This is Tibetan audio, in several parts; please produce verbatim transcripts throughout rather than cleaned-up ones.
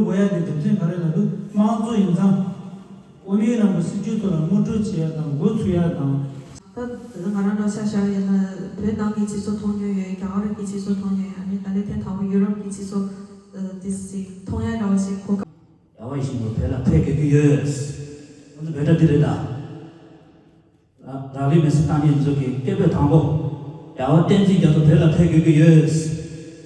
དགོས་ཡ་དེ་རྒྱུ་མཚན་ག་རེ་ལབ་དུས་དམངས་གཙོ་ཡིན་ཙང་། དབུ་མའི་ལམ་གྱི་སྲིད་བྱུས་ཐོག་ལ་ངོ་སྤྲོད་བྱེད་ཡ་དང་འགོ་ཚུགས་ཡ་དང་། ད་ང་རང་འདྲ་ཆ་བཞག་ཡིན་ན་བོད་ནང་གི་སྤྱི་ཚོགས་མཐོང་མྱོང་ཡོད། རྒྱ་གར་གྱི་སྤྱི་ཚོགས་མཐོང་མྱོང་ཡོད། ཨ་ནི་ད་ལས་ཐེངས་དང་པོ་ཡུ་རོབ་ཀྱི་སྤྱི་ཚོགས་དེ་ཞིག་མཐོང་ཡ་འདྲ་བ་ཞིག་གོ་སྐབས། རྒྱལ་བ་ཡིད་བཞིན་ནོར་བུ་བོད་ལ་ཕེབས་དགོས་ཀྱི་ཡོད། ང་ཚོ་བོད་སྒྲ་འདི་རེད་ད། རག་ལས་མེད་ས་བཏང་མཁན་ཚོ་གི་སྐད་འབོད་དང་པོ། རྒྱལ་བ་བསྟན་འཛིན་རྒྱ་མཚོ་བོད་ལ་ཕེབས་དགོས་ཀྱི་ཡོད།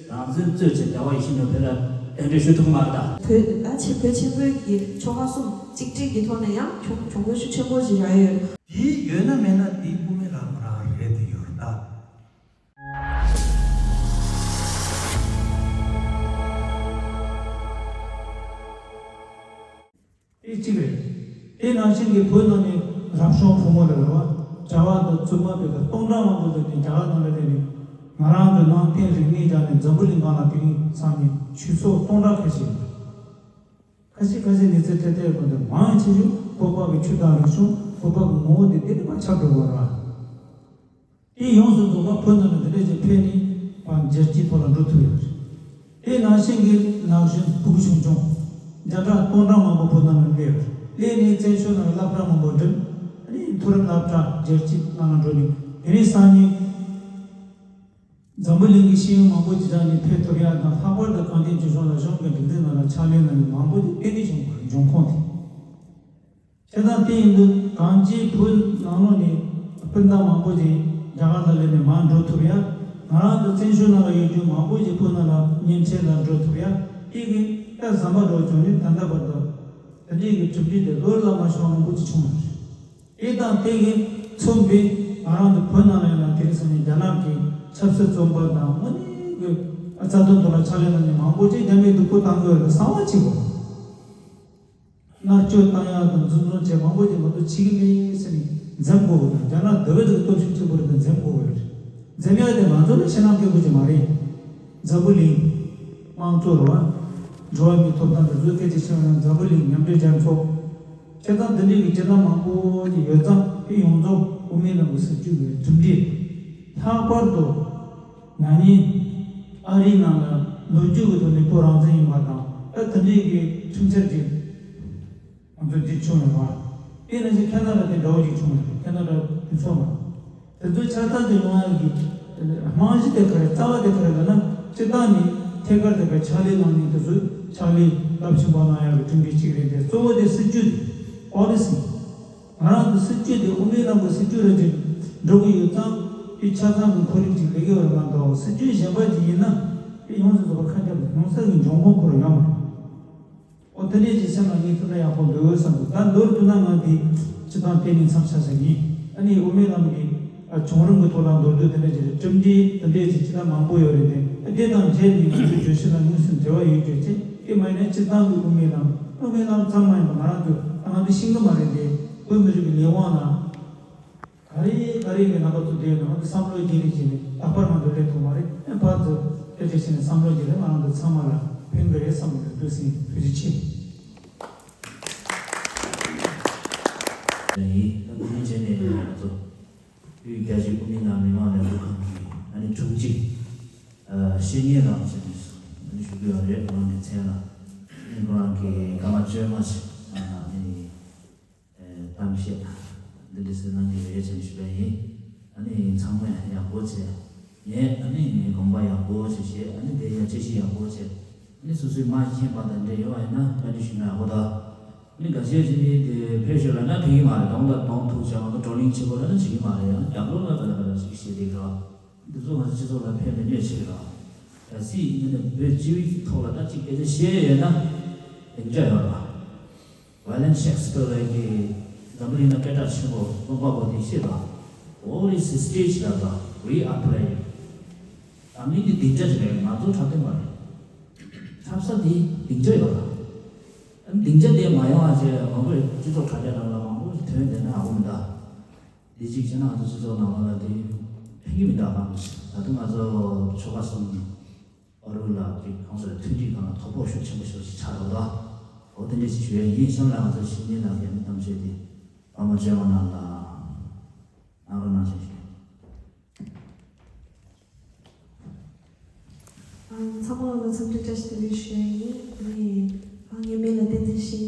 རང་བཙན་རྩོད་བྱས་རྒྱལ་བ་ཡིད་བཞིན་ནོར་བུ་བོད་ལ་གདན་འདྲེན་ཞུ་ཐུབ་ཀྱི་མ་རེད་ད། བོད་ད་ཆེ་བོད་ཆེན་པོའི་གི་ཆོལ་ཁ་གསུམ་གཅིག་སྒྲིལ་གྱི་ཐོག་ནས་ཡང་གྱོང་གྱོང་གུན་ཤུགས་ཆེན་པོ་ཞིག་རག་ཡོད། དེ་ཡོད་ན་མེད་ན་དེ་དབུ་མའི་ལམ་རང་རེད་དེ་ཡོད་རེད་ད། དེ་གཅིག་རེད། དེ་ནང་བཞིན་གྱི་བོད་ནང་ནས་རབ་བྱུང་བུ་མོ་ལ་རེད་བ། གྲྭ་བ་དང་བཙུན་མ་བོད་དང་སྟོང་ཕྲག་མང་པོ་ལ་ནས་རྒྱ་གར་ནང་ལ་སླེབས་ནས་ང་རང་ཚོའི་ནང་བསྟན་རིག་གནས་སྦྱངས་ནས་འཛམ་བུ་གླིང་སྒང་ལ་དེ་རིང་སང་ཉིན་ཆོས་ཚོགས་སྟོང་ཕྲག་ཁ་ཤས་ཡོད། ཁ་ཤས་ཁ་ཤས་ནས་ཚེ་ཐེ་ཐེ་བོད་དུ་མང་ཆེ་ཤོས་བོད་པ་གི་ཆོས་དང་རིག་གཞུང་བོད་པ་གི་ངོ་བོ་དེ་དེ་ནས་མར་ཆགས་འགྲོ་དགོས་རེད་བ། དེ་ཡོངས་སུ་རྫོགས་པ་བོད་ནང་ལ་འདི་འདྲ་ཅིག་ཕེབས་ནས་བར་རྒྱལ་སྤྱིའི་ཐོག་ལ་འགྲོ་ཐུབ་ཡོད་རེད། དེ་ནང་བཞིན་གྱི་ན་གཞོན་ཕྲུ་གུ་ཆུང་ཆུང་བརྒྱ་ཕྲག་སྟོང་ཕྲག་མང་པོ་བོད་ནང་ལ་སླེབས་ཡོད་རེད། སླེབས་ནས་བཙན་བྱོལ་ནང་ལ་སློབ་གྲྭ་མང་པོ་འགྲིམས། ཨ་ནི་མཐོ་རིམ་སློབ་གྲྭ་རྒྱལ་སྤྱིའི་ནང་ལ་འགྲོ་ནས་དེ་རིང་སང་ཉིན་འཛམ་བུ་གླིང་གི་ཤེས་ཡོན་མང་པོ་ཅིག་སྦྱངས་ནས་ཕེབས་ཐུབ་ཡ་དང་། ལྷག་པར་དུ་གངས་ཅན་ལྗོངས་གཞུང་ལ་གཞུང་གི་སྒྲིག་འཛུགས་ནང་ལ་ཕྱག་ལས་གནང་མཁན་མང་པོ་ཅིག་དེ་ནས་བྱུང་བ་རེད། འབྱུང་ཁུངས་དེ། བྱས་ཙང་དེ་ཡིན་དུས་གངས་ཅན་བོད་ནང་ལོགས་ནས་སྤུན་ཟླ་མང་པོ་ཅིག་རྒྱ་གར་ལ་སླེབས་ནས་མར་འགྲོ་ཐུབ་ཡ། ང་རང་ཚོ་བཙན་བྱོལ་ནང་ལ་ཡོད་རྒྱུ་མང་པོ་ཅིག་བོད་ནང་ལ་མཉེན་ཆས་ལ་འགྲོ་ཐུབ་ཡ། དེ་གི་ད་ཟམ་པ་འགྲོ་བྱུང་ནས་ད་ལྟ་བར་དུ་དེ་འདྲའི་གི་གྲུབ་འབྲས་དེ་ལོ་ལ་མ་བྱུང་མང་པོ་ཅིག་བྱུང་ཡོད་རེད། དེ་དང་དེ་གི་མཚུངས་པའི་ང་རང་ཚོ་བོད་ནང་ལ་ཡིན་ན་དེ་རིང་སང་ཉིན་རྒྱ་ནག་གི་ཆབ་སྲིད་བཙོན་པ་དང་དངོས་གནས་གི་རྩ་དོན་ཐོག་ལ་ཕྱག་ལས་གནང་མཁན་མང་པོ་ཅིག་རྒྱ་མིས་སྡུག་པོ་བཏང་གི་ཡོད་རེད་གསང་བ་གཅིག་གོ། མནར་གཅོད་བཏང་ཡག་དང་འཛིན་བཟུང་བྱས་མང་པོ་ཅིག་ང་ཚོ་བྱེད་ཀྱི་མེད་ཟེར་ནས་འཛེམ་དགོས་པ་དང་། རྒྱ་ནག་དེ་བས་ཀྱི་སྟོབས་ཤུགས་ཆེན་པོ་རེད་དང་འཛེམ་དགོས་པ་རེད། འཛེམ་ཡག་དེ་ང་ཚོ་ལ་ཕྱི་ནང་སྐད་དགོས་ཀྱི་མ་རེད། འཛམ་བུ་གླིང་དམངས་གཙོ་རེད་བ། འགྲོ་བ་མིའི་ཐོབ་ཐང་དང་འཛུགས་སྐད་ཆ་བཤད་ན་འཛམ་བུ་གླིང་མཉམ་འབྲེལ་རྒྱལ་ཚོགས། བྱས་ཙང་འདི་འདྲའི་གི་སྤྱི་དང་མང་པོ་ཅིག་ཡོད་ཙང་དེ་ཡོངས་རྫོགས་དབུ་མའི་ལམ་གྱི་སྲིད་བྱུས་ཀྱི་གྲུབ་འབྲས། ལྷག་པར་དུ་ན་ནིང་ཨ་རིའི་ནང་ལ་ལོ་རྒྱུས་ཀྱི་ཐོག་ནས་བོད་རང་བཙན་ཡིན་པ་དང་། ཨ་དེ་འདྲའི་གི་ཁྲིམས་འཆར་ཅིག་ང་ཚོ་འདི་བྱུང་ཡོད་པ། དེ་ནང་བཞིན་ཁེ་ན་ཌ་དེ་འདྲ་བོ་ཅིག་བྱུང་ཡོད་རེད། ཁེ་ན་ཌ་གྲོས་ཚོགས་ནང་དེ་ཚོ་ཆ་ཚང་དུ་ཡོང་ཡག་གི་རྨང་གཞི་དེ་ག་རེ། རྩ་བ་དེ་ག་རེ་ལབ་ན། སྤྱིར་བཏང་ནས་ཐད་ཀར་དེ་ག་ཕྱག་ལས་གནང་མཁན་དེ་ཚོས་ཕྱག་ལས་རླབས་ཆེན་པོ་གནང་ཡག་གི་གྲུབ་འབྲས་གཅིག་རེད་དེ། གཙོ་བོ་དེ་སྲིད་ཇུས་དེ། པོ་ལི་སི། ང་རང་ཚོ་སྲིད་ཇུས་དེ་དབུ་མའི་ལམ་གྱི་སྲིད་ཇུས་རེད་ཅེས་འགྲོ་གི་ཡོད་ཙང་། དེ་ཆ་ཚང་གི་ཁོར་ཡུག་ཅིག་ལས་ཀའི་འོག་མ་གཏོགས། སྲིད་ཇུས་གཞན་པ་ཅིག་ཡིན་ན་དེ་ཡོངས་སུ་རྫོགས་པ་ཁ་འཁྱམ་ཡོང་ས་གི་འབྱུང་ཁུངས་ཁོ་རང་ཡོད་མ་རེད། ཨོ་དེ་འདྲས་ཀྱི་སེམས་ལ་ངས་ཐུགས་ལ་ཡག་པོ་འདུག་བསམ་འདུག་ད་མདོར་བསྡུ་ན་ང་འདི་སྤྱི་བཏང་གཏན་ནས་མཚམས་བཞག་ས་ཡིན། ཨ་ནི་དབུ་མའི་ལམ་གྱི་ཨ་བྱུང་རིམ་གྱི་ཐོག་ལ་མདོར་བསྡུས་དེ་འདྲས་ཀྱི་གྲུབ་འབྲས་དེ་འདྲས་ཀྱི་སྤྱི་བཏང་མང་པོ་ཡོད་རེད་དེ། ཨ་དེ་དང་འབྲེལ་ནས་ང་ཚོའི་བརྗོད་གཞི་ལ་དངོས་སུ་འབྲེལ་བ་ཡོད་རྒྱུ་བྱས། དེ་མ་ཡིན་ན་སྤྱི་བཏང་གི་དབུ་མའི་ལམ། དབུ་མའི་ལམ་ཙམ་མ་ཡིན་པར་ང་རང་ཚོས་ད་ང་ཚོས་ཤེས་ཀྱི་མ་རེད་དེ། བོད་མི་རིགས་ཀྱི་ལས་དབང་ལ། ག་རེ་ག་རེ་གི་རྣམ་པ་ཚོ་དེ་ནང་དུ་བསམ་བློ་བརྗེ་རེས་བྱས་ནས། རྟག་པར་ང་ཚོ་སླེབས་ཐུབ་མ་རེད། ཨེ་ཕར་ཚུར་སྐད་ཆ་བཤད་ནས་བསམ་བློ་བརྗེ་རེས་ང་རང་ཚོ་ཚང་མ་ལ་ཕན་གི་རེད་བསམ་གི་འདུག་སེམས་ཐུགས་རྗེ་ཆེ། ཡིན། ད་དེ་རིང་བྱས་ནས་ང་ཚོ་དབུས་རྒྱ་ཆེའི་དབུ་མའི་ལམ་མི་མང་ལས་འགུལ་ཁང་གི་ཨ་ནི་དྲུང་ཆེ། ཨ་བཤེས་གཉེན་ལགས་ཟེར་ནས་ཨ་ནི་ཞུ་གི་ཡོད་རེད། ཁོ་རང་གི་མཚན་ལ། ཨ་ནི་ཁོ་རང་གི་སྐར་མ་བཅོ་ལྔ་ཞིག་ཨ་ནི། ཨེ་གཏམ་བཤད་འདི་འདྲ་ཞིག་གནང་གི་ཡོད་ཅེས་ཞུས་པ་ཡིན། ཨ་ནི་ཚང་མས་ཡག་པོ་བྱས། ངས་ཨ་ནི་དགོངས་པ་ཡག་པོ་ཞིག་བཞེས། ཨ་ནི་དེ་ཡང་དཔྱད་ཞིབ་ཡག་པོ་བྱས། ཨ་ནི་སོ་སོས་མ་མཁྱེན་པ་དང་འདྲ་ཡོད་པ་ཡིན་ན་བཀའ་འདྲི་ཞུས་ན་ཡག་པོ་འདུག་ཨ་ནི་འགའ་ཤས་ཅིག་ནི་དེ་ཕེབས་ཤོག་ལབ་ན་ཕེབས་ཀྱི་མ་རེད། གདོང་དང་གདོང་ཐུག་བྱས། ང་ཚོ་བགྲོ་གླེང་བྱེད་དགོས་ལབ་ན་བྱེད་ཀྱི་མ་རེད། ཡང་རྒྱབ་ལོགས་ལ་བེ་ལ་བེ་ལ་ཞིག་བཤད་བསྡད་ཀྱི་རེད། འདི་ཚོ་ང་ཚོ་སྤྱི་ཚོགས་ལ་ཕན་པའི་གནད་ཆེ་གི་རེད། གལ་སྲིད་ངས་ནི་བོད་སྤྱི་པའི་ཐོག་ལ་ད་ཅིག་སྐད་ཆ་བཤད་ཡོད་ན་སྡིངས་ཆ་ཡོད་རེད། ཝི་ལིམ་ཤེག་སི་པིར་ལབ་མཁན་འཛམ་བུ་གླིང་ན་སྐད་གྲགས་ཆེན་པོ་རློམ་པ་པོ་དེས་བཤད་པ། War is a stage ལབ་པ། We are playing. ད་མི་འདི་སྡིངས་ཆ་ཞིག་རེད། ང་ཚོ་འཁྲབ་སྟོན་པ་རེད། འཁྲབ་ས་དེ་སྡིངས་ཆ་ཡོད་རེད། སྡིངས་ཆ་དེ་མ་ཡོང་བ་བྱས་མང་པོས་སྤྱི་ཚོགས་དྲ་རྒྱ་ནང་ལ་མང་པོ་ཞིག་ཐོན་བསྡད་ན་ཡག་པོ་མི་འདུག་འདི་གཅིག་བྱས་ན་ང་ཚོ་སྤྱི་ཚོགས་ནང་ལོགས་ལ་དེ་ཕན་གྱི་མི་འདུག་གང་། ད་དུང་ང་ཚོ་ཆོལ་ཁ་གསུམ་ཨ་རུ་ལ་ཅིག་གང་ཟེར། མཐུན་སྒྲིལ་སྒང་ལ་དོ་ཕོག་ཤུགས་ཆེན་པོ་ཞིག་ཆགས་འདུག་འོ་དེ་འདྲ་ཞིག་ཞུ་ཡ་ཡིན། གཤམ་ལ་ང་ཚོ་བཤེས་གཉེན་ལགས་ཀྱི་གནས་གཏམ་བཤད་དེ་ཨ་མ་བཅོ་ལྔ་ནང་ལ་གནང་རོགས་གནང་ཞེས་ཞུ། ཚང་མ་ལ་འཚམས་འདྲི་བཀྲ་ཤིས་བདེ་ལེགས་ཞུ་ཡ་ཡིན། ཨ་ནི་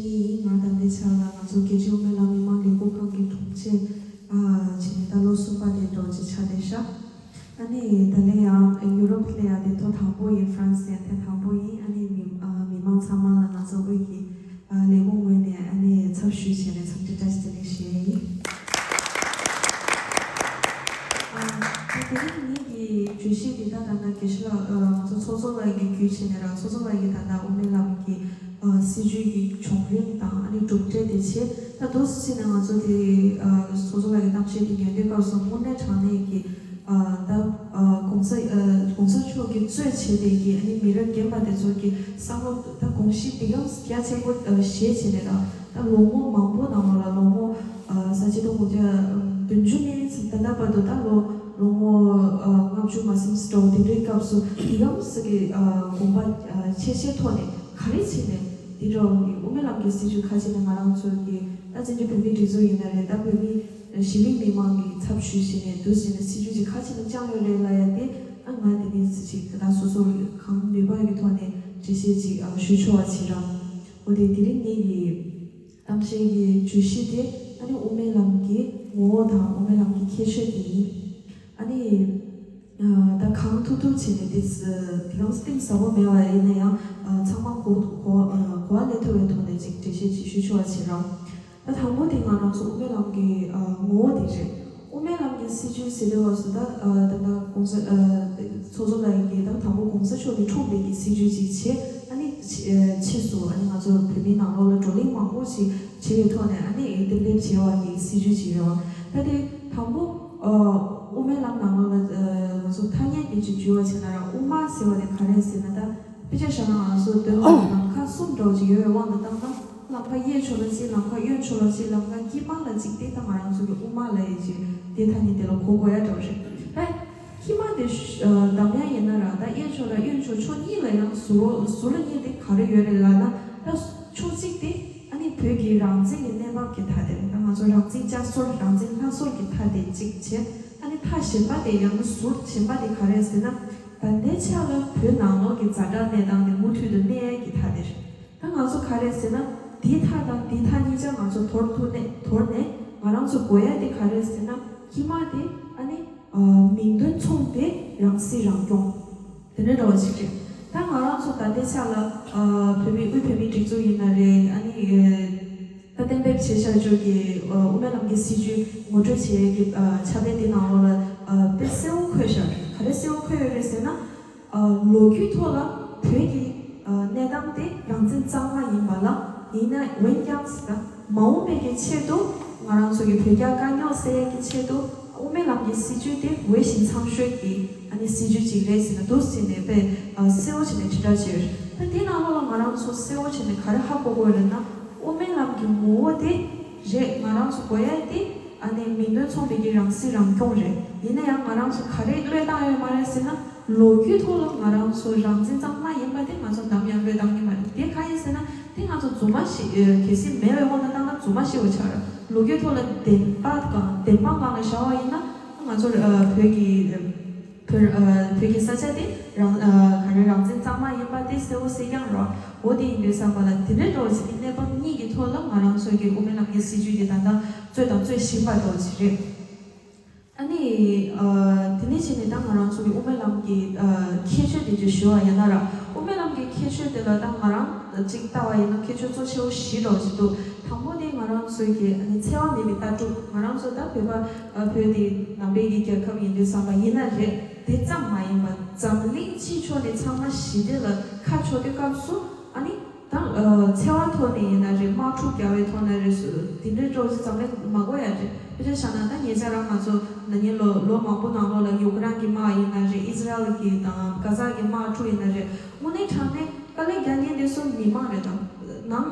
རྒྱལ་སྤྱིའི་དབུ་མའི་ལམ་མི་མང་གི་སྐུ་ཁམས་ཀྱི་དྲུང་ཆེ་ཨ་བྱས་ནས་ད་ལོ་གསུམ་པ་དེ་འགྲོ་ཅིག་ཆགས་བསྡད་ཤག་ཨ་ནི་ད་ལན་ཡང་ཡུ་རོབ་སླེབས་ཡ་དེ་ཐོག་དང་པོ་ཡིན། ཧྥ་རན་སི་ཡང་ཐེངས་དང་པོ་ཡིན། ཨ་ནི་མི་ཨ་མི་མང་ཚང་མ་ལ་ང་ཚོ་དབུས་ཀྱི་ཨ་ལས་ཁུངས་ངོས་ནས་ཨ་ནི་ཚབ་ཞུས་བྱས་ནས་འཚམས་འདྲི་བཀྲ་ཤིས་བདེ་ལེགས་ཞུ་ཡ་ཡིན། ཨ་ད་དེ་རིང་ངེད་ཀྱི་བརྗོད་གཞི་འདི་ད་ད་ལྟ་དགེ་བཤེས་ལགས་ཨ་ང་ཚོ་ཚོགས་གཙོ་ལགས་ཀྱིས་བརྒྱུད་བྱས་ནས་ར། ཚོགས་གཙོ་ལགས་ཀྱིས་ད་ལྟ་དབུ་མའི་ལམ་གྱི་ཨ་སྲིད་བྱུས་ཀྱི་བྱུང་རིམ་དང་ཨ་ནི་གྲུབ་འབྲས་དེ་བྱས། ད་འདུག་སེ་བྱས་ནས་ང་ཚོ་དེ་ཨ་ཚོགས་གཙོ་ལགས་ཀྱི་གཏམ་བཤད་དེ་ཉན་དུས་སྐབས་སུ་དངོས་གནས་དྲང་གནས་ཀྱི་ཨ་ད་ཨ་གོང་ས་ཨ་གོང་ས་མཆོག་གིས་གཙོས་བྱས་པའི་གི་ཨ་ནི་མི་རབས་རྒན་པ་དེ་ཚོ་གི་བསམ་བློ་ད་དགོངས་གཞི་འདི་ག་རྒྱ་ཆེན་པོ་ཨ་བཞེས་བྱས་ནས་ར། ད་ལོ་ངོ་མང་པོ་ནང་ལོགས་ལ་ལོ་ངོ་ཨ་ས་ཆ་དུ་ངོ་བརྒྱ་བདུན་ཅུ་ནས་ད་ལྟ་བར་དུ་ད་ལོ་ལོ་ངོ་ཨ་ལྔ་བཅུ་མ་ཟིན་ཙམ་འགྲོ་དེ་འདྲའི་སྐབས་སུ་དེ་ག་ཙམ་གྱི་ཨ་དགོངས་པ་ཨ་ཆེ་ཆེ་ཐོག་ནས་ག་རེ་བྱས་ནས་འདི་འདྲ་བའི་དབུ་མའི་ལམ་གྱི་སྲིད་བྱུས་ཁ་ཕྱེ་ནས་ང་རང་ཚོ་གི་ད་བཙན་བྱོལ་བོད་མིའི་སྒྲིག་འཛུགས་ཡིན་ན་རེད། ད་བོད་མི་གཞི་མི་མི་མང་གི་ཚབ་ཞུས་བྱས་ནས་འདུག་བྱས་ནས་སྲིད་བྱུས་ཅིག་ཁ་ཕྱེ་ནས་བཅངས་ཡོད་རེད་ལབ་ཡ་དེ་ཨ་ང་དེ་ནས་ཅིག་ད་སོ་སོ་གང་ནུས་པ་ཡོད་ཀྱི་ཐོག་ནས་འགྲེལ་བཤད་ཅིག་ཨ་ཞུ་ཆོག་པ་བྱེད་ར། འོ་དེ་དེ་རིང་ངེད་ཀྱི་གཏམ་བཤད་ཀྱི་བརྗོད་གཞི་དེ་ཨ་ནི་དབུ་མའི་ལམ་གྱི་ངོ་བོ་དང་དབུ་མའི་ལམ་གྱི་ཁྱད་ཆོས་དེ་ཡིན། ཨ་ནི་ཨ་ད་གང་ཐུབ་ཐུབ་བྱས་ནས་དེ་དེ་གང་གཏིང་ཟབ་པོ་མེད་པ་ཡིན་ན་ཡང་ཨ་ཚང་མ་གོ་གོ་ཨ་གོ་བ་ལེན་ཐུབ་པའི་ཐོག་ནས་ཅིག་འགྲེལ་བཤད་ཅིག་ཞུ་ཆོག་པ་བྱེད་ར། ད་དང་པོ་དེ་ང་རང་ཚོ་དབུ་མའི་ལམ་གྱི་ཨ་ངོ་བོ་དེ་རེད། དབུ་མའི་ལམ་གྱི་སྲིད་བྱུས་ཟེར་དུས་སྐབས་སུ་ད་ཨ་ད་ལྟ་གོང་ས་ཨ་ཚོགས་གཙོ་ལགས་ཀྱིས་ད་དང་པོ་གོང་ས་མཆོག་གིས་འཁྲུངས་པའི་གི་སྲིད་བྱུས་ཅིག་བྱས། ཨ་ནི་ཕྱི་ཨ་ཕྱིས་སུ་ཨ་ནི་ང་ཚོ་བོད་མིའི་ནང་ལོགས་ལ་བགྲོ་གླེང་མང་པོ་ཞིག་བྱས་པའི་ཐོག་ནས་ཨ་ནི་གཏན་འབེབས་བྱས་པ་གི་སྲིད་བྱུས་ཅིག་རེད་བ། ད་དེ་དང་པོ་ཨ་དབུ་མའི་ལམ་ནང་ལོགས་ལ་ཨ་ང་ཚོ་ཐ་སྙད་དེ་ཅིག་བརྗོད་པ་བྱས་ན་ར། དབུ་མ་ཟེར་བ་དེ་ག་རེ་ཟེར་ན་ད། དཔེ་ཆ་བཞག་ན་ང་ཚོ་དོན་ལ་ལམ་ཁ་གསུམ་འདྲ་བོ་ཅིག་ཡོད་པའི་དབང་དུ་བཏང་ན། ལམ་ཁ་གཡས་ཕྱོགས་ལ་གཅིག་ལམ་ཁ་གཡོན་ཕྱོགས་ལ་གཅིག་ལམ་ཁ་དཀྱིལ་མ་ལ་གཅིག་དེ་ད་ང་རང་ཚོ་གི་དབུ་མ་ལབ་ཡས་ཅིག་དེ་ཐ་སྙད་དེ་ལ་གོ་དགོས་ཡ་འདྲ་བོ་རེད། ད་དཀྱིལ་མ་དེ་ཨ་བདམས་ཡ་ཡིན་ན་ར། ད་གཡས་ཕྱོགས་ལ་གཡོན་ཕྱོགས་ཕྱོགས་གཉིས་ལ་ཡང་ཟུར་ཟུར་ལ་གཉིས་དེ་ག་རེ་ཡོད་རེད་ལབ་ན། ད་ཕྱོགས་གཅིག་དེ་ཨ་ནི་བོད་ཀྱི་རང་བཙན་གྱི་གནས་བབ་ཀྱི་མཐའ་དེ་རེད། ད་ང་ཚོ་རང་བཙན་བསྐྱར་གསོ། རང་བཙན་སླར་གསོ་གི་མཐའ་དེ་གཅིག་བྱས། ཨ་ནི་མཐའ་གཞན་པ་དེ་ཡང་ན་ཟུར་གཞན་པ་དེ་ག་རེ་ཟེར་ན། ད་ལྟའི་ཆ་ལ་བོད་ནང་ལོགས་ཀྱི་ཛ་དྲག་གནས་སྟངས་དེ་མུ་མཐུད་དུ་གནས་ཡས་ཀྱི་མཐའ་དེ་རེད། ད་ང་ཚོ་ག་རེ་ཟེར་ན། འདིའི་མཐའ་དང་འདིའི་མཐའ་གཉིས་ཆ་ང་ཚོ་དོར་ཐུབ་ནས། དོར་ནས་ང་རང་ཚོ་དགོས་ཡ་དེ་ག་རེ་ཟེར་ན། དཀྱིལ་མ་དེ་ཨ་ནི་ཨ་མིང་དོན་མཚུངས་པའི་རང་སྲིད་རང་སྐྱོང་དེ་འདྲ་འདྲ་བོ་ཅིག་རེད། ད་ང་རང་ཚོ་ད་ལྟའི་ཆ་ལ་ཨ་བོད་མི་དབུས་བོད་མིའི་སྒྲིག་འཛུགས་ཡིན་ན་རེད། ཨ་ནི་ཨ་ད་གཏན་འབེབས་བྱས་བཞག་ཆོག་གི་ཨ་དབུ་མའི་ལམ་གྱི་སྲིད་བྱུས་ངོ་སྤྲོད་བྱེད་ཡས་ཀྱི་ཨ་ཕྱག་དེབ་དེ་ནང་ལོགས་ལ་ཨ་དཔེ་གསལ་བོ་འཁོད་བཞག་རེད། ག་རེ་གསལ་བོ་འཁོད་ཡོད་རེད་ཟེར་ན། ཨ་ལོ་རྒྱུས་ཐོག་ལ་བོད་ཀྱི་ཨ་གནས་སྟངས་དེ་རང་བཙན་གཙང་མ་ཡིན་པ་ལ། ཡིན་ན་འོན་ཀྱང་ཟེར་ན། མ་འོངས་པའི་གི་ཆེད་དུ་ང་རང་ཚོ་གི་བོད་རྒྱ་དཀའ་རྙོག་སེལ་ཡས་ཀྱི་ཆེད་དུ་དབུ་མའི་ལམ་གྱི་སྲིད་བྱུས་དེ་འོས་ཤིང་ཚང་ཤོས་ཀྱི་ཨ་ནི་སྲིད་བྱུས་ཅིག་རེད་ཟེར་ན་འདུག་ཟེར་ནས་དཔེ་ཨ་གསལ་བོ་བྱས་ནས་དྲིལ་བསྒྲགས་བྱས་ཡོད་རེད། ད་དེ་ནང་ལོགས་ལ་ང་རང་ཚོ་གསལ་བོ་བྱས་ནས་ག་རེ་ཧ་གོ་དགོས་རེད་ན། དབུ་མའི་ལམ་གྱི་ངོ་བོ་དེ་རེད། ང་རང་ཚོ་དགོས་ཡ་དེ་ཨ་ནི་མིང་དོན་མཚུངས་པའི་གི་རང་སྲིད་རང་སྐྱོང་རེད། ཡིན་ན་ཡང་ང་རང་ཚོ་ག་རེ་བློས་བཏང་ཡོད་མ་རེད་ཟེར་ན། ལོ་རྒྱུས་ཐོག་ལ་ང་རང་ཚོ་རང་བཙན་གཙང་མ་ཡིན་པ་དེ་ང་ཚོ་ནམ་ཡང་བློས་བཏང་གི་མ་རེད། དེ་གང་ཡིན་ཟེར་ན། དེ་ང་ཚོ་རྫུན་མ་ཞིག་ཨ་གལ་སྲིད་མེད་པའི་དབང་དུ་བཏང་ན་རྫུན་མ་ཞིག་ཡོད་ཆགས་རེད། ལོ་རྒྱུས་ཐོག་ལ་བདེན་པ་གང་བདེན་དཔང་གང་ལ་བཞག་པ་ཡིན་ན། ང་ཚོ་ཨ་བོད་ཀྱི་བོད་ཨ་བོད་ཀྱི་ས་ཆ་དེ་རང་ཨ་ག་རེ་རང་བཙན་གཙང་མ་ཡིན་པ་དེ་གསལ་བོ་གསལ་རྐྱང་རེད། འོ་དེ་ཡིན་དུས་ཙམ་པ་ལ་དེ་འདྲའི་འདྲ་བོ་ཞིག་གི་གནས་བབ་གཉིས་ཀྱི་ཐོག་ལ་ང་རང་ཚོ་གི་དབུ་མའི་ལམ་གྱི་སྲིད་བྱུས་དེ་ད་ལྟ་རྩོད་དང་རྩོད་བཞིན་པ་འདྲ་བོ་ཞིག་རེད། ཨ་ནི་ཨ་དེ་ནས་བྱས་ནས་ད་ང་རང་ཚོ་གི་དབུ་མའི་ལམ་གྱི་ཨ་ཁྱད་ཆོས་དེ་ཚོ་ཞུ་བ་ཡིན་ན་ར། དབུ་མའི་ལམ་གྱི་ཁྱད་ཆོས་དེ་ལ་ད་ང་རང་ཅིག་ལྟ་བ་ཡིན་ན་ཁྱད་ཆོས་གཙོ་ཆེ་བོ་བཞི་འདྲ་བོ་ཞིག་འདུག་དང་པོ་དེ་ང་རང་ཚོའི་གི་ཨ་ནི་འཚེ་བ་མེད་པའི་ལྟ་གྲུབ། ང་རང་ཚོ་ད་བོད་པ་ཨ་བོད་དེ་ནང་པའི་གི་རྒྱལ་ཁབ་ཡིན་དུས་ཙམ་པ་ཡིན་ན་རེད། དེ་ཙམ་མ་ཡིན་པ་འཛམ་གླིང་སྤྱི་ཕྱོགས་ནས་ཚང་མ་ཞི་བདེ་ལ་ཁ་ཕྱོགས་དུས་སྐབས་སུ་ཨ་ནི། ད་ཨ་འཚེ་བ་ཐོག་ནས་ཡིན་ན་རེད། དམག་འཁྲུག་རྒྱག་པའི་ཐོག་ནས་རེད། སུ་དེ་འདྲའི་འདྲ་བོ་ཅིག་ཙམ་ལས་མ་གོ་ཡ་རེད། དཔེ་ཆ་བཞག་ན་ད་ཉེ་ཆར་རང་ང་ཚོ་ན་ནིང་ལོ་ལོ་མང་པོ་ནང་ལོགས་ལ་ཡུ་ཀེ་རན་གྱི་དམག་ཡིན་ན་རེད། ཨི་ཟི་རལ་གྱི་དང་གྷ་ཟ་གི་དམག་འཁྲུག་ཡིན་ན་རེད། དངོས་གནས་དྲང་གནས་དཀའ་ལས་རྒྱག་མཁན་དེ་ཚོ་མི་མང་རེད། ད་ནང་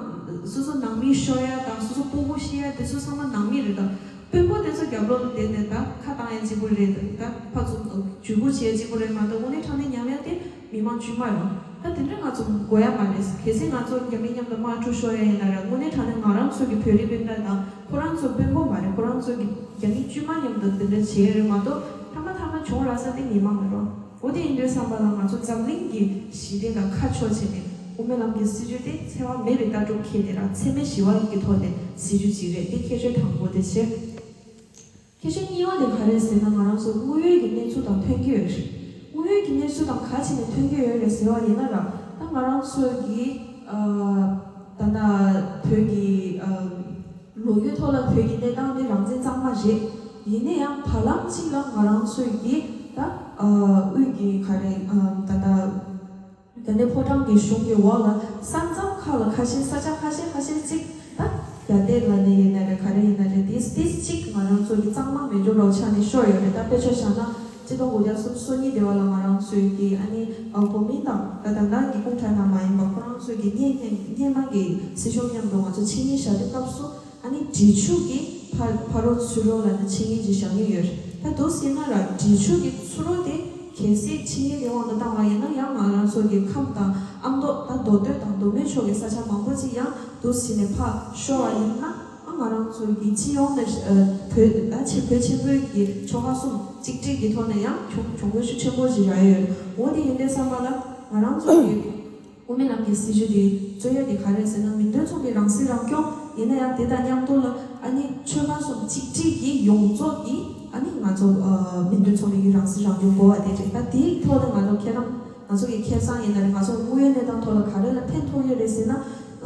སོ་སོ་ནང་མི་ཤོར་ཡ་དང་སོ་སོ་སྤུ་གུ་ཤི་ཡ་དེ་ཚོ་ཚང་མ་ནང་མི་རེད། ད་དཔོན་པོ་དེ་ཚོ་རྒྱབ་ལོགས་ལ་བསྡད་ནས་ད་ཁ་བཏང་ཡ་གཅིག་པུ་རེད། ད་ཕར་ཚུར་འཇུས་སྒོ་བྱེད་ཡ་གཅིག་པུ་རེད་མ་གཏོགས་དངོས་གནས་དྲང་གནས་ཉམས་ཡ་དེ་མི་མང་དཀྱུས་མ་རེད། ད་དེ་འདྲ་ང་ཚོ་དགོས་ཡ་མ་རེད། གལ་སྲིད་ང་ཚོ་རྒྱ་མི་མཉམ་དུ་དམག་འཁྲུག་ཤོར་ཡ་ཡིན་ན་ར། དངོས་གནས་དྲང་གནས་ང་རང་ཚོ་གི་བོད་རིགས་སྤུན་ཟླ་དང་ཁོ་རང་ཚོ་དཔོན་པོ་མ་རེད། ཁོ་རང་ཚོ་གི་རྒྱ་མི་དཀྱུས་མ་མཉམ་དུ་དེ་འདྲ་བྱེད་ཡ་རེད་མ་གཏོགས། མཐའ་མ་མཐའ་མ་གྱོང་རག་ས་དེ་མི་མང་རེད་རོ། འོ་དེ་ཡིན་དུས་ཙམ་པ་ལ་ང་ཚོ་འཛམ་གླིང་གི་ཞི་བདེ་ལ་ཁ་ཕྱོགས་བྱས་ནས་ དབུ་མའི་ལམ་གྱི་སྲིད་བྱུས་དེ་འཚེ་བ་མེད་པའི་ལྟ་གྲུབ་འཁྱེར་ནས་ར་འཚེ་མེད་ཞི་བ་ཡི་གི་ཐོག་ནས་སྲིད་བྱུས་ཅིག་རེད། དེ་ཁྱད་ཆོས་དང་པོ་དེ་བྱས། ཁྱད་ཆོས་གཉིས་པ་དེ་ག་རེད་ཟེར་ན། ང་རང་ཚོ་དངོས་ཡོད་ཀྱི་གནས་ཚུལ་དང་མཐུན་གྱི་ཡོད་རེད། དངོས་ཡོད་ཀྱི་གནས་ཚུལ་དང་ག་བྱས་ནས་མཐུན་གྱི་ཡོད་རེད་ཟེར་བ་ཡིན་ན་ར། ད་ང་རང་ཚོ་གི་ཨ་ད་ལྟ་བོད་ཀྱི་ཨ་ལོ་རྒྱུས་ཐོག་ལ་བོད་ཀྱི་གནས་སྟངས་དེ་རང་བཙན་གཙང་མ་རེད། ཡིན་ན་ཡང་བར་ལམ་གཅིག་ལ་ང་རང་ཚོས་ཀྱི་ད་ཨ་དབུས་ཀྱི་ག་རེ་ཨ་ད་ལྟ་དེ་ནས་ཕོ་བྲང་གི་གཞུང་གི་འོག་ལ་ས་མཚམས་ཁག་ལ་ཁ་ཤས་ས་ཆ་ཁ་ཤས་ཁ་ཤས་ཅིག་ད་རྒྱ་སྡེ་ལ་ནི་ཡིན་ན་རེད། ག་རེ་ཡིན་ན་རེད། ཏིས་ཏིས་ཅིག་ང་རང་ཚོ་གི་གཙང་མ་མེད་འགྲོ་རོགས་ཆགས་ནས་ཤོར་ཡོད་རེད། ད་དཔེ་ཆ་བཞག་ན་ཆིག་སྟོང་དགུ་བརྒྱ་སུམ་ཅུ་སོ་གཉིས་དེ་བ་ལ་ང་རང་ཚོའི་གི་ཨ་ནི་ཨ་གོ་མིན་ཏང་ད་ད་ལྟ་གི་ཀུང་ཁྲན་ཏང་མ་ཡིན་པ་ཁོ་རང་ཚོའི་གི་སྔོན་སྔོན་སྔོན་མ་གི་སྲིད་གཞུང་མཉམ་དུ་ང་ཚོ་ཆིངས་ཡིག་བཞག་དུས་སྐབས་སུ། ཨ་ནི་འབྲི་ཆུ་གི་ཕ་ཕ་རོལ་ཚུ་རོལ་ལ་ནི་ཆིངས་ཡིག་ཅིག་བཞག་གི་ཡོད་རེད། ད་འདུག་ཟེར་ན་ར་འབྲི་ཆུ་གི་ཚུ་རོལ་དེ་གལ་སྲིད་ཆིངས་ཡིག་གི་དབང་དུ་བཏང་བ་ཡིན་ན་ཡང་ང་རང་ཚོ་གི་ཁམས་དང་ཨ་མདོ་ད་མདོ་སྟོད་དང་མདོ་སྨད་ཕྱོགས་ཀྱི་ས་ཆ་མང་པོ་ཅིག་ཡང་འདུག་ཟེར་ནས་ཕར་ཤོར་བ་ཡིན་ན། ཨ་ང་རང་ཚོ་གི་སྤྱི་ཡོངས་ནས་ཨ་བོད་ད་ཆེ་བོད་ཆེན་པོའི་གི་ཆོལ་ཁ་གསུམ་གཅིག་སྒྲིལ་གྱི་ཐོག་ནས་ཡང་གྱོང་གྱོང་གུན་ཤུགས་ཆེན་པོ་ཅིག་རག་ཡོད། འོ་དེ་ཡིན་དུས་ཙམ་པ་ལ་ང་རང་ཚོ་གི་དབུ་མའི་ལམ་གྱི་སྲིད་བྱུས་དེ་རྩོད་ཡ་དེ་ག་རེ་ཟེར་ན། མིང་དོན་མཚུངས་པའི་རང་སྲིད་རང་སྐྱོང་ཡིན་ན་ཡང་དེ་དང་མཉམ་དུ་ལ་ཨ་ནི་ཆོལ་ཁ་གསུམ་གཅིག་སྒྲིལ་གྱི་ཡོངས་རྫོགས་ཀྱི་ཨ་ནི་ང་ཚོ་ཨ་མིང་དོན་མཚུངས་པའི་རང་སྲིད་རང་སྐྱོང་དགོས་པ་དེ་རེད། ད་དེའི་ཐོག་ནས་ང་ཚོ་ཁྱེད་རང་ང་ཚོ་གི་ཁེ་བཟང་ཡིན་ན་རེད། ང་ཚོ་དངོས་ཡོད་གནས་སྟངས་ཐོག་ལ་ག་རེ་ལ་ཕན་ཐོགས་ཡོད་རེད་ཟེར་ན།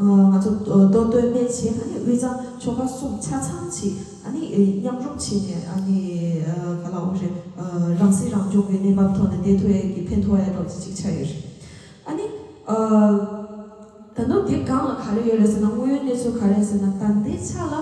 ང་ཚོ་མདོ་སྟོད་སྨད་བྱས་ཨ་ནི་དབུས་གཙང་ཆོལ་ཁ་གསུམ་ཆ་ཚང་བྱས་ཨ་ནི་མཉམ་རུབ་བྱས་ནས་ཨ་ནི་ག་ལ་འོ་རེད། རང་སྲིད་རང་སྐྱོང་གི་གནས་བབ་ཐོག་ནས་བསྡད་ཐུབ་ཡས་ཀྱི་ཕན་ཐོགས་ཡས་འདྲ་བོ་ཅིག་ཆགས་ཡོད་རེད། ཨ་ནི། ཨ། ད་དུང་དེ་སྒང་ལ་ག་རེ་ཡོད་རེད་ཟེར་ན། དངོས་ཡོད་གནས་ཚུལ་ག་རེ་ཟེར་ན། ད་ལྟའི་ཆ་ལ་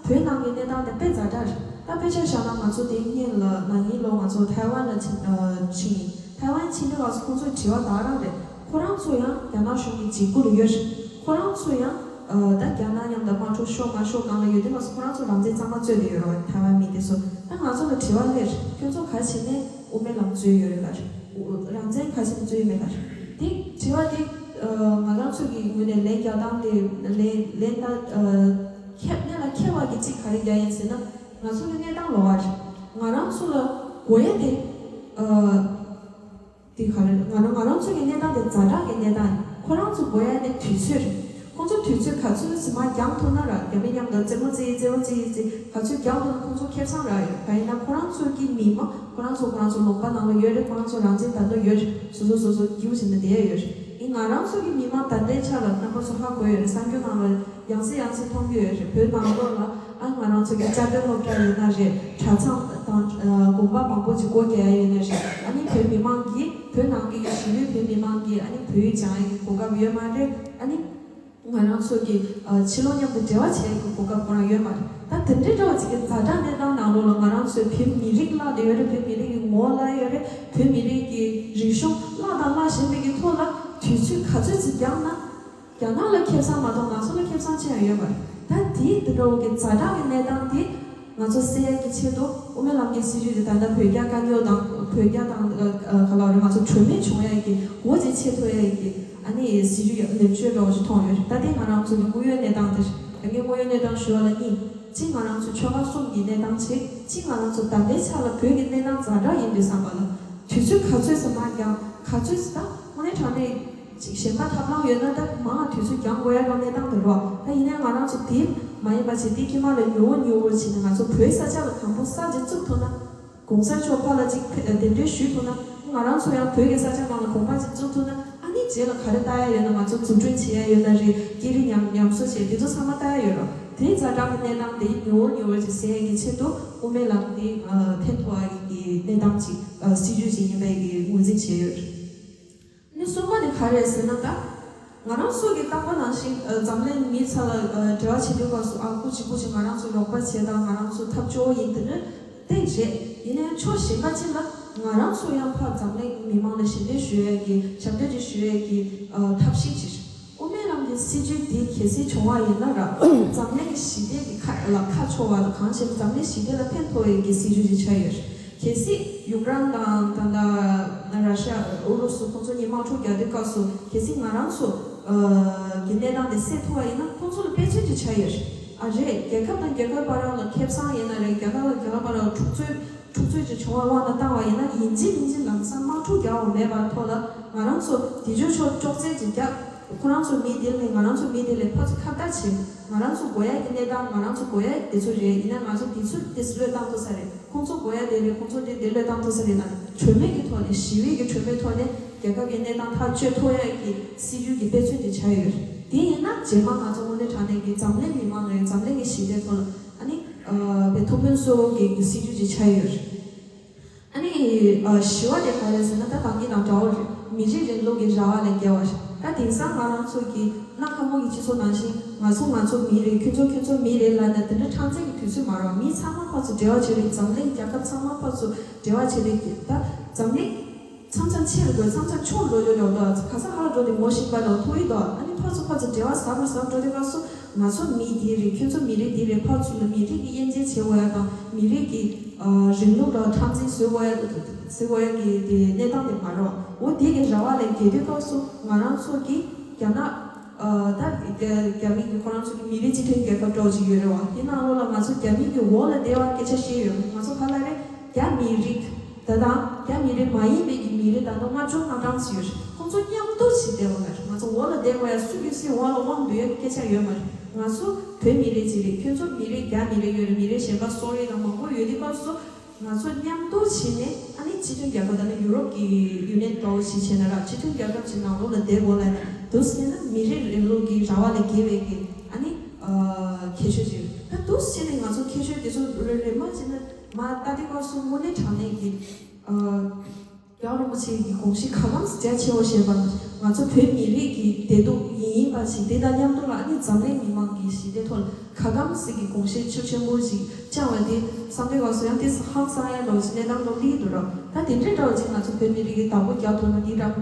བོད་ནང་གི་གནས་སྟངས་དེ་དཔེ་ཛ་དྲག་རེད། ད་དཔེ་ཆ་བཞག་ན་ང་ཚོ་དེ་སྔོན་ལ་ན་ནིང་ལོ་ང་ཚོ་ཐའེ་ཝན་ལ་ཕྱིན་ཨ་ཕྱིན་ཡིན། ཐའེ་ཝན་ཕྱིན་དུས་སྐབས་སུ་ཁོང་ཚོའི་དྲི་བ་ད་ག་རང་རེད། ཁོ་རང་ཚོ་ཡང་རྒྱ་ནག་གཞུང་གི་འཇིགས་སྐུལ་ཡོད་རེད། ཁོ་རང་ཚོ་ཡང་ཨ་ད་རྒྱ་ནག་མཉམ་དུ་དམག་འཁྲུག་ཤོར་མ་ཤོར་སྒང་ལ་ཡོད་དུས་སྐབས་སུ་ཁོ་རང་ཚོ་རང་བཙན་གཙང་མ་རྩོད་བསྡད་ཡོད་རེད་བ། ཐའེ་ཝན་མི་དེ་ཚོ། ད་ང་ཚོ་ལ་དྲི་བ་སླེབས་རེད། ཁྱོད་ཚོ་ག་བྱས་ནས་དབུ་མའི་ལམ་རྩོད་ཡོད་རེད་ལ། རང་བཙན་ག་བྱས་ནས་རྩོད་ཡོད་མེད་ལ། དེ་དྲི་བ་དེ་ང་རང་ཚོ་གི་ངོས་ནས་ལན་རྒྱག་སྟངས་དེ་ལན་ལན་ད་ཁྱད་གནད་ལ་འཁེལ་བ་གི་གཅིག་ག་རེ་རྒྱག་ཡིན་ཟེར་ན། ང་ཚོ་གི་གནས་སྟངས་ལོགས་ཀ་རེད། ང་རང་ཚོ་ལ་དགོས་ཡ་དེ་དེ་ག་རེ་ང་རང་ང་རང་ཚོ་གི་གནས་སྟངས་དེ་ཛ་དྲག་གི་གནས་སྟངས་རེད། ཁོ་རང་ཚོ་དགོས་ཡ་དེ་དུས་ཚོད་རེད། ཁོང་ཚོ་དུས་ཚོད་ག་ཚོད་ཙམ་མར་འགྱངས་ཐུབ་ན་ར། རྒྱ་མི་མཉམ་དུ་རྩེད་མོ་རྩེ་ཡི་རྩེད་མོ་རྩེ་ཡི་རྩེ་ག་ཚོད་འགྱངས་ཐུབ་ན་ཁོང་ཚོ་ཁེ་བཟང་རག་ཡོད། ག་ཡིན་ན་ཁོ་རང་ཚོ་གི་མི་མང་ཁོ་རང་ཚོ་ཁོ་རང་ཚོ་ལུང་པ་ནང་ལ་ཡོད་རེད། ཁོ་རང་ཚོ་རང་བཙན་ད་ལྟ་ཡོད་རེད། སོ་སོ་སོ་སོ་སྐྱིད་པོ་བྱས་ནས་བསྡད་ཡ་ཡོད་རེད། ཨིན་ང་རང་ཚོ་གི་མི་མང་ད་ལྟའི་ཆ་ལ་རྣམ་པ་ཚོ་ཧ་གོ་ཡོད་རེད། གསར་འགྱུར་ནང་ལ་ཡང་སེ་ཡང་སེ་མཐོང་གི་ཡོད་རེད། བོད་ནང་ལོགས་ལ་ཨ་ང་རང་ཚོ་གི་བཅའ་སྡོད་སློབ་གྲྭ་ཡིན་ན་རེད། གྲྭ་ཚང་དང་དགོན་པ་མང་པོ་ཅིག་སྒོ་རྒྱག་ཡ་ཡོད་ན་རེད། ཨ་ནི་བོད་མི་མང་གིས་བོད་ནང་གི་གཞིས་ལུས་བོད་མི་མང་གིས་ཨ་ནི་བོད་ཡིག་སྦྱང་ཡ་གི་གོ་སྐབས་ཡོད་མ་རེད། ཨ་ནི། ང་རང་ཚོ་གི་ཨ་ཕྱི་ལོགས་མཉམ་དུ་འབྲེལ་བ་བྱེད་ཡག་གི་གོ་སྐབས་ཁོ་རང་ཡོད་མ་རེད། ད་དེ་འདྲའི་འདྲ་བ་ཅིག་གི་ཛ་དྲག་གནས་སྟངས་ནང་ལོགས་ལ་ང་རང་ཚོའི་བོད་མི་རིགས་བརླག་བསྡད་ཡོད་རེད། བོད་མི་རིགས་ཀྱི་ངོ་བོ་བརླག་ཡོད་རེད། བོད་མི་རིགས་ཀྱི་རིག་གཞུང་བརླག་དང་བརླག་བཞིན་པའི་གི་ཐོག་ལ་དུས་ཚོད་ག་ཚོད་ཅིག་འགྱངས་ན་རྒྱ་ནག་ལ་ཁེ་བཟང་མ་གཏོགས་ང་ཚོ་ལ་ཁེ་བཟང་ཅི་ཡང་ཡོད་མ་རེད། ད་དེའི་དེ་འདྲ་བོ་གི་ཛ་དྲག་གི་གནས་སྟངས་དེ། ང་ཚོ་སེལ་ཡག་གི་ཆེད་དུ་དབུ་མའི་ལམ་གྱི་སྲིད་བྱུས་དེ་ད་ལྟ་བོད་རྒྱ་དཀའ་རྙོག་དང་བོད་རྒྱ་དང་ཨ་ཨ་ག་ལ་རེད། ང་ཚོ་གྲོས་མོལ་བྱུང་ཡག་གི་སྒོ་འབྱེད་བྱེད་ཐུབ་ཡག་གི་ཨ་ནི་སྲིད་བྱུས་ལེགས་བཅོས་འདྲ་བོ་ཞིག་མཐོང་ཡོད་རེད། ད་དེ་ང་རང་ཚོ་གི་དངོས་ཡོད་གནས་སྟངས་དེ་རེད། ད་ངས་དངོས་ཡོད་གནས་སྟངས་ཞུ་བ་ལ་གཉིས། གཅིག་ང་རང་ཚོ་ཆོལ་ཁ་གསུམ་གྱི་གནས་སྟངས་བྱེད། གཅིག་ང་རང་ཚོ་ད་ལྟའི་ཆ་ལ་བོད་ཀྱི་གནས་སྟངས་ཛ་དྲག་ཡིན་དུས་ཙམ་པ་ལ་དུས་ཚོད་ག་ཚོད་ཙམ་མར་འགྱངས་ག་ཚོད་ཙམ་ད་དངོས་གནས་དྲང་གནས། ཅིག་གཞན་པ་ཐབས་ལམ་ཡོད་ན་ད་མང་དུས་ཚོད་འགྱངས་དགོས་ཡ་གི་གནས་སྟངས་དེ་རེད་བ། ད་ཡིན་ནའི་ང་རང་ཚོ་དེ་མ་ཡིན་པ་བྱས་དེ་དཀྱིལ་མ་ལ་ཉུང་བོ་ཉུང་བོ་བྱས་ནས་ང་ཚོ་བོད་ས་ཆ་ལ་དང་པོ་ས་ཅིག་བཙུགས་ཐུབ་ན། གོང་ས་མཆོག་ཕར་ལ་ཅིག་ཕེ་གདན་འདྲེན་ཞུས་ཐུབ་ན། ང་རང་ཚོ་ཡང་བོད་ཀྱི་ས་ཆ་ནང་ལ་གོམ་པ་ཅིག་བཙུགས་ཐུབ་ན། ཨ་ནི་རྗེས་ལ་ག་རེ་ལྟ་ཡ་ཡོད་ན་ང་ཚོ་འཛུགས་སྐྲུན་བྱེད་ཡ་ཡོད་ན་རེད། སྐད་རིགས་ཉམས་ཉམས་གསོ་བྱེད་དེ་ཚོ་ཚང་མ་ལྟ་ཡ་ཡོད་རེད། དེ་ཛ་དྲག་གི་གནས་སྟངས་དེ་ཉུང་བོ་ཉུང་བོ་ཅིག་སེལ་ཡ་གི་ཆེད་དུ་དབུ་མའི་ལམ་དེ་ཕན་ཐོགས་ཡ་གི་གནས་སྟངས་ཅིག་སྲིད་བྱུས་ཅིག་ཡིན་པའི་གི་ངོས་འཛིན་བྱས་ཡོད་རེད། ནི་གསུམ་པ་དེ་ག་རེད་ཟེར་ན། ད་ང་རང་ཚོ་གི་རྟག་པར་ནང་བཞིན་ཨ་འཛམ་གླིང་མི་ཚོ་ལ་ཨ་འབྲེལ་བ་བྱེད་དུས་སྐབས་སུ་ཨ་སྐུ་མཁྱེན་སྐུ་མཁྱེན་ང་རང་ཚོ་རོགས་པ་བྱེད་དང་ང་རང་ཚོ་ཐབས་སྐྱོ་བོ་ཡིན་དེ་ནི་དེ་རེད། ཡིན་ནའི་ཕྱོགས་གཞན་པ་ཅིག་ལ་ང་རང་ཚོ་ཡང་ཕར་འཛམ་གླིང་མི་མང་ལ་ཞལ་འདེབས་ཞུ་ཡས་ཀྱི་ཞབས་འདེགས་ཅིག་ཞུ་ཡས་ཀྱི་ཨ་ཐབས་ཤེས་ཅིག་དབུ་མའི་ལམ་གྱི་སྲིད་བྱུས་འདི་གལ་སྲིད་བྱུང་བ་ཡིན་ན་ར། འཛམ་གླིང་གི་ཞི་བདེ་གི་ཁ་ལ་ཁ་ཕྱོགས་པ་དང་གང་ཞིག་འཛམ་གླིང་ཞི་བདེ་ལ་ཕན་ཐོགས་ཡོད་ཀྱི་སྲིད་བྱུས་ཅིག་ཆགས་ཡོད། གལ་སྲིད་ཡུཀ་རེན་དང་ད་ལྟ་ར་ཤ་ཨུ་རུ་སུ་ཁོང་ཚོ་གཉིས་དམག་འཁྲུག་རྒྱག་དུས་སྐབས་སུ་གལ་སྲིད་ང་རང་ཚོ་གི་གནས་སྟངས་དེ་སེལ་ཐུབ་པ་ཡིན་ན་ཁོང་ཚོ་ལ་དཔེ་མཚོན་ཅིག་ཆགས་ཡོད། ཨ་རེད། རྒྱལ་ཁབ་དང་རྒྱལ་ཁབ་བར་ལ་ཁེ་བཟང་ཡིན་ན་རེད། རྒྱལ་ཁབ་དང་རྒྱལ་ཁབ་བར་ལ་འཁྲུག་རྩོད་འཁྲུག་རྩོད་ཅིག་བྱུང་བའི་དབང་དུ་བཏང་བ་ཡིན་ན་ཡིན་གཅིག་མིན་གཅིག་ལམ་སང་དམག་འཁྲུག་རྒྱག་འོང་མེད་པར་ཐོག་ལ་ང་རང་ཚོ་དེ་ཕྱོགས་ཕྱོགས་ཅོག་ཙེ་ཅིག་རྒྱག་ཁོ་རང་ཚོ་མི་དེ་ལས་ང་རང་ཚོ་མི་དེ་ལས་ཕར་ཚུར་ཁ་བརྡ་བྱེད། ང་རང་ཚོ་དགོས་ཡ་གི་གནས་སྟངས་ང་རང་ཚོ་དགོས་ཡ་དེ་ཚོ་རེད། ཡིན་ན་ང་ཚོ་དེ་ཚོ་དེ་བློས་བཏང་ཐུབ་ས་རེད། ཁོང་ཚོ་དགོས་ཡ་དེ་རེད། ཁོང་ཚོ་དེ་དེ་བློས་བཏང་ཐུབ་ས་རེད་ན། གྲོས་མོལ་གྱི་ཐོག་ནས་ཞི་བའི་གི་གྲོས་མོལ་ཐོག་ནས་རྒྱལ་ཁབ་ཀྱི་གནས་སྟངས་ཐག་གཅོད་ཐུབ་ཡ་གི་སྲིད་ཇུས་ཀྱི་དཔེ་མཚོན་དེ་ཆགས་ཡོད་རེད། དེ་ཡིན་ན་རྗེས་མ་ང་ཚོ་དངོས་གནས་དྲང་གནས་ཀྱི་འཛམ་གླིང་མི་མང་ལ་འཛམ་གླིང་གི་ཞི་བདེ་ཐོག་ལ་ཨ་ནི་བའི་ཐུགས་ཕན་གསོས་ཡ་གི་སྲིད་ཇུས་དེ་ཆགས་ཡོད་རེད། ཨ་ནི། ཨ། ཞི་བ་དེ་ག་རེ་ཟེར་ན་ད་གང་གི་དང་འདྲ་བོ་རེད། མི་རིགས་རིང་ལུགས་ཀྱི་ར་བ་ལས་བརྒལ་བ་རེད། ད་དེང་སང་ང་རང་ཚོ་གི་གནའ་སྔ་མོ་གི་སྤྱི་ཚོགས་ནང་བཞིན་ང་ཚོ་ང་ཚོ་མི་རེད། ཁྱོད་ཚོ་ཁྱོད་ཚོ་མི་རེད་ལབ་ན་དེ་འདྲ་ཁྲག་འཛིང་གི་དུས་ཚོད་མ་རེད། མི་ཚང་མ་ཕར་ཚུར་འབྲེལ་བ་བྱེད་རེད། འཛམ་གླིང་རྒྱལ་ཁབ་ཚང་མ་ཕར་ཚུར་འབྲེལ་བ་བྱེད་རེད། ད་འཛམ་གླིང་མཚམས་མཚམས་ཆེ་རུ་འགྲོ། མཚམས་མཚམས་ཆུང་རུ་འགྲོ་རྒྱུ་འདུག་ག་ས་ག་ལ་འགྲོ་དེ་མོ་ཤིང་པ་དང་ཐུག་ཡི་འདུག་ཨ་ནི་ཕར་ཚུར་ཕར་ཚུར་འབྲེལ་བ་ཟབ་རུ་ཟབ་འགྲོ་དུས་སྐབས་སུ་ང་ཚོ་མི་དེ་རེད། ཁྱོད་ཚོ་མི་རིགས་དེ་རེད། ཕར་ཚུར་ལ་མི་རིགས་ཀྱི་དབྱེ་འབྱེད་བྱེད་དགོས་ཡ་དང་མི་རིགས་ཀྱི་ཨ་རིང་ལུགས་ལ་ཁྲག་འཛིང་བཟོ་དགོས་ཡ་བཟོ་དགོས་ཡ་གི་དེ་གནས་སྟངས་དེ་མ་རེད། འོ་དེ་གི་ར་བ་ལས་བརྒལ་དུས་སྐབས་སུ་ང་རང་ཚོ་གི་རྒྱ་ནག་ཨ་ད་རྒྱ་རྒྱ་མི་གི་ཁོ་རང་ཚོ་གི་མི་རིགས་སྤྱི་མཐུན་རྒྱལ་ཁབ་འདྲ་བོ་ཅིག་ཡོད་རེད་བ། དེ་ནང་ལོགས་ལ་ང་ཚོ་རྒྱ་མི་གི་འོག་ལ་བསྡད་པ་སྐད་ཆ་བཤད་ཡོད། ང་ཚོ་ག་ལ་རེད། རྒྱ་མི་རིགས། ད་དང་རྒྱ་མི་རིགས་མ་ཡིན་པའི་གི་མི་རིགས་ད་དུང་ལྔ་བཅུ་ང་གྲངས་ཅིག་ཡོད་རེད། ཁོང་ཚོ་མཉམ་དུ་ཅིག་བསྡད་པ་མ་རེད། ང་ཚོ་འོག་ལ་བསྡད་དགོས་ཡ་སུ་གི་སུའི་འོག་ལ་དབང་བསྡུ་ཡ་སྐད་ཆ་ཡོད་མ་རེད། ང་ཚོ་བོད་མི་རིགས་ཅིག་རེད། ཁྱོད་ཚོ་མི་རིགས་རྒྱ་མི་རིགས་ཡོད་རེད། མི་རིགས་གཞན་པ་སོག་རིགས་དང་མང་པོ་ཡོད་དུས་སྐབས་སུ་ང་ཚོ་མཉམ་དུ་བྱས་ནས་ཨ་ནི་སྤྱི་མཐུན་རྒྱལ་ཁབ་ད་ནི་ཡུ་རོབ་ཀྱི་ཡུ་ནེན་འདྲ་བོ་ཞིག་བྱས་ན་ར་སྤྱི་མཐུན་རྒྱལ་ཁབ་ཅིག་ནང་ལོགས་ལ་བསྡད་དགོས་ལབ་ནས་འདུག་ཟེར་ན་མི་རིགས་རིང་ལུགས་ཀྱི་ར་བ་ལས་བརྒལ་བའི་གི་ཨ་ནི་ཁྱད་ཆོས་ཅིག་ཡོད། ད་འདུག་ཟེར་ནས་ང་ཚོ་ཁྱད་ཆོས་དེ་ཚོ་རེ་རེ་མ་བྱས་ན། མ་ལྟ་དུས་སྐབས་སུ་དངོས་གནས་དྲང་གནས་ཀྱི་ཨ་རྒྱལ་བ་རིན་པོ་ཆེ་གི་དགོངས་གཞི་ག་གམ་རྒྱ་ཆེ་བོ་བཞེས་པ། ང་ཚོ་བོད་མི་རིགས་ཀྱི་བདེ་སྡུག་ཡིན་ཡིན་པ་ཞིག་དེ་དང་མཉམ་དུ་ལ་ཨ་ནི་འཛམ་གླིང་མི་མང་གི་ཞི་བདེ་ཐོག་ལ་ག་གམ་ཞིག་གི་དགོངས་གཞི་ཤུགས་ཆེན་པོ་ཞིག་བཅངས་བ་དེ་བསམ་པའི་སྐབས་སུ་ཡང་དེ་ཧང་སང་ཡ་འདྲ་བོ་ཞིག་གནས་སྟངས་འདྲ་བོ་སླེབས་ཀྱི་འདུག་ར། ད་དེ་འདྲའི་འདྲ་བོ་ཅིག་ང་ཚོ་བོད་མི་རིགས་ཀྱི་བདག་པོ་རྒྱག་ཐུབ་ན་དེ་འདྲ་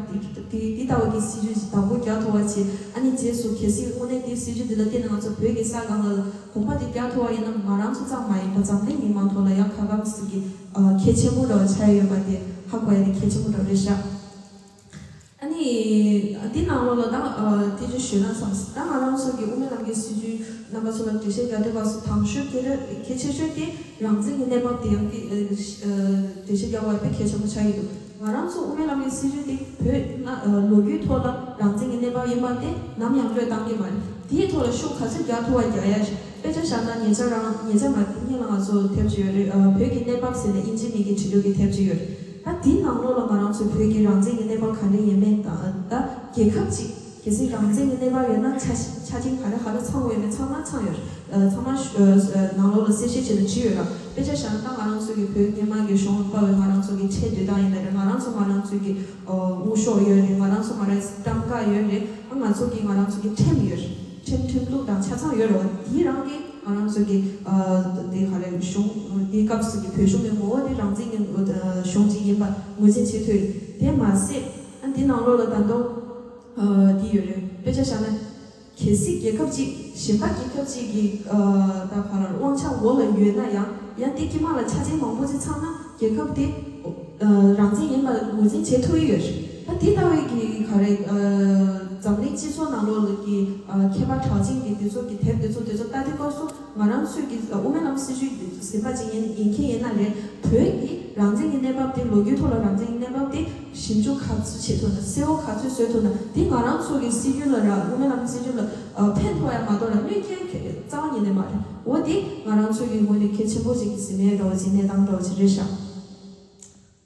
དེ་དེ་ལྟ་བུ་གི་སྲིད་ཇུས་ཞིག་བདག་པོ་རྒྱག་ཐུབ་པ་བྱས། ཨ་ནི་རྗེས་སུ་གལ་སྲིད་དངོས་གནས་དེ་སྲིད་ཇུས་དེ་ལ་བརྟེན་ནས་ང་ཚོ་བོད་ཀྱི་ས་སྒང་ལ་གོམ་པ་དེ་རྒྱག་ཐུབ་པ་ཡིན་ན་ང་རང་ཚོ་ཙམ་མ་ཡིན་པ་འཛམ་གླིང་མི་མང་ཐོག་ལ་ཡང་ཁ་སྐམ་ཞིག་གི་ཨ་གལ་ཆེན་པོ་འདྲ་བ་ཆགས་ཡོད་པ་དེ་ཧ་གོ་ཡ་དེ་གལ་ཆེན་པོ་འདྲ་རེད་ཤག་ཨ་ནི་འདི་ནང་ལོགས་ལ་ད་ཨ་ཏི་ཅི་ཞུས་ན་བསམ། ད་ང་རང་ཚོ་གི་དབུ་མའི་ལམ་གྱི་སྲིད་ཇུས་རྣམ་པ་ཚོ་ལ་འགྲེལ་བཤད་རྒྱག་འདོད་པ་སོ་དང་ཤོས་གལ་གལ་ཆེ་ཤོས་དེ་རང་བཙན་གྱི་གནས་བབ་དེ་ཡང་དེ་ཨ་འགྲེལ་བཤད་རྒྱག་པ་དཔེ་གལ་ཆེན་པོ་ཆགས་ཀྱི་འདུག་ང་རང་ཚོ་དབུ་མའི་ལམ་གྱི་སྲིད་ཇུས་དེ་བོད་ན་ལོ་རྒྱུས་ཐོག་ལ་རང་བཙན་གྱི་གནས་བབ་ཡིན་པ་དེ་ནམ་ཡང་བློས་བཏང་གི་མ་རེད། དེའི་ཐོག་ལ་ཤུགས་ག་ཚོད་རྒྱག་ཐུབ་པ་རྒྱག་ཡ་ཞིག་དཔེ་ཆ་བཞག་ན་ཉེ་ཆར་རང་ཉེ་ཆར་མ་གཏོགས་སྔོན་ལ་ང་ཚོ་ཐེབས་ཀྱི་ཡོད་རེད། བོད་ཀྱི་གནས་བབ་ཟེར་ནས་དབྱིན་ཇི་མི་གི་བྲིས་ལུགས་ཀྱི་ཐེབས་ཀྱི་ཡོད་རེད། ད་དེའི་ནང་ལོགས་ལ་ང་རང་ཚོ་བོད་ཀྱི་རང་བཙན་གྱི་གནས་བབ་ག་འདྲ་ཡིན་མིན་དང་ད་རྒྱལ་ཁབ་ཅིག་གལ་སྲིད་རང་བཙན་གྱི་གནས་བབ་ཡོད་ན་ཆ་ཆ་རྐྱེན་ག་རེ་ག་རེ་ཚང་དགོས་ཡོད་མེད་ཚང་མ་ཚང་ཡོད་རེད། ཚང་མ་ནང་ལོགས་ལ་གསལ་བཤད་བྱས་ནས་བྲིས་ཡོད་ར། དཔེ་ཆ་བཞག་ན་ད་ང་རང་ཚོ་གི་བོད་སྔོན་མ་གི་གཞུང་ལ་དཔའ་བའི་ང་རང་ཚོ་གི་ཁྲལ་བསྡུ་སྟངས་ཡིན་ན་རེད། ང་རང་ཚོ་ང་རང་ཚོ་གི་དངུལ་ཤོག་ཡོད་རེད། ང་རང་ཚོ་ང་རང་ཚོ་ཏང་ཁ་ཡོད་རེད། ཨ་ང་ཚོ་གི་ང་རང་ཚོ་གི་ཁྲིམས་ཡོད་རེད། ཁྲིམས་ཁྲིམས་ལུགས་དང་ཆ་ཚང་ཡོད་རེད་བ། དེའི་རང་གི་ང་རང་ཚོ་གི་དེ་ག་རེ་གཞུང་དེའི་སྐབས་སུ་གི་བོད་གཞུང་གི་ངོ་བོ་དེ་རང་བཙན་གྱི་གཞུང་ཅིག་ཡིན་པ་ངོས་འཛིན་བྱེད་ཐུབ་རེད། དེ་མ་ཟད་ཨ་འདི་ནང་ལོགས་ལ་ད་དུང་དེ་ཡོད་རེད། དཔེ་ཆ་བཞག་ན། གལ་སྲིད་རྒྱལ་ཁབ་ཅིག་གཞན་པ་རྒྱལ་ཁབ་ཅིག་གི་ཨ་ད་ག་ལ་དབང་ཆ་འོག་ལ་ཡོད་ན་ཡང་ཡང་དེ་དཀྱིལ་མ་ལ་ཆ་རྐྱེན་མང་པོ་ཅིག་ཚང་ན་རྒྱལ་ཁབ་དེ་ཨ་རང་བཙན་ཡིན་པ་ངོས་འཛིན་བྱེད་ཐུབ་ཀྱི་ཡོད་རེད། ད་དེ་ལྟ་བུའི་གི་ག་རེ་ཨ་འཛམ་གླིང་སྤྱི་ཚོགས་ནང་ལོགས་ལ་གི་ཨ་མཁས་པ་གྲགས་ཅན་གྱི་དེ་ཚོ་གི་དེབ་དེ་ཚོ་དེ་ཚོ་ལྟ་དུས་སྐབས་སུ་ང་རང་ཚོས་གི་ཨ་དབུ་མའི་ལམ་སྲིད་བྱུས་ཟིན་པ་ཅིག་ཡིན་ཡིན་མཁན་ཡིན་ན་རེད། བོད་ཀྱི་རང་བཙན་གྱི་གནས་བབ་དེ་ལོ་རྒྱུས་ཐོག་ལ་རང་བཙན་གྱི་གནས་བབ་དེ་ཞིབ་འཇུག་ག་ཚོད་བྱེད་ཐུབ་ན་གསལ་བོ་ག་ཚོད་བཟོ་ཐུབ་ན་དེ་ང་རང་ཚོ་གི་སྲིད་བྱུས་ལ་ར་དབུ་མའི་ལམ་སྲིད་བྱུས་ལ་ཨ་ཕན་ཐོགས་ཡ་མ་གཏོགས་ལ་གནོད་སྐྱེལ་རྩ་བ་ཉིད་ནས་མ་རེད། འོ་དེ་ང་རང་ཚོ་གི་ངོས་ནས་གལ་ཆེན་པོ་ཞིག་གི་ཟིན་ནས་འདྲ་བོ་ཅིག་གནས་སྟངས་འདྲ་བོ་ཅིག་རེད་ཤག་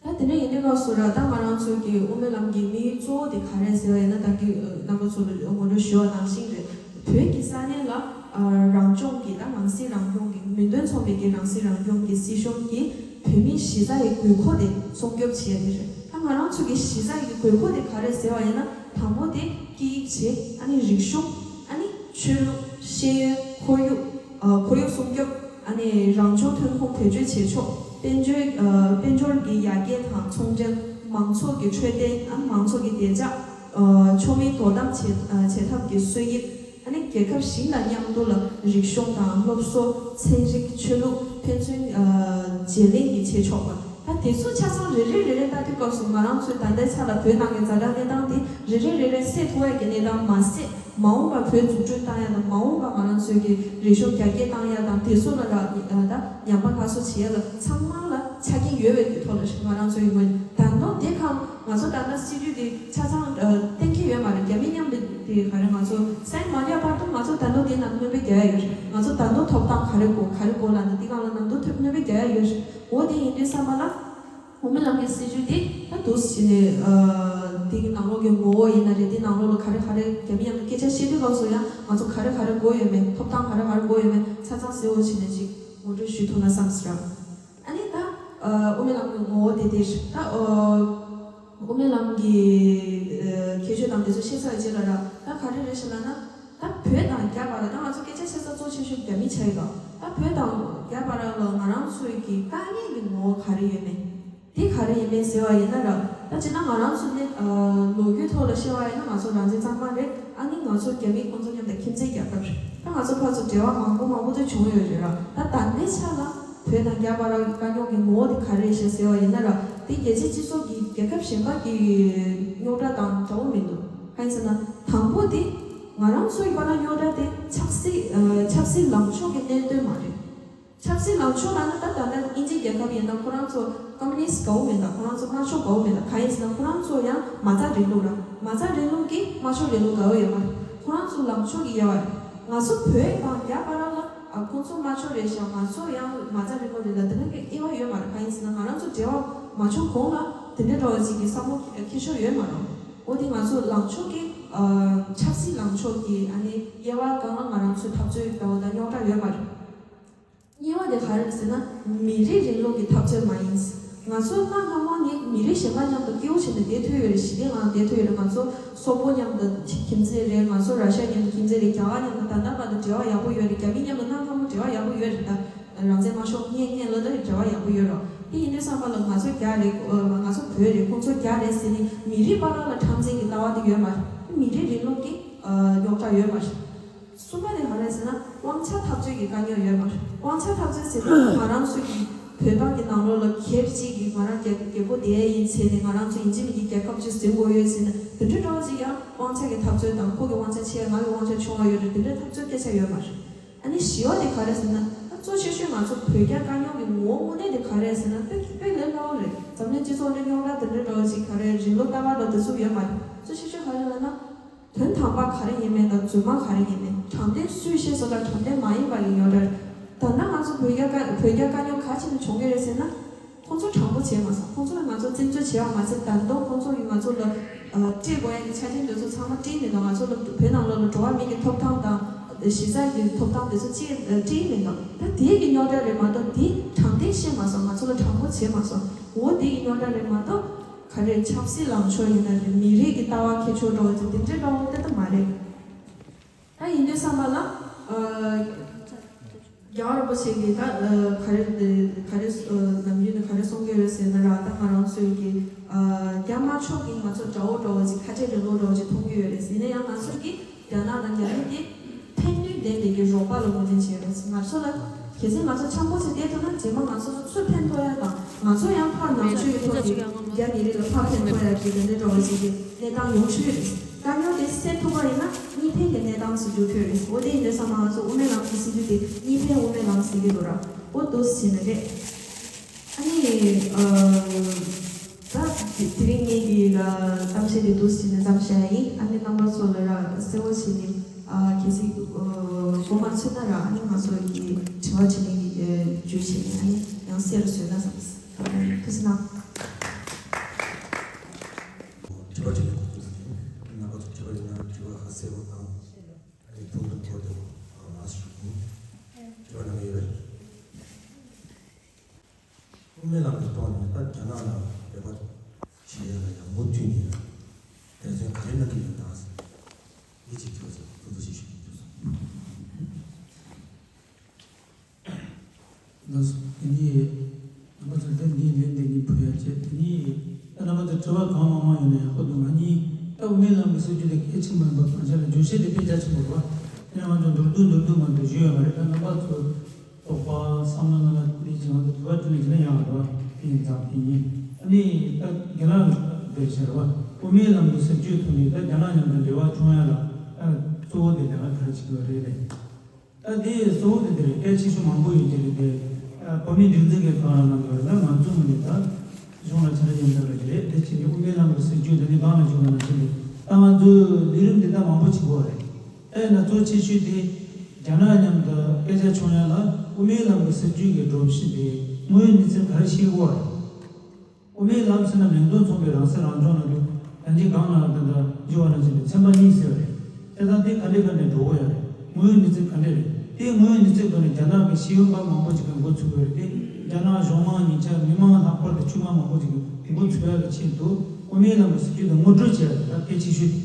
ད་དེ་འདྲ་ཡིན་དུས་སྐབས་སུ་ར་ད་ང་རང་ཚོ་གི་དབུ་མའི་ལམ་གྱི་དམིགས་ཡུལ་གཙོ་བོ་དེ་ག་རེད་ཟེར་བ་ཡིན་ན། ད་གི་རྣམ་པ་ཚོ་ལ་ངོ་སྤྲོད་ཞུ་བ་ནང་བཞིན་རེད། བོད་ཀྱི་ས་གནས་ལ་ཨ་རང་སྐྱོང་གི་ད་ནང་སྲིད་རང་སྐྱོང་གི་མིང་དོན་མཚུངས་པའི་གི་ནང་སྲིད་རང་སྐྱོང་གི་སྲིད་གཞུང་གིས་བོད་མིའི་གཞི་རྩ་ཡི་དགོས་མཁོ་དེ་སྲུང་སྐྱོབ་བྱེད་ཡ་དེ་རེད། ད་ང་རང་ཚོ་གི་གཞི་རྩ་ཡི་དགོས་མཁོ་དེ་ག་རེད་ཟེར་བ་ཡིན་ན། དང་པོ་དེ་སྐད་ཡིག་བྱས། ཨ་ནི་རིག་གཞུང་། ཨ་ནི་ཆོས་ལུགས། ཤེས་ཡོན། ཁོར་ཡུག་ཨ་ཁོར་ཡུག་སྲུང་སྐྱོབ། ཨ་ནི་རང་བྱུང་ཐོན་ཁུངས་བེད་སྤྱོད་བྱེད་ཕྱོགས། དཔལ་འབྱོར་ཨ་དཔལ་འབྱོར་གྱི་ཡར་རྒྱས་དང་ཚོང་འབྲེལ། མང་ཚོགས་ཀྱི་འཕྲོད་བསྟེན། ཨ་ནི་མང་ཚོགས་ཀྱི་བདེ་འཇགས། ཨ་ཆོག་མིན་དོ་དམ་བྱེད་ཨ་བྱེད་ཐབས་ཀྱི་སྲོལ་ཡིག་ཨ་ནི་རྒྱལ་ཁབ་གཞན་དང་མཉམ་དུ་ལ་རིག་གཞུང་དང་སློབ་གསོ། ཚན་རིག་ཆོས་ལུགས། ཕན་ཚུན་ཨ་བརྗེ་ལེན་གྱི་བྱེད་ཕྱོགས་པ། ད་དེ་ཚོ་ཆ་ཚང་རེ་རེ་རེ་རེ་ལྟ་དུས་སྐབས་སུ་ང་རང་ཚོའི་ད་ལྟའི་ཆ་ལ་བོད་ནང་གི་ཛ་དྲག་གནས་སྟངས་དེ་རེ་རེ་རེ་རེ་སེལ་ཐུབ་ཡ་གི་གནས་སྟངས་མ་ཟད། མ་འོངས་པར་བོད་འཛུགས་སྐྲུན་བཏང་ཡ་དང་། མ་འོངས་པར་ང་རང་ཚོའི་གི་རིག་གཞུང་རྒྱ་སྐྱེད་བཏང་ཡ་དང་། དེ་ཚོ་ལ་ར་ད་ཉམས་པ་སླར་གསོ་བྱེད་ཡ་ལ་ཚང་མ་ལ་ཆ་རྐྱེན་ཡོད་པའི་གི་ཐོག་ལ་ང་རང་ཚོའི་ངོས་ད་དུང་དེ་གང་ང་ཚོ་ད་ལྟ་སྲིད་ཇུས་དེ་ཆ་ཚང་གཏན་འཁེལ་ཡོད་མ་རེད། རྒྱ་མི་མཉམ་དུ་ ག་རེ་ང་ཚོ་སེམས་མ་བརྒྱབ་བར་དུ་ང་ཚོ་ད་དུང་དེ་ནང་སྣོན་པ་རྒྱག་ཡ་ཡོད་རེད། ང་ཚོ་ད་དུང་ཐོབ་ཐང་ག་རེ་དགོས་ག་རེ་དགོས་ལབ་ན་དེ་སྒང་ལ་ད་དུང་ཐོབ་སྣོན་པ་རྒྱག་ཡ་ཡོད་རེད། འོ་དེ་ཡིན་དུས་ཙམ་པ་ལ། དབུ་མའི་ལམ་གྱི་སྲིད་བྱུས་འདི་ད་འདུག་སེ་བྱས་ནས་ཨ་དེ་གི་ནང་ལོགས་ཀྱི་ངོ་བོ་ཡིན་ན་རེད། དེ་ནང་ལོགས་ལ་ག་རེ་ག་རེ་རྒྱ་མི་མཉམ་དུ་སྐད་ཆ་བཤད་དུས་སྐབས་སུ་ཡང་ང་ཚོ་ག་རེ་ག་རེ་དགོས་ཡོད་མེད། ཐོབ་ཐང་ག་རེ་ག་རེ་དགོས་ཡོད་མེད་ཆ་ཚང་གསལ་བོ་བྱས་ནས་ཅིག་ངོ་སྤྲོད་ཞུ་ཐུབ་ན་བསམ་སོང་ར། ཨ་ནི་ད་ཨ་དབུ་མའི་ལམ་གྱི་ངོ་བོ་དེ་དེ་རེད། ད་ཨ་དབུ་མའི་ལམ་གྱི་ཨ་ཁྱད་ཆོས་དང་དེ་ཚོ་བཤད་ཚར་རྗེས་ལ་ར་ད་ག་རེ་རེད་ཞེས་ལབ་ན། ད་བོད་དང་རྒྱ་བར་ལ་ད་ང་ཚོ་སྐད་ཆ་བཤད་ས་གཙོ་ཆེ་ཤོས་རྒྱ་མི་ཆགས་ཡོད་ད། ད་བོད་དང་རྒྱ་བར་ལ་ང་རང་ཚོའི་གི་དཀའ་ངལ་གྱི་ངོ་བོ་ག་རེ་ཡོད་མེད། དེ་ག་རེ་ཡིན་མིན་ཟེར་བ་ཡིན་ན་ར། ད་སྤྱིར་ན་ང་རང་ཚོ་ནི་ཨ་ལོ་རྒྱུས་ཐོག་ལ་བཤད་པ་ཡིན་ན་ང་ཚོ་རང་བཙན་གཙང་མ་རེད། ཨ་ནི་ང་ཚོ་རྒྱ་མི་ཁོང་ཚོ་མཉམ་དུ་ཁྱིམ་མཚེས་རྒྱལ་ཁབ་རེད། ད་ང་ཚོ་ཕར་ཚུར་འབྲེལ་བ་མང་པོ་མང་པོ་དེ་བྱུང་ཡོད་རེད་ར། ད་ད་ལྟའི་ཆ་ལ་བོད་དང་རྒྱ་བར་དཀའ་རྙོག་གི་ངོ་བོ་དེ་ག་རེ་རེད་ཞེས་ཟེར་བ་ཡིན་ན་ར། དེ་རྒྱལ་སྤྱིའི་སྤྱི་ཚོགས་ཀྱི་རྒྱལ་ཁབ་གཞན་པ་གི་རྙོག་དྲ་དང་འདྲ་བོ་མི་འདུག་གང་ཡིན་ཟེར་ན་དང་པོ་དེ་ང་རང་ཚོའི་བར་རྙོག་དྲ་དེ་ཆབ་སྲིད་ཨ་ཆབ་སྲིད་ལངས་ཕྱོགས་ཀྱི་གནད་དོན་མ་རེད། ཆབ་སྲིད་ལངས་ཕྱོགས་ལ་ནི་ད་ད་ལྟ་དབྱིན་ཇིའི་རྒྱལ་ཁབ་ཡིན་ན་ཁོ་རང་ཚོ་ཀམ་མུ་ནིསྟ་དགའ་བོ་མེད་ད། ཁོ་རང་ཚོ་དམར་ཕྱོགས་དགའ་བོ་མེད་ད། གང་ཡིན་ཟེར་ན་ཁོ་རང་ཚོ་ཡང་མ་རྩ་རིང་ལུགས་ར། མ་རྩ་རིང་ལུགས་ཀྱིས་དམར་ཕྱོགས་རིང་ལུགས་དགའ་བོ་ཡོད་མ་རེད། ཁོ་རང་ཚོ་ལངས་ཕྱོགས་ཀྱི་དབྱེ་བ་རེད། ང་ཚོ་བོད་དང་རྒྱ་བར་ལ་ཨ་ཁོང་ཚོ་དམར་ཕྱོགས་རེད་ཤག་ང་ཚོ་ཡང་མ་རྩ་རིང་ལུགས་རེད་ལ་དེ་འདྲ་གི་དབྱེ་བ་ཡོད་མ་རེད། གང་ཡིན་ཟེར་ན་ང་རང་ཚོ་འབྲེལ་བ་མ་བྱུང་གོང་ལ་དེ་འདྲ་འདྲ་བོ་ཅིག་གི་བསམ་བློ་འཁྱེར་ཕྱོགས་ཡོད་མ་རེད། འོ་དེ་ང་ཚོ་ལངས་ཕྱོགས་ཀྱི་ཨ་ཆབ་སྲིད་ལངས་ཕྱོགས་ཀྱི་ཨ་ནི་དབྱེ་བ་སྒང་ལ་ང་རང་ཚོའི་འཐབ་རྩོད་འདྲ་བོ་དང་རྙོག་དྲ་ཡོད་མ་རེད། གཉིས་པ་དེ་ག་རེ་རེད་ཟེར་ན། མི་རིགས་རིང་ལུགས་ཀྱི་འཐབ་རྩོད་མ་ཡིན། ང་ཚོ་གནའ་སྔ་མོ་ནས་མི་རིགས་གཞན་པ་མཉམ་དུ་སྐྱིད་པོ་བྱས་ནས་བསྡད་ཐུབ་ཡོད་རེད། ཞི་བདེ་ངང་བསྡད་ཐུབ་ཡོད་རེད། ང་ཚོ་སོག་པོ་མཉམ་དུ་ཁྱིམ་མཚེས་རེད། ང་ཚོ་ར་ཤ་མཉམ་དུ་ཁྱིམ་མཚེས་རེད། རྒྱ་གར་མཉམ་དུ་ད་ལྟ་བར་དུ་འབྲེལ་བ་ཡག་པོ་ཡོད་རེད། རྒྱ་མི་མཉམ་དུ་གནའ་སྔ་མོ་འབྲེལ་བ་ཡག་པོ་ཡོད་རེད་ད། རང་བཙན་མ་ཤོར་སྔོན་སྔོན་ལ་ད་འབྲེལ་བ་ཡག་པོ་ཡོད་རེད། དེ་ཡིན་དུས་ཙམ་པ་ལ་ང་ཚོ་རྒྱ་རེད། ཨ་ང་ཚོ་བོད་རེད། ཁོང་ཚོ་རྒྱ་རེད་ཟེར་ནས་མི་རིགས་བར་ལ་འཁྲམ་འཛིང་གི་ལྟ་བ་དེ་ཡོད་མ་རེད། མི་རིགས་རིང་ལུགས་ཀྱི་ཨ་རྙོག་དྲ་ཡོད་མ་རེད། གསུམ་པ་དེ་ག་རེ་ཟེར་ན་དབང་ཆ་འཐབ་རྩོད་ཀྱི་དཀའ་རྙོག་ཡོད་མ་རེད། དབང་ཆ་འཐབ་རྩོད་ཟེར་ན་ང་རང་ཚོ་གི་བོད་འབངས་ཀྱི་ནང་ལོགས་ལ་སྒེར་གཅིག་གིས་ང་རང་རྒྱལ་རྒྱལ་པོ་དེ་ཡིན་ཟེར་ནས་ང་རང་ཚོ་ཡིན་གཅིག་མིན་གཅིག་རྒྱལ་ཁབ་ཅིག་འཛིན་དགོས་ཡོད་ཟེར་ན་དེ་འདྲའི་འདྲ་བ་ཅིག་ཡང་དབང་ཆ་གི་འཐབ་རྩོད་དང་ཁོ་གི་དབང་ཆ་ཆེ་ང་གི་དབང་ཆ་ཆུང་བ་ཡོད་རེད། དེ་འདྲའི་འཐབ་རྩོད་སྐད་ཆ་ཡོད་མ་རེད། ཨ་ནི་བཞི་བ་དེ་ག་རེ་ཟེར་ན་ད་གཙོ་ཆེ་ཤོས་ང་ཚོ་བོད་རྒྱ་དཀའ་རྙོག་གི་ངོ་བོ་དངོས་གནས་དེ་ག་རེ་ཟེར་ན་དཔེ་དཔེ་ལས་སླ་བོ་རེད། འཛམ་གླིང་སྤྱི་ཚོགས་འདི་རྙོག་དྲ་དེ་འདྲའི་འདྲ་བ་ཅིག་ག་རེ་རིང་ལོ་ལྟ་བ་འདྲ་དེ་ཚོ་ཡོད་མ་རེད། གཙོ་ཆེ་ཤོས་ག་རེ་ལབ་ན། དོན་དམ་པ་ག་རེ་ཡིན་མིན་དང་རྫུན་མ་ག་རེ་ཡིན་མིན། དྲང་བདེན་སུས་བཤད་སོང་ལ་དྲང་བདེན་མ་ཡིན་པ་ཡིན་ཡོད་རེད། ད་ནང་ང་ཚོ་བོད་རྒྱ་དཀའ་བོད་རྒྱ་དཀའ་རྙོག་ག་ཅི་ནས་བྱུང་གི་རེད་ཟེར་ན། ཁོང་ཚོ་དྲང་པོ་བྱས་མ་སོང་། ཁོང་ཚོ་ལ་ང་ཚོ་བཙན་འཛུལ་བྱས་པ་མ་ཟད་ད་དུང་ཁོང་ཚོ་གིས་ང་ཚོ་ལ་ཨ་སྤྲད་དགོས་ཡ་གི་ཆ་རྐྱེན་དེ་ཚོ་ཚང་མ་སྤྲད་མི་འདུག་ང་ཚོ་ལ་བོད་ནང་ལོགས་ལ་འགྲོ་བ་མི་གི་ཐོབ་ཐང་དང་གཞི་རྩ་གི་ཐོབ་ཐང་དེ་ཚོ་ཅི་སྤྲད་མི་འདུག་ད་དེ་གི་རྙོག་དྲ་རེད་མ་གཏོགས་དེ་དྲང་བདེན་བཤད་མ་སོང་། ང་ཚོ་ལ་དྲང་པོ་བྱས་མ་སོང་། འོ་དེ་གི་རྙོག་དྲ་རེད་མ་གཏོགས། ག་རེ་ཆབ་སྲིད་ལངས་ཕྱོགས་ཡིན་ན་རེད། མི་རིགས་ཀྱི་ལྟ་བ་ཁྱད་ཆོས་འདྲ་བོ་ཅིག་དེ་འདྲའི་འདྲ་བོ་དེ་ད་མ་རེད། ད་ཡིན་དུས་ཙམ་པ་ལ་ཨ་རྒྱལ་བ་རིན་པོ་ཆེ་གིས་ད་ཨ་ག་རེ་ག་རེ་ཨ་ནམ་རྒྱུན་ནས་ག་རེ་གསུང་གི་ཡོད་རེད་ཟེར་ན་ར། ད་ང་རང་ཚོའི་གི་ཨ་རྒྱ་དམར་ཕྱོགས་ཀྱིས་ང་ཚོ་དགྲ་བོ་འདྲ་བོ་ཅིག་ཁ་བྲལ་རིང་ལུགས་འདྲ་བོ་ཅིག་མཐོང་གི་ཡོད་རེད། ཡིན་ན་ཡང་ང་ཚོ་གི་རྒྱ་ནག་དང་རྒྱ་མི་དེ་ཕན་ནུས་ལྡན་པའི་གི་རོགས་པ་ལ་ངོས་འཛིན་བྱས་ཡོད་རེད། ང་ཚོ་ལ་གལ་སྲིད་ང་ཚོ་འཆམ་པོ་བྱས་བསྡད་ཐུབ་ན་རྗེས་མ་ང་ཚོ་ལ་སུ་ཕན་ཐོགས་ཡ་དང་ང་ཚོ་ཡང་ཕར་ནང་ཆོས་ཀྱི་ཐོག་གི་རྒྱ་མི་རིགས་ལ་ཕར་ཕན་ཐོགས་ཡ་གི་དེ་འདྲའི་འདྲ་བ་ཞིག་གི་གནས་སྟངས་ཡོང་ཆོག་གི་རེད། དཀའ་རྙོག་དེ་སེལ་ཐུབ་པ་ཡིན་ན་གཉིས་ཕན་གྱི་གནས་སྟངས་སུ་འགྱུར་ཐུབ་རེད། འོ་དེ་ཡིན་དུས་ཙམ་པ་ང་ཚོ་དབུ་མའི་ལམ་གྱི་སྲིད་བྱུས་དེ་གཉིས་ཕན་དབུ་མའི་ལམ་ཟེར་གྱི་འདུག་ར། འོ་འདུག་སེ་བྱས་ནས་རེད། ཨ་ནི་ཨ། ད་དེ་དེ་རིང་ངེད་ཀྱི་ལ་གཏམ་བཤད་དེ་འདུག་སེ་བྱས་ནས་མཚམས་བཞག་ཡ་ཡིན། ཨ་ནི་རྣམ་པ་ཚོ་ལ་ར་གསལ་བོ་བྱས་ནས་ཨ་གལ་སྲིད་ཨ་དགོངས་པ་མཚོན་ན་ར་ཨ་ནི་ང་ཚོ་གི་དྲི་བ་དྲིས་ལན་གྱི་ཨ་བརྒྱུད་བྱས་ནས་ཨ་ནི་ཡང་གསལ་རུ་བཟོས་ན་བསམ། ཐུགས་རྗེ་གནང་། དྲི་བ་དྲིས་ལན་གོ་ཐུབ་ཟིན། རྣམ་པ་ཚོ་དྲི་བ་ཡོད་ན་དྲི་བ་ཧ་གསལ་པོ་དང་ཨ་ནི་ཕུགས་དུ་འཁོར་དེ་ཨ་ཞུ་གི་ཡིན། དྲི་བ་གནང་གི་ཡོད་པས། དབུ་མའི་ལམ་གྱི་ཐོག་ནས་ད་རྒྱ་ནག་ལ་འབད་པ་བྱེད་ཡ་ལ་ཡང་མུ་མཐུད་ནས་འབད་བརྩོན་ག་རེ་གནང་གི་ཡོད་ན་ཟེར། འདི་གཅིག་ཐུགས་ཚོད་ཐུགས་ཚོད་ཞིག་ཞུ་གི་འདུག་སོང་། ལགས་སོ། དེ་ནས་རྣམ་པ་ཚོ་ལན་འདི་ལན་འདི་གཉིས་ཕུལ་ཡ་བྱས། དེ་ནས་ད་རྣམ་པ་ཚོ་དྲི་བ་གང་མང་མང་ཡོད་ན་ཡག་པོ་འདུག་ང་གཉིས་ད་དབུ་མའི་ལམ་གྱི་སྲིད་བྱུས་དེ་གལ་ཆེན་པོ་ཡིན་པ་གང་ཆ་ལ་བརྗོད་བྱེད་དེ་དཔེ་རྒྱ་ཆེན་པོ་རེད་བ། དེ་ནས་ང་ཚོ་མདོར་བསྡུས་མདོར་བསྡུས་མ་གཏོགས་ཞུ་ཡ་མ་རེད། ད་རྣམ་པ་ཚོ། དོགས་པ་བསམ་བློ་ནང་ལ་འདི་བྱས་ང་ཚོ་དུ་བ་བསྐྲུན་ནས་བྱས་ན་ཡག་རེད་བ། དེ་ཡིན་ཙང་དེ་ཡིན། ཨ་ནི་ད་རྒན་ལགས་འདིར་བྱས་རེད་བ། དབུ་མའི་ལམ་གྱི་སྲིད་བྱུས་ཐོག་ནས་ད་རྒྱ་ནག་མཉམ་དུ་འབྲེལ་བ་བྱུང་ཡ་ལ་ད་གཙོ་བོ་དེ་ལས་ཀ་ག་རེ་བྱེད་དགོས་རེད་རེད། ད་དེ་གཙོ་བོ་དེ་འདིར་གལ་ཆེ་ཤོས་མང་པོ་ཡོད་ཀྱི་རེད་དེ། བོད་མིའི་སྒྲིག་འཛུགས་ཀྱི་ཁང་ར་ནང་གི་རེད་ད་ང་ཚོ་ངོས་ནས་ད་གཞུང་ལ་ཕྱག་ལས་ཡིན་འདྲ་ལ་ཞིག་རེད། དེ་བྱས་ནས་དབུ་མའི་ལམ་གྱི་སྲིད་བྱུས་དེ་ནི་སྒང་ལ་བྱུང་བ་ནང་བཞིན་དུ་ ད་ང་ཚོས་ལས་རིམ་འདི་ལྟར་མང་པོ་བྱེད་དགོས་རེད། ཨེ་ན་གཙོ་ཆེ་ཤོས་དེ་རྒྱ་ནག་མཉམ་དུ་སྐད་ཆ་བྱུང་ཡ་ལ་དབུ་མའི་ལམ་གྱི་སྲིད་བྱུས་ཀྱི་སྒྲོམ་གཞི་དེ་དངོས་ཡོད་གནས་ཚུལ་ག་རེ་ཤེས་དགོས་རེད། དབུ་མའི་ལམ་ཟེར་ན་མིང་དོན་མཚུངས་པའི་རང་སྲིད་རང་སྐྱོང་ལ་འདུག་ད་ཅི་གང་ལ་དེ་འདྲ་ཞུ་བ་ནང་བཞིན་དུ་ཚན་པ་གཉིས་ཟེར་བ་རེད། དེ་དང་དེ་ག་འདྲས་ག་འདྲས་འགྲོ་གི་ཡོད་རེད། དངོས་ཡོད་གནས་ཚུལ་ག་འདྲས་རེད། དེ་དངོས་ཡོད་གནས་ཚུལ་ཐོག་ནས་རྒྱ་ནག་གི་ཤེས་ཡོན་པ་མང་པོ་ཞིག་གིས་འགོ་ཚུགས་ཀྱི་ཡོད་རེད་དེ། རྒྱ་ནག་གཞུང་མང་ཉིན་ཆར་མི་མང་ལྷག་པར་དུ་ཆོས་མང་མང་པོ་ཞིག་གིས་འགོ་ཚུགས་ཡག་གི་ཆེད་དུ་དབུ་མའི་ལམ་གྱི་སྲིད་བྱུས་དེ་ངོ་སྤྲོད་བྱས་ཡག་ད་གལ་ཆེ་ཤོས་དེ།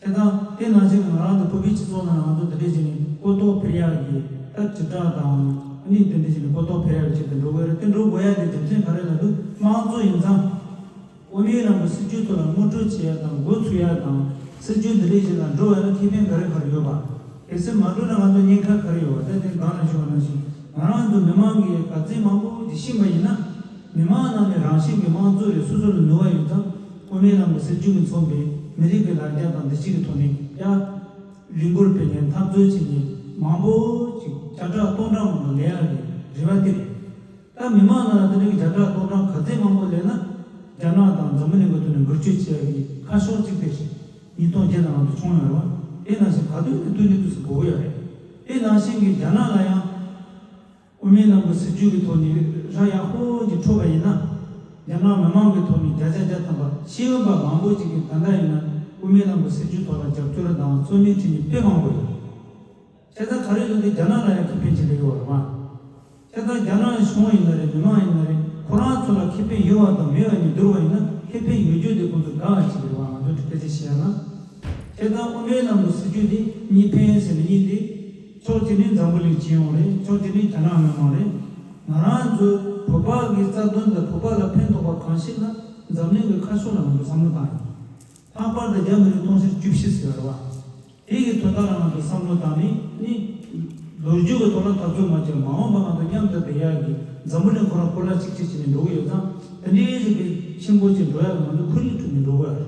དེ་དང་དེ་ནང་བཞིན་ང་རང་ཚོ་བོད་པའི་སྤྱི་ཚོགས་ནང་ང་ཚོ་དེ་འདྲས་བྱས་ནས་གོ་རྟོགས་འཕེལ་ཡག་གི་ད་དྲིལ་བསྒྲགས་དང་ཨ་ནི་དེ་འདྲས་བྱས་ནས་གོ་རྟོགས་འཕེལ་ཡག་གི་ཆེད་དུ་འགྲོ་དགོས་རེད། དེ་འགྲོ་དགོས་ཡག་དེ་རྒྱུ་མཚན་ག་རེ་ལ་འདུག་དམངས་གཙོ་ཡིན་ཙང་། དབུ་མའི་ལམ་གྱི་སྲིད་བྱུས་ཐོག་ལ་ངོ་སྤྲོད་བྱེད་ཡ་དང་འགོ་ཚུགས་ཡ་དང་སྲིད་བྱུས་འདི་འདྲས་ཞིག་ལ་འགྲོ་བ་ལ་ཁེ་ཕན་ག་རེ་ག་རེ་ཡོད་པ། གལ་སྲིད་མ་འགྲོ་ན་ང་ཚོ་ཉེན་ཁ་ག་རེ་ཡོད་པ། ད་དེ་སྒང་ལ་ཞུ་བ་ནང་བཞིན་ང་རང་ཚོ་མི་མང་གིས་ག་ཚད་མང་པོ་ཅིག་ཤེས་པ་ཡིན་ན། མི་མང་ནང་ནས་རང་བཞིན་གྱི་དམངས་གཙོ་རེད། སོ་སོ་ལ་ནུས་པ་ཡོད་ཙང་དབུ་མའི་ལམ་གྱི་སྲིད་བྱུས་ཀྱིས་མཚོན་པའི་མི་རིགས་ཀྱི་ལ་རྒྱ་དང་འདུ་ཤེས་ཀྱི་ཐོག་ནས་ཡ་ལས་འགུལ་སྤེལ་ནས་འཐབ་རྩོད་བྱེད་མཁན་མང་པོ་ཅིག་བརྒྱ་ཕྲག་སྟོང་ཕྲག་མང་པོ་སླེབས་ཡ་གི་རེ་བ་དེ་རེད། ད་མི་མང་ནང་ལ་དེ་འདྲའི་བརྒྱ་ཕྲག་སྟོང་ཕྲག་ག་ཚད་མང་པོ་སླེབས་ན། རྒྱ་ནག་དང་འཛམ་བུ་གླིང་གི་ཐོག་ནས་འགུལ་སྐྱོད་བྱེད་ཡ་གི་ཁ་ཕྱོགས་གཅིག་དེ་རེད། ཉིས་སྟོང་བརྒྱད་ནང་དུ་བྱུང་ཡོད་རེད་བ། དེ་ནང་བཞིན་ག་དུས་ནས་དུས་ནས་དུས་སུ་དགོས་ཀྱི་ཡོད་རེད། དེ་ནང་བཞིན་གྱི་རྒྱ་ནག་ལ་ཡང་དབུ་མའི་ལམ་གྱི་སྲིད་བྱུས་ཀྱི་ཐོག་ནས་ར་ཡག་པོ་ཅིག་འཕྲོད་པ་ཡིན་ན། རྒྱ་ནག་མི་མང་གི་ཐོག་ནས་བརྒྱ་ཆ་བརྒྱ་ཐམ་པ་ཤེས་ཡོན་པ་མང་པོ་ཅིག་གིས་ད་ལྟ་ཡིན་ན་དབུ་མའི་ལམ་གྱི་སྲིད་བྱུས་ཐོག་ལ་རྒྱབ་སྐྱོར་དང་རྩོད་མེད་བྱེད་མཁན་དཔེ་མང་པོ་ཡོད། བྱས་ཙང་ག་རེ་ཡོད་དེ་རྒྱ་ནག་ལ་ཡང་ཁེ་ཕན་ཅིག་སླེབས་ཡོད་རེད་བ། བྱས་ཙང་རྒྱ་ནག་གཞུང་ཡིན་ན་རེད། མི་མང་ཡིན་ན་རེད། ཁོ་རང་ཚོ་ལ་ཁེ་ཕན་ཡོད་པ་དང་མེད་པ་གཉིས་བསྡུར་བ་ཡིན་ན་ཁེ་ཕན་ཡོད་རྒྱུ་དེ་ཁོང་ཚོ་དགའ་བ་ཅིག་རེད་བ། ང་ཚོ་སྐད་ཆ་བཤད་ན། བྱས་ཙང་དབུ་མའི་ལམ་གྱི་སྲིད་བྱུས་དེ་གཉིས་ཕན་ཟེར་མི་གཉིས་དེ། ཕྱོགས་གཅིག་ནས་འཛམ་བུ་གླིང་སྤྱི་ཡོངས་རེད། ཕྱོགས་གཅིག་ནས་རྒྱ་ནག་མི་མང་རེད། ང་རང་ཚོའི་བོད་པ་གི་རྩ་དོན་དང་བོད་པ་ལ་ཕན་ཐོགས་པ་གང་ཤེས་ན་འཛམ་གླིང་གི་ཁ་ཕྱོགས་ལ་ང་ཚོ་བསམ་བློ་བཏང་ཡོད། ལྷག་པར་དུ་རྒྱ་མི་རིགས་སྟོང་ཕྲག་བཅུ་བཞི་ཟེར་བ་རེད་བ། དེ་གི་དོན་དག་ལ་ང་ཚོ་བསམ་བློ་བཏང་ནས་ནི། ལོ་རྒྱུས་ཀྱི་ཐོག་ལ་འཐབ་རྩོད་མ་བྱས་མ་འོངས་པ་ང་ཚོ་མཉམ་དུ་བསྡད་ཡག་གི་འཛམ་བུ་གླིང་ཁོ་རང་སྐོར་ལ་གཅིག་གཅིག་བྱས་ནས་འགྲོ་གི་ཡོད་ཙང་དེ་འདྲའི་རིགས་པའི་ཆེན་པོ་ཅིག་འགྲོ་ཡག་ལ་ང་ཚོ་ཁོར་ཡུག་ཁྲོད་ནས་འགྲོ་དགོས་ཡ་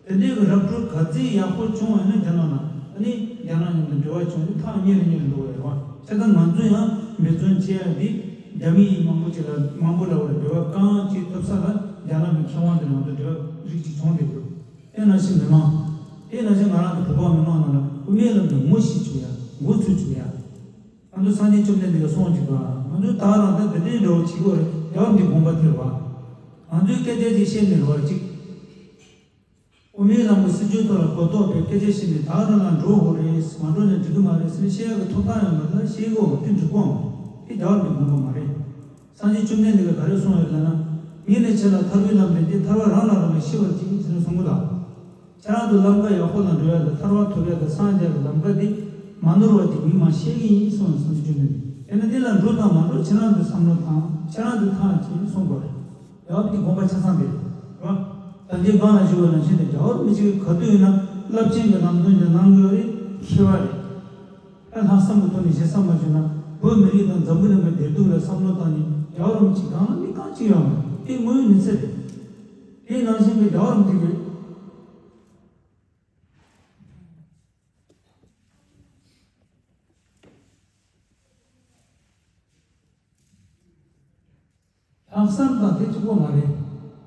རེད། དེ་འདྲའི་གི་ར་སྤྲོད་ག་ཚད་ཡག་པོ་བྱུང་བ་ཡིན་ན་རྒྱ་ནག་ལ་ཨ་ནི་རྒྱ་ནག་མཉམ་དུ་འབྲེལ་བ་བྱུང་ནས་ཐག་ཉེ་རུ་ཉེ་རུ་འགྲོ་གི་ཡོད་རེད་བ། བྱས་ཙང་ང་ཚོ་ཡང་འབད་བརྩོན་བྱེད་ཡ་དེ་རྒྱ་མི་མང་པོ་ཅིག་ལ་མང་པོ་ལ་བར་འབྲེལ་བ་གང་བྱེད་ཐུབ་ས་ལ་རྒྱ་ནག་གི་མཁས་དབང་དེ་ང་ཚོ་འབྲེལ་བ་རིགས་ཅིག་བྱུང་བསྡད་ཡོད། དེ་ནང་བཞིན་མི་མང་། དེ་ནང་བཞིན་ང་རང་ཚོ་བོད་པ་མི་མང་རྣམས་ལ་དབུ་མའི་ལམ་དུ་ངོ་ཤེས་བཅུག་ཡ། འགོ་ཚུགས་བཅུག་ཡ། ང་ཚོ་སངས་རྒྱས་བཅོམ་ལྡན་འདས་ཀྱིས་གསུངས་བཅུག་པ། ང་ཚོས་ད་རང་ད་འདི་འདྲའི་འདྲ་བོ་བྱེད་དགོས་རེད། རྒྱལ་བ་འདི་དགོངས་པ་དེ་རེད་བ། ང་ཚོས་སྐད་ཆ་ཅིག་བཤད་ནས་རེད་བ་ཅིག་དབུ་མའི་ལམ་གྱི་སྲིད་བྱུས་ཐོག་ལ་གོ་རྟོགས་སྤེལ་སྐད་ཆ་བཤད་ནས་ད་རང་ལ་འགྲོ་དགོས་རེད། མ་འགྲོ་ན་འགྲིག་གི་མ་རེད་ཟེར་ནས་བཤད་ཡག་གི་ཐོབ་ཐང་ཡོད་མ་རེད། བཤད་དགོས་མ་དེ་འགྲིག་གོ་མ་རེད། དེ་རྒྱལ་བ་འདི་དགོངས་པ་མ་རེད། སངས་རྒྱས་བཅོམ་ལྡན་འདས་ཀྱིས་ག་རེ་གསུངས་ཡོད་ལབ་ན། ངས་ནི་ཁྱེད་ལ་ཐར་པའི་ལམ་སྟོན་ཏེ་ཐར་པ་རང་ལ་རག་ལས་ཤེས་པར་བགྱི་ཟེར་ནས་གསུང་གི་འདུག་ཁྱེད་རང་ཚོ་ལམ་ཁ་ཡག་པོ་ལ་འགྲོ་ཡ་དང་ཐར་པ་ཐོབ་ཡ་དང་སངས་རྒྱས་ཀྱི་ལམ་ཁ་དེ་མ་ནོར་བ་ཅིག་ངས་མ་བཤད་གི་ཡིན་གསུངས་ནས་སངས་རྒྱས་བཅོམ་ལྡན་འདས། དེ་ནི་དེ་ལ་འགྲོ་དང་མ་འགྲོ་ཁྱེད་རང་ཚོས་བསམ་བློ་བཏང་། ཁྱེད་རང་ཚོས་ཐག་བཅད་གསུང་དགོས་རེད། རྒྱལ་བ་འདི་དགོངས་པ་ཆ་ཚང་རེད། རེད་བ། ད་ལྟའི་སྒང་ལ་ཞུ་བ་ནང་བཞིན་དུ་རྒྱལ་བ་རིན་པོ་ཆེ་གིས་ག་དུས་ཡིན་ན་རླབས་ཆེན་གྱི་ལམ་སྟོན་ཅིག་གནང་གི་ཡོད་རེད། མཁས་པ་རེད། ད་ལྷག་བསམ་གྱི་ཐོག་ནས་ཞེ་ས་མ་བྱུང་ན་བོད་མི་རིགས་དང་འཛམ་བུ་གླིང་གི་བདེ་སྡུག་ལ་བསམ་བློ་བཏང་ནས་རྒྱལ་བ་རིན་པོ་ཆེ་སྒང་ལ་མི་རྐང་གཅིག་ཡོད་མ་རེད། དེ་དངོས་ཡོད་གནས་ཚུལ་རེད། དེའི་ནང་བཞིན་གྱི་རྒྱལ་བ་རིན་པོ་ཆེ་གིས། ལྷག་བསམ་དང་དེ་གཅིག་པོ་མ་རེད།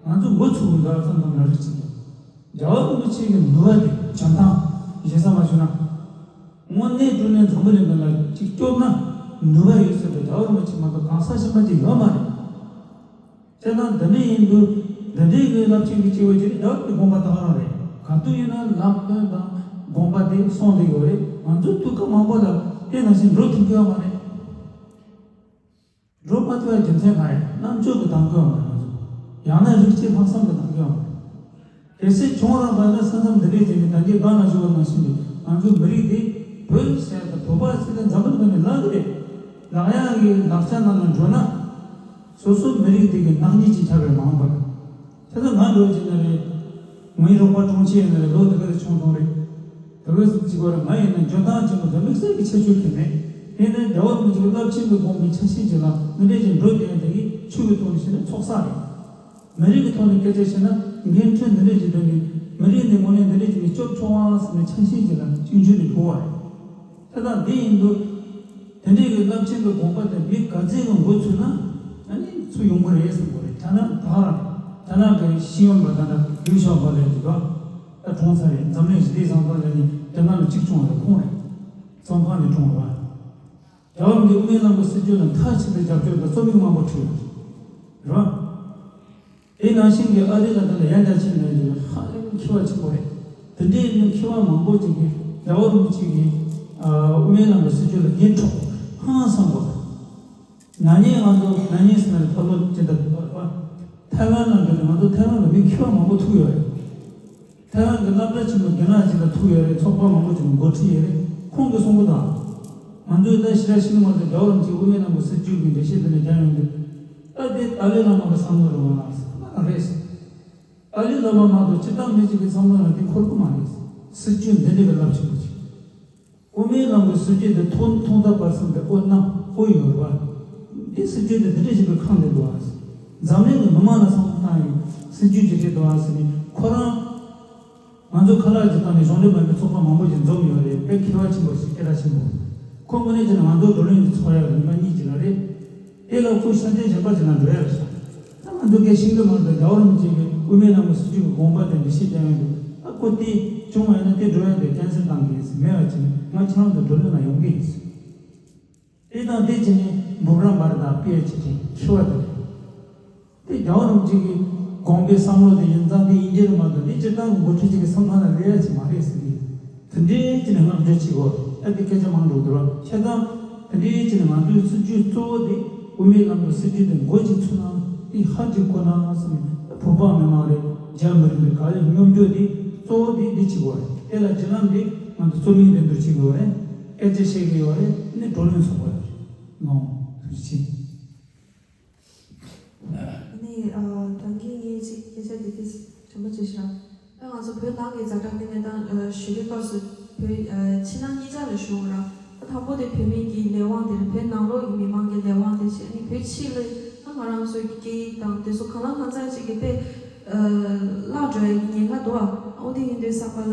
ང་ཚོ་འགོ་ཚུགས་དགོས་འདུག་ལྷག་བསམ་དང་མ་རེད་ཅིག་དང་། རྒྱལ་བ་རིན་པོ་ཆེ་གི་ནུས་པ་དེ་བྱང་ཐང་ཞེ་ས་མ་བྱུང་ན། དངོས་གནས་དྲང་གནས་འཛམ་བུ་གླིང་འདི་ལ་གཅིག་སྐྱོབ་ན་ནུས་པ་ཡོད་ཟེར་བའི་རྒྱལ་བ་རིན་པོ་ཆེ་མ་གཏོགས་གང་ཟག་གཞན་པ་ཅིག་ཡོད་མ་རེད། བྱས་ཙང་འདི་འདྲ་ཡིན་དུས་འདི་འདྲའི་གི་རླབས་ཆེན་གྱི་སྐྱེས་བུ་ཅིག་ནི་རྒྱལ་བ་རིན་པོ་ཆེའི་དགོངས་པ་དེ་ག་རང་རེད། ག་དུས་ཡིན་ན་ལམ་སྟོན་དང་དགོངས་པ་དེ་གསུངས་བསྡད་ཡོད་རེད། ང་ཚོ་དུས་སྐབས་མང་པོ་ལ་དེ་ནང་བཞིན་འགྲོ་ཐུབ་ཀྱི་ཡོད་མ་རེད། འགྲོ་མ་ཐུབ་པའི་རྒྱུ་མཚན་གང་ཡིན། རྣམ་དཔྱོད་ཀྱིས་འདང་གི་ཡོད་མ་རེད་ང་ཚོ། ཡང་ན་རིགས་གཅིག་ལྷག་བསམ་གྱིས་འདང་གི་ཡོད་མ་རེད། གལ་སྲིད་བྱུང་རང་བ་ན་ས་མཚམས་འདི་འདྲས་བྱས་ནས་ད་གིན་སྒང་ལ་ཞུ་བ་ནང་བཞིན་ང་ཚོའི་མི་རིགས་འདི་བོད་ཟེར་དང་བོད་པ་ཟེར་ཏེ་འཛམ་བུ་གླིང་ནས་ལངས་ཀྱི་རེད། ལངས་ཡག་གི་ལག་ཆ་ནང་ལ་འགྲོ་ན། སོ་སོའི་མི་རིགས་འདི་གི་ནག་ཉེས་ཅིག་ཆགས་པའི་མ་འོངས་པར། དེ་ལ་ང་འགྲོ་བྱས་ན་རེད། ངའི་རོགས་པ་གྲོང་ཁྱེར་ཡིན་ན་རེད། ལོ་དེ་ག་རེ་ཆུང་ཆུང་རེད། དེ་ག་ཅིག་བར་ང་ཡིན་ན་འཇོན་ཐང་ཆེན་པོ་འདི་དམིགས་བསལ་གྱི་ཁྱད་ཆོས་གལ་མེད། དེ་ནས་རྒྱལ་བ་རིན་པོ་ཆེ་གི་རླབས་ཆེན་གྱི་དགོངས་པའི་ཆ་ཤས་ཅིག་ལ་འདི་འདྲས་ཀྱི་འགྲོ་བསྡད་ཡ་དེ་གིས་ཆོས་ཀྱི་ཐོག་ནས་བཤད་ན་ཚོགས་བསགས་རེད། མི་རིགས་ཀྱི་ཐོག་ནས་སྐད་ཆ་བཤད་ན་འགན་འཁྲི་འདི་འདྲས་ཀྱི་འདྲ་ནས་མི་རིགས་འདི་དངོས་གནས་འདི་འདྲས་ཀྱི་ནས་སྐྱོབ་ཆོག་ཨང་ཟེར་ནས་ཆ་ཤས་ཅིག་ལ་ཤུགས་འཇུག་ནས་འགྲོ་བ་རེད། དེ་དང་དེ་ཡིན་དུས། དེ་འདྲའི་གི་རླབས་ཆེན་གྱི་དགོངས་པ་དེ་མི་ག་ཚད་ཀྱིས་འགོ་ཚུགས་ན་ཨ་ནི་ཚུགས་ཡོང་གི་རེད་བསམ་གི་རེད། ཐ་ན་ད་ག་རང་ཐ་ན་གི་ཤེས་ཡོན་པ་ད་ལྟ་ཡུལ་ཤོག་པ་ལས་འདུག་ག་ད་གྲོངས་ཚར་རེད། འཛམ་གླིང་ཞི་བདེའི་གཟེངས་རྟགས་ལེན་མཁན་རྒྱ་ནག་ལ་གཅིག་བྱུང་བ་རེད། ཁོང་རེད། བཙོན་ཁང་ནས་བཀྲོངས་པ་རེད། རྒྱལ་བ་རིན་པོ་ཆེ་དབུ་མའི་ལམ་གྱི་སྲིད་བྱུས་ལ་མཐའ་གཅིག་ཏུ་རྒྱབ་སྐྱོར་དང་རྩོམ་ཡིག་མང་པོ་བྲིས་ཡོད་རེད་བ། དེ་ནང་བཞིན་གྱི་ཨ་རི་ལ་ད་ལྟ་ཡ་ད་ཆིན་ནས་ཀྱི་ཧ་ལས་མཁས་པ་ཆེན་པོ་རེད། དེ་འདྲའི་མཁས་པ་མང་པོ་ཅིག་གིས་རྒྱལ་བ་རིན་པོ་ཆེ་གི་དབུ་མའི་ལམ་གྱི་སྲིད་བྱུས་ལ་ཡིད་འཕྲོག་ཧང་སང་པོ། ན་ནིང་ང་ཚོ་ན་ནིང་ཟེར་ན་ཕ་ལོ་ཅི་འདྲ་འདུག་པ། ཐའེ་ཝན་ལ་འགྲོ་ནས་ང་ཚོ་ཐའེ་ཝན་ལ་མི་མཁས་པ་མང་པོ་ཐུག་ཡོད་རེད། ཐའེ་ཝན་གྱི་སློབ་གྲྭ་ཆེན་མོ་རྒན་ལགས་ཅིག་ལ་ཐུག་ཡོད་རེད། ཚོགས་པ་མང་པོ་ཅིག་ལ་འགོ་ཁྲིད་ཡོད་རེད། ཁོང་གིས་གསུང་གི་འདུག་ང་ཚོས་ད་ཕྱི་ཟླ་བཞི་པའི་མ་དེ་རྒྱལ་བ་རིན་པོ་ཆེའི་དབུ་མའི་ལམ་གྱི་སྲིད་བྱུས་ཀྱི་འགྲེལ་བཤད་དེ་འདྲ་རྒྱག་ཡོང་དུས། ད་དེ་ཏཱ་ལའི་བླ་མ་གི་བསམ་བློ་རེད་བ་ཟེར་ན་རེད་ཟེར། ཏཱ་ལའི་བླ་མ་མ་གཏོགས་སྤྱིར་བཏང་མི་གཅིག་གི་བསམ་བློ་ལ་དེ་འཁོར་གི་མ་རེད་ཟེར། སྲིད་བྱུས་འདི་འདྲ་གི་རླབས་ཆེན་པོ་ཅིག་དབུ་མའི་ལམ་གྱི་སྲིད་བྱུས་དེ་ཐོག་མཐའ་བར་གསུམ་དུ་དབུ་ནག་དབུ་ཡོད་རེད་བ། དེ་སྲིད་བྱུས་དེ་འདི་འདྲ་ཞིག་གི་ཁང་དེ་འདུག་ཨ། འཛམ་གླིང་གི་མི་མང་ལ་བསམ་བློ་བཏང་ཡོད་སྲིད་བྱུས་ཅིག་རེད་འདུག་ཨ་ཟེར་ནས་ཁོ་རང་། ང་ཚོ་ཁ་ལག་ཅིག་བཏང་ནས་གཞུང་འབྲེལ་མ་ཡིན་པའི་ཚོགས་པ་མང་པོ་ཞིག་འཛོམས་ཡོད་རེད། དཔེ་མཁས་པ་ཆེན་པོ་ཞིག་སྐད་གྲགས་ཆེན་པོ། ཁོ་དངོས་གནས་བྱས་ན་ང་ཚོ་བགྲོ་གླེང་འདི་ཚོགས་ཡག་ཉི་མ་གཉིས་ཅིག་ལ་རེད། དེ་ལ་ཁོ་ཤར་ཕྱོགས་གཞན་པ་ཅིག་ལ་འགྲོ་ཡག་ཤག་ད་ང་ཚོ་སྐད་ཤིང་ཏུ་མར་དང་རྒྱལ་བ་རིན་པོ་ཆེ་གི་དབུ་མའི་ལམ་གྱི་སྲིད་བྱུས་ཀྱི་དགོངས་པ་དེ་འགྲེལ་བཤད་རྒྱག་ཡོང་དུས། ད་ཁོ་དེ་བྱུང་བ་ཡིན་ན་དེ་འགྲོ་ཡག་དེ་ཀན་སེལ་བཏང་གི་ཡིན་ཟེར། མེད་པ་བྱས་ནས་ང་ཁྱེད་རང་ཚོ་བགྲོ་གླེང་ལ་ཡོང་གི་ཡིན་ཟེར། དེ་དང་དེ་བྱས་ནས་འབུམ་རམས་པ་རེད་དང་པི་ཨེཆ་ཌི་མཁས་པ་དེ་རེད། དེ་རྒྱལ་བ་རིན་པོ་ཆེ་གི་དགོངས་པའི་བསམ་བློ་དེ་ཡིན་ཙང་དེ་ཡིན་གྱི་རེད་མ་གཏོགས་དེ་སྤྱིར་བཏང་གི་འགོ་ཁྲིད་ཅིག་གི་སེམས་ཁང་ལ་སླེབས་ཡ་ཅིག་མ་རེད་ཟེར་གི། དེ་འདྲའི་ཅིག་ནས་བསྔགས་བརྗོད་བྱེད་དགོས། ད་དེ་སྐད་ཆ་མང་འགྲོ་འདུག་ར། བྱས་ཙང་དེ་འདྲའི་ཅིག་ནས་ང་ཚོའི་སྲིད་བྱུས་གཙོ་བོ་དེ་དབུ་མའི་ལམ་གྱི་སྲིད་བྱུས་དེ་འགོ་ཅིག་ཚུགས་ན་དེ་ཧ་ཅིག་གོ་ན་བསམ་ནས། བོད་པ་མི་མང་རེད། རྒྱ་མི་རིགས་རེད། ག་ལེར་སྙོམས་འཇུག་དེ་གཙོ་བོ་དེ་འདི་བྱེད་དགོས་རེད། དེ་ལ་བརྒྱུད་ལམ་དེ་ང་ཚོ་རྩོམ་ཡིག་འདི་འདུག་བྱེད་དགོས་རེད། སྐད་ཆ་བཤད་ཀྱི་ཡོད་རེད། ནི་བགྲོ་གླེང་ཚོགས་པ་རེད། ནོ། ཐུགས་རྗེ་ཆེ། ནི་ཨ་ད་གིན་ངས་ཅིག་སྐད་ཆ་འདི་དེ་དྲན་པ་བརྗེད་ཤག་ད་ང་ཚོ་བོད་ནང་གི་ཛ་དྲག་གི་གནས་སྟངས་ཨ་ཞུ་བའི་སྐབས་སུ་བོད་ཨ་ཕྱི་ནང་གཉིས་ཆ་ལ་ཞུ་འོང་ར། ད་དང་པོ་དེ་བོད་མི་གི་ལས་དབང་དེ་རེད། བོད་ནང་ལོགས་ཀྱི་མི་མང་གི་ལས་དབང་དེ་བྱས། ནི་བོད་ཕྱི་ལ་ད་ང་རང་ཚོའི་སྐད་ཡིག་དང་དེ་ཚོ་གང་ལ་གང་འཚམ་ཅིག་གི་དཔེ་ཨ་བརླག་འགྲོ་ཡ་གི་ཉེན་ཁ་འདུག་ཨ། འོ་དེ་ཡིན་དུས་ཙམ་པ་ལ་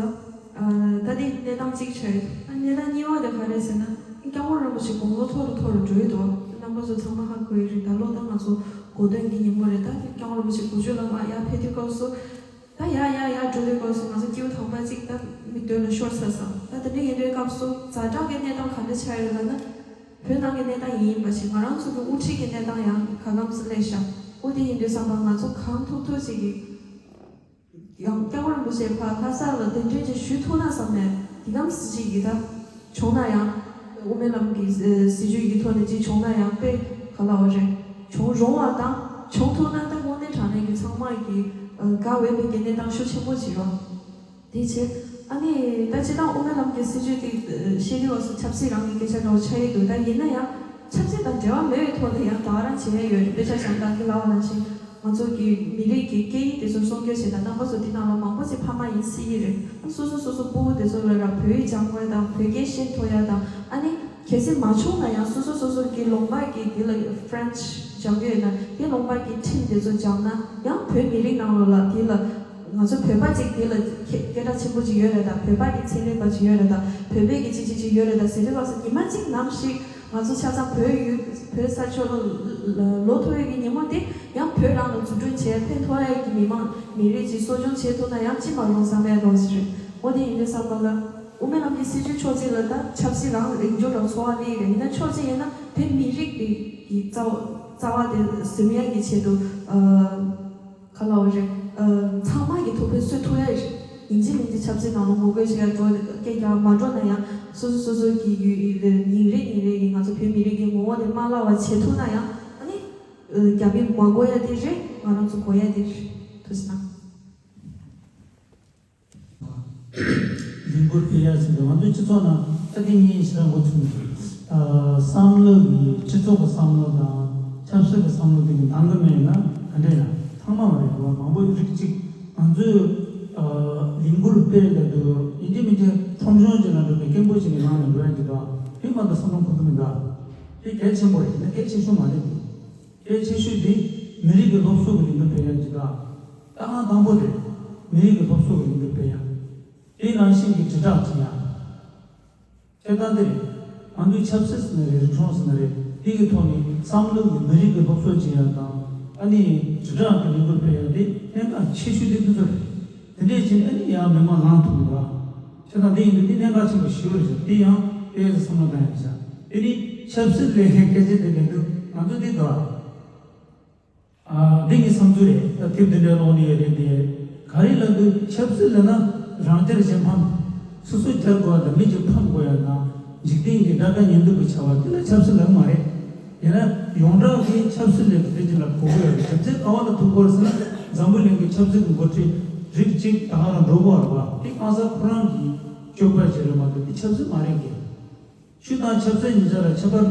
ཨ་ད་དེ་གནས་སྟངས་གཅིག་ཆགས་ཡོད། ཨ་གནས་སྟངས་གཉིས་པ་དེ་ག་རེད་ཟེར་ན། སྐྱབས་མགོན་རིན་པོ་ཆེ་དགུང་ལོ་མཐོ་རུ་མཐོ་རུ་འགྲོ་ཡི་འདུག་རྣམ་པ་ཚོ་ཚང་མ་ཧ་གོ་ཡི་རེད། ད་ལོ་ད་ང་ཚོ་གོ་སྟོན་གྱི་ཉིན་མོ་རེད། ད་སྐྱབས་མགོན་རིན་པོ་ཆེ་དགུ་བཅུ་ལ་མར་ཡར་ཕེབས་དུས་སྐབས་སུ། ད་ཡར་ཡར་ཡར་འགྲོ་དུས་སྐབས་སུ་ང་ཚོ་སྐྱིད་པོ་དང་པོ་གཅིག་ད་མིག་མདུན་ལ་ཤོར་ཚར་སོང་། ད་དེ་འདྲ་ཡིན་དུས་སྐབས་སུ་ཛ་དྲག་གི་གནས་སྟངས་ག་འདྲ་ཆགས་ཡོད་ལབ་ན། བོད་ནང་གི་གནས་སྟངས་ཡིན་པ་བཞིན་ང་རང་ཚོ་གི་དབུ་ཁྲིད་ཀྱི་གནས་སྟངས་ཡང་ཁ་སྐམ་སུ་སླེབས་ཤག་འོ་དེ་ཡིན་དུས་ཙམ་པ་ང་ཚོ་གང་ཐུབ་ཐུབ་ཅིག་གིས། ཡང་སྐྱབས་མགོན་རིན་པོ་ཆེ་ཕར་ལྷ་ས་ལ་གདན་འདྲེན་ཅིག་ཞུ་ཐུབ་ན་བསམ་ནས། དེ་གམ་སྲིད་ཅིག་གིས་ད་བྱུང་ན་ཡང་དབུ་མའི་ལམ་གྱི་ཨ་སྲིད་བྱུས་ཀྱི་ཐོག་ནས་ཅིག་བྱུང་ན་ཡང་དཔེ་ག་ལ་བ་རེད། བྱུང་རུང་བ་དང་བྱུང་ཐུབ་ན་ད་དངོས་གནས་དྲང་གནས་ཀྱི་ཚང་མ་གི་ཨ་དགའ་འོས་པའི་གི་གནས་སྟངས་ཤུགས་ཆེན་པོ་ཅིག་རེད། དེ་བྱས་ཨ་ནི་ད་སྤྱིར་བཏང་དབུ་མའི་ལམ་གྱི་སྲིད་བྱུས་དེ་ཨ་བཤད་དུས་བ་སུ་ཆབ་སྲིད་རང་གི་སྐད་ཆ་འདྲ་བོ་ཆགས་ཡི་འདུག་ད་ཡིན་ན་ཡང་ཆབ་སྲིད་དང་འབྲེལ་བ་མེད་པའི་ཐོག་ནས་ཡང་ད་ག་རང་བྱེད་ཡས་ཡོད་རེད། དཔེ་ཆ་བཞག་ན་ད་གི་ལབ་པ་ནང་བཞིན། ང་ཚོ་གི་མི་རིགས་ཀྱི་སྐད་ཡིག་དེ་ཚོ་སྲུང་སྐྱོབ་བྱེད་དང་། རྣམ་པ་ཚོ་འདི་ནང་ལ་མང་པོ་ཞིག་ཕ་མ་ཡིན་སྲིད་ཀྱི་རེད། ཨ་སོ་སོ་སོ་སོ་སྤུ་གུ་དེ་ཚོ་ལ་ར་བོད་ཡིག་སྦྱང་དགོས་དང་། བོད་སྐད་ཤེས་ཐུབ་ཡ་དང་། ཨ་ནི་གལ་སྲིད་མ་བྱུང་ན་ཡང་སོ་སོ་སོ་སོ་གི་ལུང་པ་གི་དེ་ལ་French་སྦྱང་གི་ཡོད་ན་དེ་ལུང་པ་གི་ཁྲིམས་དེ་ཚོ་སྦྱངས་ན་ཡང་བོད་མི་རིགས་ནང་ལོགས་ལ་དེ་ལ་ང་ཚོ་བོད་པ་ཅིག་དེ་ལ་ཁྱད་སྐད་གྲགས་ཆེན་པོ་ཅིག་ཡོད་རེད་དང་། བོད་པ་གི་ཚན་རིག་པ་ཅིག་ཡོད་རེད་དང་། བོད་པའི་གི་ཅིག་ཅིག་ཅིག་ཡོད་རེད་དང་ཟེར་དུས་སྐབས་སུ་ཉི་མ་གཅིག་ནམ་ཞིག་ང་ཚོ་ཆ་ཚང་བོད་ཡུལ་བོད་ས་ཕྱོགས་ལ་ལོག་ཐུབ་ཡས་ཀྱི་ཉིན་མོ་དེ་ཡང་བོད་རང་ལ་འཛུགས་སྐྲུན་བྱས་ཕན་ཐོགས་ཡས་ཀྱི་མི་མང་མི་རིགས་ཅིག་གསོ་སྐྱོང་བྱེད་ཐུབ་ན་ཡང་ཅི་མ་རུང་བསམ་ཡས་འདྲ་བོ་ཞིག་རེད། འོ་དེ་ཡིན་དུས་ཙམ་པ་ལ་དབུ་མའི་ལམ་གྱི་སྲིད་བྱུས་ཕྱོགས་གཅིག་ལ་ད་ཆབ་སྲིད་རང་རིགས་འབྱོར་དང་འཚོ་བ་སླེབས་ཀྱི་རེད། ཡིན་ན་ཕྱོགས་གཅིག་ཡིན་ན་བོད་མི་རིགས་དེ་གི་རྩ་བ་རྩ་བ་དེ་ཟིན་ཡས་ཀྱི་ཆེད་དུ་ཨ། ག་ལབ་རེད། ཨ་ཚང་མ་གི་ཐུགས་ཕན་གསོས་ཐུབ་ཡ་རེད། ཡིན་གཅིག་མིན་གཅིག་ཆབ་སྲིད་ནང་ལ་ངོ་རྒོལ་བྱེད་ཡ་འགྲོ་སྐད་རྒྱག་མ་འགྲོ་ན་ཡང་སོ་སོ་སོ་སོ་གི་ཡུལ་ཉིན་རེ་ཉིན་རེ་གི་ང་ཚོ་བོད་མི་རིགས་ཀྱི་ངོ་བོ་དེ་མ་བརླག་པ་བྱེད་ཐུབ་ན་ཡང་ཨ་ནི་རྒྱ་མི་མ་དགོས་ཡ་དེ་རེད། ང་རང་ཚོ་དགོས་ཡ་དེ་རེད། ཐུགས་རྗེ་གནང་། ལས་འགུལ་སྤེལ་ཡ་ཟེར་ཏེ་ང་ཚོའི་སྤྱི་ཚོགས་ནང་ད་གིན་ངས་ཞེ་དྲག་འགོ་ཚུགས་ནས། ཨ་བསམ་བློ་གི་སྤྱི་ཚོགས་ཀྱི་བསམ་བློ་དང་ཆབ་སྲིད་ཀྱི་བསམ་བློ་དེ་གི་འདང་གི་མེད་ན་ག་འདྲ་ཡིན་ན་ཚང་མ་མ་རེད་བ། མང་པོ་རིགས་གཅིག་ང་ཚོས་ཨ་ལས་འགུལ་སྤེལ་ཡ་དེ་ཡིན་གཅིག་མིན་གཅིག་ཁྲོམ་གཞུང་ཅིག་ནང་འགྲོ་བའི་སྐད་འབོད་ཅིག་གི་ནང་ནས་འགྲོ་ཡ་ཅིག་དང་དེ་མ་གཏོགས་བསམ་བློ་འཁོར་གི་མི་འདུག་དེ་གལ་ཆེན་པོ་རེད། ཡིན་ན་གལ་ཆེ་ཤོས་མ་རེད། གལ་ཆེ་ཤོས་དེ་མི་རིགས་ཀྱི་སློབ་གསོ་གི་ལས་འགུལ་སྤེལ་ཡ་ཅིག་དང་། ད་ང་དང་པོ་དེ་མི་རིགས་ཀྱི་སློབ་གསོ་གི་ལས་འགུལ་སྤེལ་ཡ། དེའི་ནང་བཞིན་གྱི་དྲིལ་བསྒྲགས་བྱེད་ཡ། དེ་ལྟ་འདི་རེད། ང་ཚོའི་ཆབ་སྲིད་ཟེར་ན་རེད། རིག་གཞུང་ཟེར་ན་རེད། དེ་གི་ཐོག་ནས་བསམ་བློ་གི་མི་རིགས་ཀྱི་སློབ་གསོ་བྱེད་ཡ་དང་། ཨ་ནི་དྲིལ་བསྒྲགས་ཀྱི་ལས་འགུལ་སྤེལ་ཡ་དེ་གནད་འགག་ཆེ་ཤོས་དེ་དེ་ཚོ་རེད། དེ་འདྲས་བྱས་ནས་ཨ་ནི་ཡང་མི་མང་ལངས་ཐུབ་འདུག་བ། བྱས་ཙང་དེ་ཡིན་དུས་དེ་གནད་འགག་ཆེན་པོ་ཞེ་པོ་རེད་ཤག་དེ་ཡང་དཔེ་བསམ་བློ་བཏང་ཡ་རེད་ཤག་དེ་ནི་ཆབ་སྲིད་ལས་སྐད་ཆ་དེ་ལས་དུས་ང་ཚོ་འདི་འདུག་ཨ། འདི་ངའི་བསམ་ཚུལ་རེད། ད་དེབ་འདི་འདྲ་ཀློག་ནས་ཡོད་རེད་དེ། ག་རེ་ལབ་དུས་ཆབ་སྲིད་ལབ་ན་རང་རྒྱལ་གཞན་ཕམ། སོ་སོ་རྒྱལ་དགོས་ཡ་དང་མི་གཅིག་ཕམ་དགོས་ཡ་དང་འཇིག་རྟེན་གྱི་དགྲ་དགའ་གཉེན་སྡུག་གི་བྱ་བ་དེ་ལ་ཆབ་སྲིད་ལབ་མ་རེད། ཡིན་ན་ཡོངས་གྲགས་ཀྱི་ཆབ་སྲིད་ལས་དེ་ཅི་ལ་གོ་དགོས་ཡོད་རེད། རྒྱུ་མཚན་ག་བ་ལ་ཐུག་དགོས་རེད་ཟེར་ན། འཛམ་བུ་གླིང་གི་ཆབ་སྲིད་ཀྱི་འགོ་ཁྲིད་རིགས་གཅིག་ད་ག་རང་འགྲོ་དགོས་རེད་བ། དེ་གང་ཟག་ཁོ་རང་གི་སྤྱོད་པ་ཞིག་རེད་མ་གཏོགས་དེ་ཆབ་སྲིད་མ་རེད་གི། ཆོས་དང་ཆབ་སྲིད་གཉིས་ཆ་ལ་ཁྱད་པར།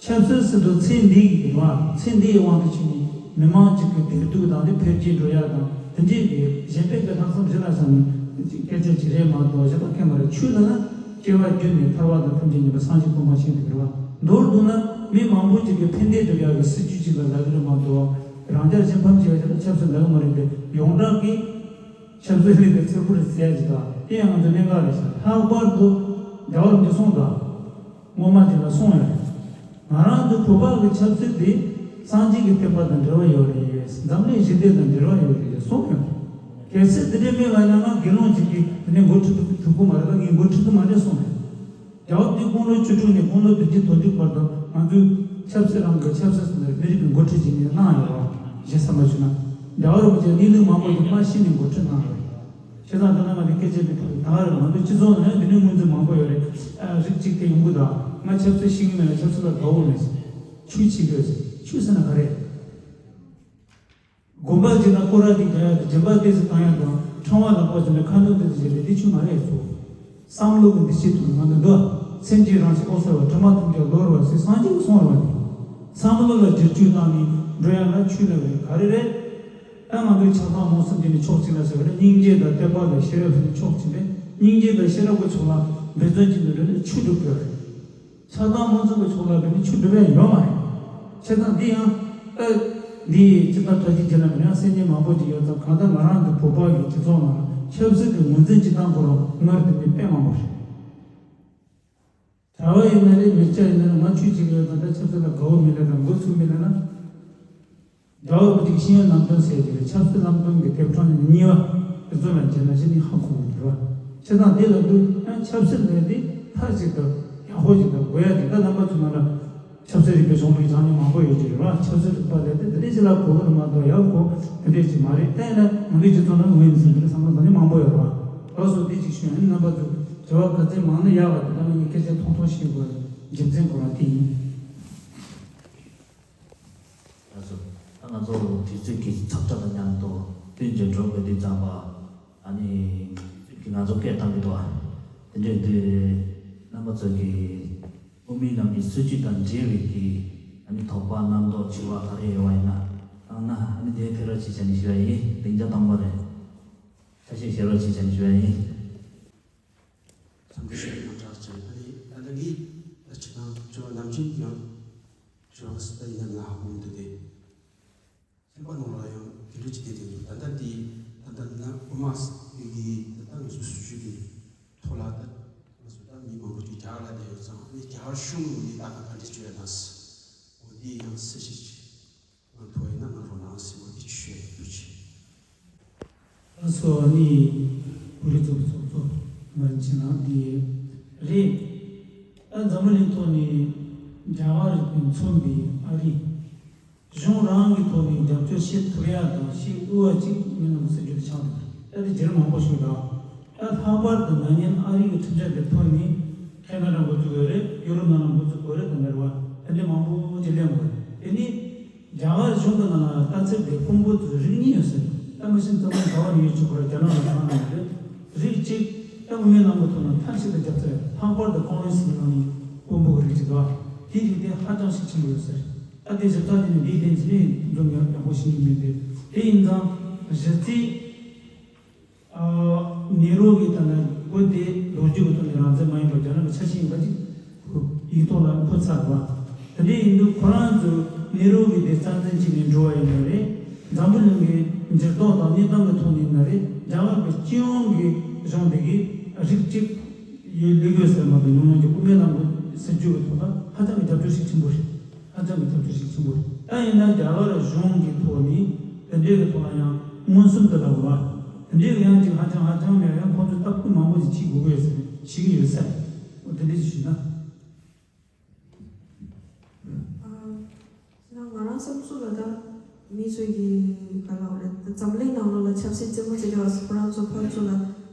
ཆབ་སྲིད་ཟེར་དུས་ཚེ་འདི་གི་རེད་བ། ཚེ་འདིའི་དབང་དུ་བྱས་ནས་མི་མང་གཅིག་གི་བདེ་སྡུག་དང་དེ་འཕེལ་རྒྱས་འགྲོ་ཡ་དང་དེ་འདྲའི་གི་གཞན་ཕན་གྱི་ལྷག་བསམ་ཞིག་ལ་བསམ་ནས་སྐད་ཆ་ཅིག་རེད་མ་གཏོགས་གཞན་པ་གང་ཡང་མ་རེད། ཆོས་ལབ་ན་སྐྱེ་བ་བརྒྱུད་ནས་ཐར་པ་དང་ཐམས་ཅད་མཁྱེན་པ་སངས་རྒྱས་གོ་འཕང་ཞིག་འདུག་རེད་བ། མདོར་བསྡུ་ན་མི་མང་པོ་ཅིག་གི་ཕན་བདེ་སྒྲུབ་ཡག་གི་སྲིད་ཇུས་ཅིག་ལ་ལབ་ཀྱི་རེད་མ་གཏོགས་རང་རྒྱལ་གཞན་ཕམ་བྱེད་ཡག་ཅིག་ལ་ཆབ་སྲིད་ལབ་ཀྱི་མ་རེད་དེ། ཡོངས་གྲགས་ཀྱི་ཆབ་སྲིད་ལས་དེ་ཚེ་འཕུར་ཟེར་ཡག་ཅིག་དང་དེ་ཡང་ང་ཚོ་གནད་འགག་རེད་ཤག་ལྷག་པར་དུ་རྒྱལ་བ་རིན་པོ་ཆེ་གསུངས་དང་། སྔོན་མ་དེ་ལ་གསུངས་ཡོད་རེད། ང་རང་ཚོ་བོད་པ་གི་ཆབ་སྲིད་དེ་སངས་རྒྱས་ཀྱི་བསྟན་པ་དང་འབྲེལ་བ་ཡོད་རེད། འཛམ་གླིང་ཞི་བདེ་དང་འབྲེལ་བ་ཡོད་རེད་གསུངས་ཡོད་རེད། གལ་སྲིད་དེ་འདྲའི་མེད་པ་ཡིན་ན་ང་དགེ་སློང་ཅིག་གིས་དེ་ནས་འགོ་ཁྲིད་དུ་འཇུག་གི་མ་རེད། ད་ངས་འགོ་ཁྲིད་ཀྱི་མ་རེད་གསུངས་རེད། རྒྱལ་བ་འདི་དགུང་ལོ་བཅུ་དྲུག་ནས་དགུང་ལོ་བདུན་ཅུ་དོན་དྲུག་བར་དུ་ང་ཚོའི་ཆབ་སྲིད་རང་གི་ཆབ་སྲིད་ཟེར་ནས་མི་རིགས་ཀྱི་འགོ་ཁྲིད་ཅིག་ནས་གནང་ཡོད་རེད་བ། གཞི་བསམ་པ་ཞུ་ན། རྒྱལ་བ་རིན་པོ་ཆེ་གནས་ལུགས་མང་པོ་ཞིག་མ་ཤེས་ནས་འགོ་ཁྲིད་གནང་ཡོད་རེད། བྱས་ཙང་ད་ནང་ང་ཚོ་སྐད་ཆ་དེ་ཐོག་ད་ག་རེ་ང་ཚོ་སྤྱི་ཚོགས་ནང་དེ་ནས་སྔོན་ཚུད་མང་པོ་ཡོད་རེད། ཨ། རིགས་གཅིག་དེ་ཡོང་གི་འདུག་ང་ཆབ་སྲིད་ཤེས་ཀྱི་མེད་ལ་ཆབ་སྲིད་ལ་དགའ་བོ་མེད། ཆོས་བྱེད་ཀྱི་ཡོད་ཟེར། ཆོས་ཟེར་ན་ག་རེ། དགོན་པ་ཅིག་ན་སྐོར་ར་དེ་རྒྱག་ཡ་དང་སྦྱིན་པ་ཏོག་ཙམ་བཏང་ཡ་དང་ཕྲེང་བ་ལག་པ་བྱུང་ནས་ཁ་འདོན་ཏོག་ཙམ་བྱས་ཏེ་དེ་ཆོས་མ་རེད་སོ། བསམ་བློ་གི་འདུ་ཤེས་ཐོག་ནས་ང་ཚོ་འདུག་སེམས་ཀྱི་རང་བཞིན་ཨོ་ཟེར་བ་དྲི་མ་ཐམས་ཅད་གློ་བུར་བ་ཟེར་སངས་རྒྱས་ཀྱིས་གསུངས་རེད་བ། དེ་བསམ་བློ་ལ་བསྒྱུར་བཅོས་བཏང་ནས་འགྲོ་ཡ་ན་ཆོས་ལ་རེད། ག་རེ་རེད། ད་ང་ཚོའི་ཆགས་སྡང་རྨོངས་གསུམ་དེ་ནི་ཕྱོགས་གཅིག་ལ་བཞག་པ་ན་སྙིང་རྗེ་དང་དད་པ་དང་ཤེས་རབ་ཟེར་ནས་ཕྱོགས་གཅིག་རེད། སྙིང་རྗེ་དང་ཤེས་རབ་ཀྱི་ཕྱོགས་ལ་འབད་བརྩོན་བྱེད་དུ་འགྲོ་ན་ཆོས་སྒྲུབ་དགོས་རེད། ཆགས་སྡང་རྨོངས་གསུམ་གྱི་ཕྱོགས་ལ་འབད་ནས་ཆོས་སྒྲུབ་ཡ་ཡོད་མ་རེད། བྱས་ཙང་འདི་ཡང་ཨ། འདི་སྤྱིར་བཏང་གྲྭ་བཞིན་བྱེད་ལ་མི་ཡང་སེམས་ཉིད་མང་པོ་ཅིག་ཡོད་ཙང་། གང་ལྟར་ང་རང་ཚོ་བོད་པ་གི་སྤྱི་ཚོགས་ནང་ལ་ཆབ་སྲིད་ཀྱི་ངོས་འཛིན་བྱེད་སྟངས་ཁོ་རང་སྔར་དེ་ནས་དཔེ་མང་པོ་རེད། གྲྭ་བ་ཡིན་ན་རེད། མི་སྐྱ་ཡིན་ན་རེད། ང་ཆོས་བྱེད་ཀྱི་ཡོད་ཙང་ད་ཆབ་སྲིད་ལ་དགའ་བོ་མེད་ལ་དང་འགོ་ཚུགས་མེད་ལ་ན། རྒྱལ་བ་རིན་པོ་ཆེའི་ཤེས་ཡོན་ལམ་སྟོན་ཟེར་གྱི་རེད། ཆབ་སྲིད་ལམ་སྟོན་གྱི་དེབ་ཕྲེང་གཉིས་པ་དེ་ཚོ་ལ་མཇལ་ན་ཅི་ནས་ཧ་གོ་གི་རེད་བ། བྱས་ཙང་དེ་ལ་དུས་ཡང་ཆབ་སྲིད་ལས་དེ་མཐའ་གཅིག་ཏུ་ཡག་པོ་ཞིག་དང་དགོས་ཡ་ཅིག་ད་རྣམ་པ་ཚོ་ནང་ལ་ཆབ་སྲིད་རིག་པའི་གཞུང་ལུགས་སྦྱང་མཁན་མང་པོ་ཡོད་ཀྱི་རེད་བ། ཆབ་སྲིད་རིག་པ་ལས་དེ་དེ་འདྲས་ཅིག་ལ་གོ་གི་རེད་མ་གཏོགས་ཡག་གོ་དེ་འདྲས་ཅིག་མ་རེད། ད་ཡིན་ན་ང་ཚོའི་སྤྱི་ཚོགས་ནང་ངོས་ཡིན་ཟིན་གྱི་རེད་བསམ་བློ་བཏང་མཁན་མང་པོ་ཡོད་རེད་བ། ལགས་སོ། དེ་གཅིག་ཞུ་ཡ་ཡིན། རྣམ་པ་ཚོ་དྲི་བ་ག་ཚད་མང་ན་ཡག་བ་དེ་ལྟ་བུ་ངས་སྐད་ཆ་ཐུང་ཐུང་ཞུ་དགོས་རྒྱུ་མཚན་ཁོ་རང་དེ་ཡིན། ལགས་སོ། ད་ང་ཚོ་དུས་ཚོད་ཀྱི་ཚབ་ཁྲ་དང་མཉམ་དུ་བསྟུན་གྱི་འགྲོ་དགོས་དུས་ཙམ་པ། ཨ་ནི་དུས་ཚོད་ཀྱིས་ང་ཚོ་སྐད་བཏང་གི་འདུག་ཨ། དེ་འདྲ་ཡིན་དུས་རྣམ་པ་ཚོ་གིས་དབུ་མའི་ལམ་གྱི་སྲིད་བྱུས་དང་འབྲེལ་བའི་གི་ཨ་ནི་དོགས་པ་རྣམ་རྟོག་དྲི་བ་ག་རེ་ཡོད་པ་ཡིན་ན་བཏང་ན་ཨ་ནི་དེ་ཕེབས་རོགས་བྱེད་བྱས་ནས་ཞུ་ཡ་ཡིན། སྡིངས་ཆ་དང་པོ་རེད། ཆ་ཤས་བཞེས་རོགས་བྱེད་བྱས་ནས་ཞུ་ཡ་ཡིན། འཚམས་འདྲི་ཞུ་ཡ་ཡིན། ཨ་ནི་ད་ལྟ་ངས་ད་ཅི་དང་ཅི་བ་ནམ་རྒྱུན་ཡང་ཅི་བ་སི་ད་ཡིན་ན་ང་ཧ་གོ་མི་འདུག་སྟེ། ཚན་པ་ནང་ལ་ཡང་དེ་འདྲ་ཅིག་བསྡད་དེ་འདུག་ད་ལྟ་དེ་ད་ལྟ་ན་དབུ་མ་ཡི་ད་ལྟ་ང་ཚོ་སྲིད་བྱུས་དེ་ཐོག་ལ་ད་ང་ཚོ་ད་མི་མང་པོ་ཅིག་རྒྱ་གར་ལ་བསྡད་ཡོད་ཙང་ཨ་ནི་རྒྱ་གར་གཞུང་ངོས་ནས་ད་ག་ག་འདྲ་བྱས་ཡོད་ན་ཟེར། འོ་དེ་ཡང་གསལ་བཤད་ཅིག་ང་ཐོག་ཡིན་ན་ང་རོ་ནང་སྲིད་པ་འདི་ཆུ་ཡོད་དུ་ཆེ། ཨ་སོ་ནི་བོད་རིགས་ཚོགས་པའི་ཚོགས་གཙོ་མ་རིན་ཆེན་ལགས་འདི་རེད། ཨ་འཛམ་བུ་གླིང་ཐོག་ནས་རྒྱ་གར་རིགས་པས་མཚོན་པའི་ཨ་རི་གཞུང་རང་གི་ཐོག་ནས་རྒྱབ་སྐྱོར་བྱེད་ཐུབ་ཡ་དང་བྱེད་དགོས་པ་ཅིག་མི་རྣམས་ཀྱི་སེམས་རྒྱུད་དུ་ཆགས་འདུག་ཨ་དེ་རྗེས་མང་པོ་ཞིག་དང་། ད་ལྷག་པར་དུ་ན་ནིང་ཨ་རི་གི་ཁྲིམས་འཆར་དེ་ཐོན་ནས་ཁེ་ན་ཌ་འགོ་བཙུགས་ཡོད་རེད། ཡུ་རོབ་ནང་ལ་འགོ་བཙུགས་དགོས་རེད། དེ་འདྲ་རེད་བ། དེ་འདྲ་མང་པོ་ཅིག་གླེང་དགོས་རེད། དེ་ནི་རྒྱ་གར་གཞུང་གི་ནང་ལ་ལྟ་ཚུལ་དེ་དཔོན་པོ་ཚོས་རིགས་གཉིས་ཡོད་ཟེར། ད་མི་ཤེས་ཙམ་པ་ག་བ་ནས་ཡོད་ཆོག་གི་རེད། རྒྱ་ནག་ལ་གང་ན་ཡོད་རེད། རིགས་གཅིག་ད་དབུ་མའི་ལམ་གྱི་ཐོག་ནས་མཐའ་གཅིག་ཏུ་རྒྱབ་ཚར། ལྷག་པར་དུ་ཀོང་རེ་སི་གི་ནང་ནས་དཔོན་པོ་གི་རིགས་གཅིག་འདུག་དེའི་རིགས་དེ་ཧ་ཅང་ཤུགས་ཆེན་པོ་ཡོད་ཟེར། ད་དེ་ཞིབ་ཚགས་དེ་ནས་འདིའི་དོན་ཚན་ནས་འཛོམས་ཡག་ཡག་པོ་ཤེས་ཀྱི་མེད་དེ། དེ་ཡིན་ཙང་གཞི་རྩའི། ཨ། ནེ་རུ་གིས་ད་ནི་བོད་དེ་ལོ་རྒྱུས་ཀྱི་ཐོག་ནས་རང་བཙན་མ་ཡིན་པར་རྒྱ་ནག་གི་ཆ་ཤས་ཡིན་པ་ཅིག་ཡིག་ཐོག་ལ་འཁོད་ཚར་བ། དེ་འདྲ་ཡིན་དུས་ཁོ་རང་ཚོས་ནེ་རུ་གིས་དེ་རྩ་འཛིན་བྱས་ནས་འགྲོ་བ་ཡིན་ན་རེད། འཛམ་བུ་གླིང་གི་འགྱུར་ལྡོག་དང་གནས་སྟངས་ཀྱི་ཐོག་ནས་ཡིན་ན་རེད། རྒྱ་གར་གྱི་སྤྱི་ཡོངས་ཀྱི་གཞུང་དེ་གིས་རིགས་གཅིག་ཡོད་ལུགས་ཡོད་ཟེར་མ་གཏོགས་ཉུང་ཉུང་གི་དབུ་མའི་ལམ་གྱི་སྲིད་བྱུས་ཀྱི་ཐོག་ལ་ཧ་ཅང་གི་རྒྱབ་སྐྱོར་ཞིག་ཆེན་པོ་རེད། ཧ་ཅང་གི་རྒྱབ་སྐྱོར་ཞིག་ཆེན་པོ་རེད། ད་ཡིན་ན་རྒྱ་གར་གཞུང་གི་ཐོག་ནས་དེ་འདྲའི་གི་ཐོག་ལ་ཡང་མངོན་སུམ་དུ་ལབ་པ། དེ་འདྲའི་ཡང་ཅིག་ཧ་ཅང་ཧ་ཅང་ཡང་ཡང་ཁོང་ཚོས་སྟབས་བདེ་མང་པོ་ཞིག་བྱེད་དགོས་ཀྱི་ཡོད་ཟེར་བྱེད་ཀྱི་ཡོད་ཟེར། འོ་དེ་འདྲ་ཞིག་ཞུས་ན། ང་རང་བསམ་ཚུལ་ལ་ད་མི་ཚོས་ཀྱི་ག་ལབ་རེད། ད་འཛམ་གླིང་ནང་ལོགས་ལ་ཆབ་སྲིད་རྩེད་མོ་རྩེ་དུས་སྐབས་སུ་ཁོ་རང་ཚོ་ཕར་ཚུར་ལ་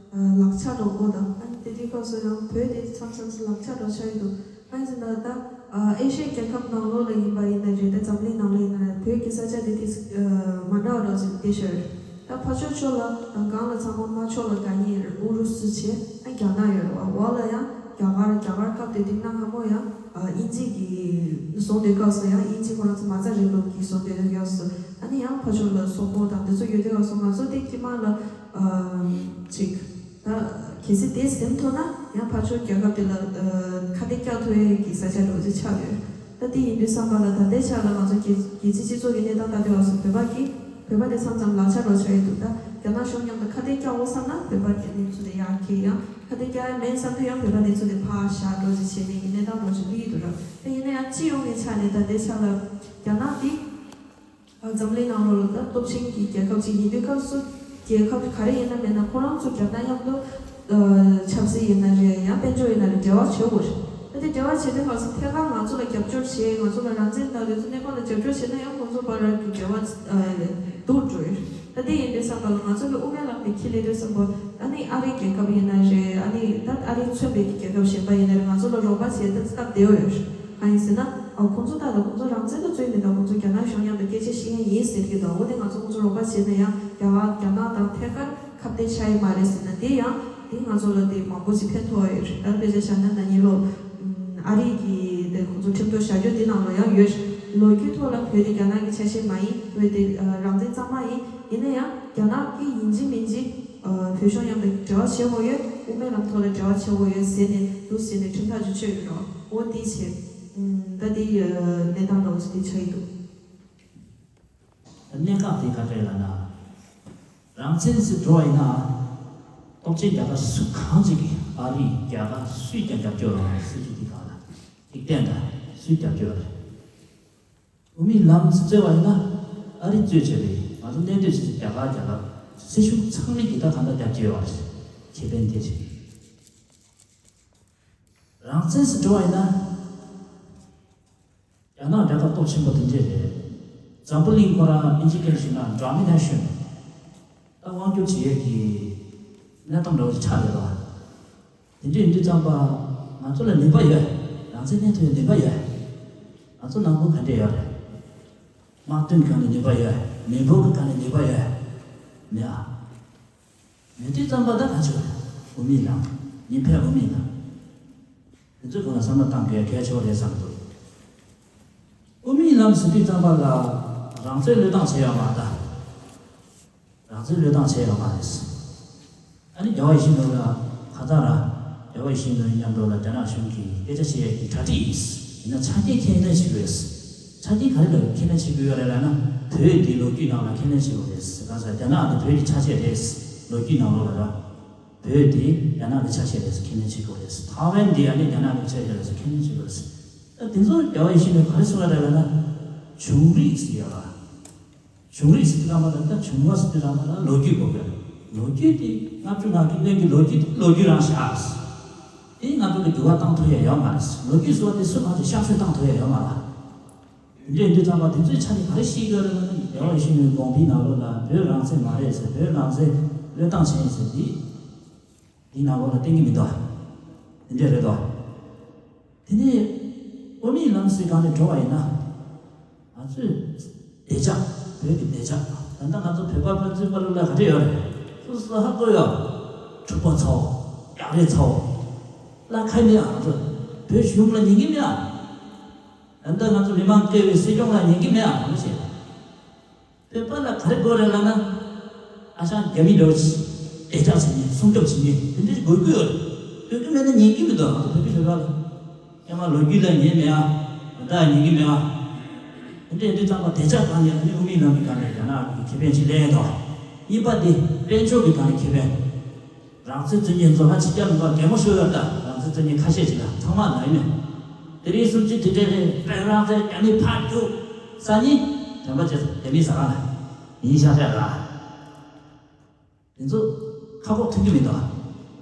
ལག་ཆ་འགྲོ་དགོས་དང་། ཨ་ནི་དེ་དུས་སྐབས་སུ་ཡང་བོད་དེ་མཚམས་མཚམས་སུ་ལག་ཆ་འགྲོ་ཆགས་ཀྱི་འདུག་གང་ཡིན་ཟེར་ན་ད་ཨེ་ཤི་ཡའི་རྒྱལ་ཁབ་ནང་ལོགས་ལ་ཡིན་པ་ཡིན་ན་རེད། ད་འཛམ་གླིང་ནང་ལོགས་ཡིན་ན་རེད། བོད་ཀྱི་ས་ཆ་དེ་དེ་མ་འདྲ་བ་འདྲ་ཅིག་དེ་ཤར། ད་ཕར་ཕྱོགས་ཕྱོགས་ལ་སྒང་ལ་ཚང་མ་མ་ཕྱོགས་ལ་དགའ་ཉེ་ཨུ་རུ་སུ་བྱས། ཨ་རྒྱ་ནག་ཡོད་རེད་བ། འོག་ལ་ཡང་རྒྱ་གར། རྒྱ་གར་སྐབས་དེ་དུས་གནའ་སྔ་མོ་ཡང་ཨ་དབྱིན་ཇི་གི་བཟུང་དུས་སྐབས་སུ་ཡང་དབྱིན་ཇི་ཁོ་རང་ཚོ་མ་རྩ་རིང་ལུགས་ཀྱི་བཟུང་དུས་སྐབས་སུ། ཨ་ནི་ཡང་ཕར་ཕྱོགས་ལ་སོག་པོ་དང་དེ་ཚོ་ཡོད་དུས་སྐབས་སུ་ང་ཚོ་དེ་དཀྱིལ་མ་ལ་ཨ་ཅིག་ད་གལ་སྲིད་དེ་ཟིན་ཐུབ་ན་ཡང་ཕར་ཕྱོགས་རྒྱལ་ཁབ་དེ་ལ་ཨ་ཁ་གཏད་བཀྱག་ཐུབ་ཡས་ཀྱི་ས་ཆ་འདྲ་བོ་ཅིག་ཆགས་ཡོད། ད་དེ་ཡིན་དུས་ཙམ་པ་ལ་ད་ལྟའི་ཆ་ལ་ང་ཚོ་རྒྱལ་རྒྱལ་སྤྱིའི་སྤྱི་ཚོགས་ཀྱི་གནས་སྟངས་ལྟ་དུས་སྐབས་སུ་བོད་པ་གི་བོད་པ་དེ་མཚམས་མཚམས་ལག་ཆ་འགྲོ་ཆགས་ཡོད་འདུག་ད་རྒྱ་ནག་གཞུང་མཉམ་དུ་ཁ་གཏད་བཀྱག་འོ་བསམ་ན་བོད་པ་དེ་གནས་ཚུལ་དེ་ཡར་འཁྱེར། ཡང་ཁ་གཏད་བཀྱག་ཡ་མེད་བསམ་དུས་ཡང་བོད་པ་གནས་ཚུལ་དེ་ཕར་བཞག་འགྲོ་ཅིག་བྱེད་མཁན་གྱི་གནས་སྟངས་འདྲ་ཅིག་སླེབས་ཀྱི་འདུག་ར། ད་ཡིན་ན་ཡང་སྤྱི་ཡོངས་ཀྱི་ཆ་ནས་ད་ལྟའི་ཆ་ལ་རྒྱ་ནག་འདི་འཛམ་གླིང་ནང་ལོགས་ལ་ད་སྟོབས་ཆེན་གྱི་རྒྱལ་ཁབ་ཅིག་ཡིན་དུས་སྐབས་སུ་རྒྱལ་ཁབ་ག་རེ་ཡིན་ན་མིན་ན་ཁོ་རང་ཚོ་རྒྱ་ནག་མཉམ་དུ་ཆབ་སྲིད་ཡིན་ན་རེད། ཡང་དཔལ་འབྱོར་ཡིན་ན་རེད། འབྲེལ་བ་བྱེད་དགོས་རེད། ད་དེ་འབྲེལ་བ་བྱེད་དུས་སྐབས་སུ་ཐད་ཀར་ང་ཚོ་ལ་རྒྱབ་སྐྱོར་བྱེད། ང་ཚོ་ལ་རང་བཙན་དང་དེ་ཚོ་གནས་སྐབས་ལ་རྒྱབ་སྐྱོར་བྱེད་ན་ཡང་ཁོང་ཚོ་བར་གྱི་འབྲེལ་བ་སྡུག་འགྲོ་ཡོད། ད་དེ་ཡིན་དུས་ཙམ་པ་ལ་ང་ཚོ་གི་དབུ་མའི་ལམ་དེ་འཁྱེར་སླེབས་དུས་ཙམ་པ་ཨ་ནི་ཨ་རིའི་རྒྱལ་ཁབ་ཡིན་ན་རེད། ཨ་ནི་ད་ཨ་རིས་མཚོན་པའི་རྒྱལ་ཁབ་གཞན་པ་ཡིན་ན་རེད། ང་ཚོ་ལ་རོགས་པ་བྱེད་ད་སྟབས་བདེ་བོ་ཡོད་རེད། གང་ཡིན་ཟེར་ན་ཨ་ཁོང་ཚོ་ད་ལྟ་ཁོང་ཚོ་རང་བཙན་དུ་བརྩོན་མི་འདུག་ཁོང་ཚོ་རྒྱ་ནག་གཞུང་མཉམ་དུ་སྐད་ཆ་བཤད་མཁན་ཡིན་ཟེར་གྱི་འདུག་འོ་དེ་ང་ཚོ་ཁོང་ཚོ་རོགས་པ་བྱས་ན་ཡང་རྒྱ་གར་རྒྱ་ནག་དང་ཐད་ཀར་ཁ་གཏད་ཆགས་ཡི་མ་རེད་ཟེར་ན་དེ་ཡང་དེ་ང་ཚོ་ལ་དེ་མང་པོ་ཞིག་ཕན་ཐོགས་ཡོད་རེད། ད་དཔེ་ཆ་བཞག་ན་ན་ནིང་ལོ་ཨ་རི་གི་དེ་ཁོང་ཚོ་ཁྲིམས་ཐོག་བཞག་རྒྱུ་དེ་ནང་ལ་ཡང་ཡོད། ལོ་རྒྱུས་ཐོག་ལ་བོད་དེ་རྒྱ་ནག་གི་ཆ་ཤས་མ་ཡིན། བོད་དེ་རང་བཙན་གཙང་མ་ཡིན། ཡིན་ན་ཡང་རྒྱ་ནག་གི་ཡིན་གཅིག་མིན་གཅིག་བོད་གཞུང་མཉམ་དུ་འབྲེལ་བ་བྱེད་དགོས་ཡོད། དབུ་མའི་ལམ་ཐོག་ལ་འབྲེལ་བ་བྱེད་དགོས་ཡོད་ཟེར་ནས་འདུག་ཟེར་ནས་ཁྲིམས་ཐག་ཅིག་གཅོད་ཡོད་རེད་བ། འོ་དེ་བྱས། ད་དེ་གནས་སྟངས་འདྲ་བོ་ཞིག་དེ་ཆགས་ཀྱི་འདུག་གནད་འགག་དེ་ག་རེ་ལབ་ན། རང་བཙན་ཟེར་འགྲོ་བ་ཡིན་ན། སྟོབས་ཆེན་རྒྱལ་ཁབ་སུ་གང་ཅིག་གིས་ཨ་རི་རྒྱ་གར་སུས་ཀྱང་རྒྱབ་སྐྱོར་རང་སྲིད་ཇུས་དེ་ག་ལ་འཇིག་རྟེན་དང་སུས་རྒྱབ་སྐྱོར་རེད། དབུ་མའི་ལམ་ཟེར་བ་ཡིན་ན་ཨ་རི་རྩོད་བྱས་རེད། ང་ཚོ་གནས་སྡོད་བྱེད་ས་རྒྱ་གར་རྒྱལ་ཁབ་སྲིད་གཞུང་ཚང་མས་ཀྱི་ད་གང་ལྟར་རྒྱབ་སྐྱོར་ཡོད་རེད། ཁེ་ཕན་དེ་རེད། རང་བཙན་ཟེར་འགྲོ་བ་ཡིན་ན། རྒྱ་ནག་རྒྱལ་ཁབ་སྟོབས་ཆེན་པོ་དེ་འདྲས་རེད། འཛམ་བུ་གླིང་ཁོ་རང་ཨིན་ཇི་སྐད་ཞུས་ན་domination། ད་དབང་སྒྱུར་བྱེད་ཡས་ཀྱི་གནས་སྟངས་འདྲ་བོ་ཞིག་ཆགས་ཡོད་ལ། དེ་འདྲས་ཡིན་དུས་ཙམ་པ་ང་ཚོ་ལ་ནུས་པ་ཡོད། རང་བཙན་གནས་ཐུབ་ཡས་ནུས་པ་ཡོད། ང་ཚོ་ནང་ཁུལ་ག་འདྲས་ཡོད་རེད། དམག་དོན་སྒང་ནས་ནུས་པ་ཡོད། མི་འབོར་གྱི་སྒང་ནས་ནུས་པ་ཡོད། མེད་ཨ། མེད་དུས་ཙམ་པ་ད་ག་ཆོད་རེད། དབུ་མའི་ལམ། གཉིས་ཕན་དབུ་མའི་ལམ། དེ་ཚོའི་སྒང་ལ་བསམ་བློ་བཏང་དགོས་གལ་ཆེ་བ་རེད་བསམ་འདུག་དབུ་མའི་ལམ་ཟེར་དུས་ཙམ་པ་ལ་རང་བཙན་བློས་བཏང་བྱས་ཡོད་མ་རེད་ད། རང་བཙན་བློས་བཏང་བྱས་ཡོད་མ་རེད། ཨ་ནི་རྒྱལ་བ་ཡིད་བཞིན་ནོར་བུ་ལ་ཁ་སང་ར་རྒྱལ་བ་ཡིད་བཞིན་ནོར་བུ་མཉམ་དུ་ལ་རྒྱ་ནག་གཞུང་གིས་སྐད་ཆ་བཤད་ཡས་ཀྱི་གྲ་སྒྲིག་ཡིན། ཡིན་ན་ཆ་རྐྱེན་ཁས་ལེན་བྱེད་དགོས། ཆ་རྐྱེན་ག་རེ་ལ་ཁས་ལེན་བྱེད་དགོས་ཡོད་རེད་ལབ་ན། བོད་འདི་ལོ་རྒྱུས་ནང་ལ་ཁས་ལེན་བྱེད་དགོས་རེད། གང་ཟེར་རྒྱ་ནག་འདི་བོད་ཀྱི་ཆ་ཤས་རེད། ལོ་རྒྱུས་ནང་ལོགས་ལ་ར། བོད་འདི་རྒྱ་ནག་གི་ཆ་ཤས་རེད་ཟེར་ཁས་ལེན་བྱེད་དགོས་རེད། ཐའེ་ཝན་འདི་ཨ་ནི་རྒྱ་ནག་གི་ཆ་ཤས་རེད་ཟེར་ཁས་ལེན་བྱེད་དགོས་རེད། ད་དེ་ཚོ་རྒྱལ་བ་ཡིད་བཞིན་ནོར་བུས་ག་རེ་གསུངས་ཡོད་རེད་ལབ་ན། བྱུང་རིམ་ཟེར་ཡོད་ར། བྱུང་རིམ་ཟེར་དུས་ཙམ་པ་ལ་ད་བྱུང་བ་ཟེར་དུས་ཙམ་པ་ལ་ལོ་རྒྱུས་དགོས་རེད། ལོ་རྒྱུས་དེ་ལྔ་བཅུ་ང་དགུའི་སྔོན་གྱི་ལོ་རྒྱུས་དེ་ལོ་རྒྱུས་རང་བཞག་དེ་ང་ཚོ་གི་འགྱུར་བ་བཏང་ཐུབ་ཡ་ཡོད་མ་རེད། ལོ་རྒྱུས་ཟེར་བ་དེ་སུ་གང་གིས་གཤག་བཅོས་བཏང་ཐུབ་ཡ་ཡོད་མ་རེད། དེ་འདྲ་ཡིན་དུས་ཙམ་པ་དེ་ཚོའི་ཆ་ནས་ག་རེ་ཤེས་ཀྱི་ཡོད་རེད་ལབ་ན། རྒྱལ་བ་ཡིད་བཞིན་ནོར་བུའི་དགོངས་པའི་ནང་ལོགས་ལ་བོད་རང་བཙན་མ་རེད་ཟེར། བོད་རང་བཙན་བློས་བཏང་བྱས་ཟེར་དེ། དེའི་ནང་ལོགས་ལ་བསྟན་གྱི་མི་འདུག་དེ་འདྲས་རེད་དོ། དེ་ནས་དབུ་མའི་ལམ་ཟེར་སྒང་ནས་འགྲོ་བ་ཡིན་ན། ང་ཚོས་བདེ་འཇགས། བོད་ཀྱི་བདེ་འཇགས། ད་ལྟ་ང་ཚོ་བོད་པ་ཕན་ཚུན་བར་ལ་ག་འདྲས་ཡོད་རེད། སོ་སོ་ཧ་གོ་ཡོད། འཁྲུག་པ་ཚ་བོ། རྒྱག་རེས་ཚ་བོ། ལ་ཁ་ནས་ང་ཚོ་བོད་གཞུང་ལ་ཉན་གྱི་མེད་ཨ། ད་ལྟ་ང་ཚོ་མི་མང་བསྐོས་པའི་སྲིད་སྐྱོང་ལ་ཉན་གྱི་མེད་ཨ། ག་རེ་བྱེད། བོད་པ་ལ་ག་རེ་དགོས་རེད་ལབ་ན། ཨ་ཞང་རྒྱ་མི་འདྲ་བོ་ཅིག་བདེ་འཇགས་བྱེད་མཁན། སྲུང་སྐྱོབ་བྱེད་མཁན་དེ་འདྲ་ཞིག་དགོས་ཀྱི་ཡོད་རེད། དགོས་ཀྱི་མེད་ན་ཉན་གྱི་མི་འདུག་ང་ཚོ་བོད་པའི་བོད་པ་ལ། ཡང་མ་ལོ་རྒྱུས་ལ་ཉན་མེད་ཨ། ད་ཉན་གྱི་མེད་ཨ། དེ་འདྲ་ཡིན་དུས་ཙམ་པ་བདེ་འཇགས་སྒང་ནས་ཨ་ནི་དབུ་མའི་ལམ་གྱི་སྒང་ནས་རྒྱ་ནག་གི་ཁེ་ཕན་ཅིག་ལེན་ཡས་དང་། གཉིས་པ་དེ་དཔལ་འབྱོར་གྱི་སྒང་ནས་ཁེ་ཕན། རང་བཙན་རྩོད་མཁན་ཚོ་ཕ་ཕྱི་རྒྱལ་ལ་འགྲོ་གད་མོ་ཤོར་ཡོད་ད། རང་བཙན་རྩོད་མཁན་ཁ་ཤས་ཅིག་ལ་ཚང་མ་ལ་ཡིན་ནས། དེ་རིང་སུམ་ཅུ་དེ་འདྲས་རེད། བོད་རང་བཙན་རྒྱ་མི་ཕར་རྒྱུག་ས་ནི་དྲན་པ་བྱས་རྒྱ་མི་ཟ་ཁང་ལ་ཡིན་ཤག་ཤག་ར། དེ་ཚོ་ཁ་ཁོག་མཐུན་གྱི་མི་འདུག་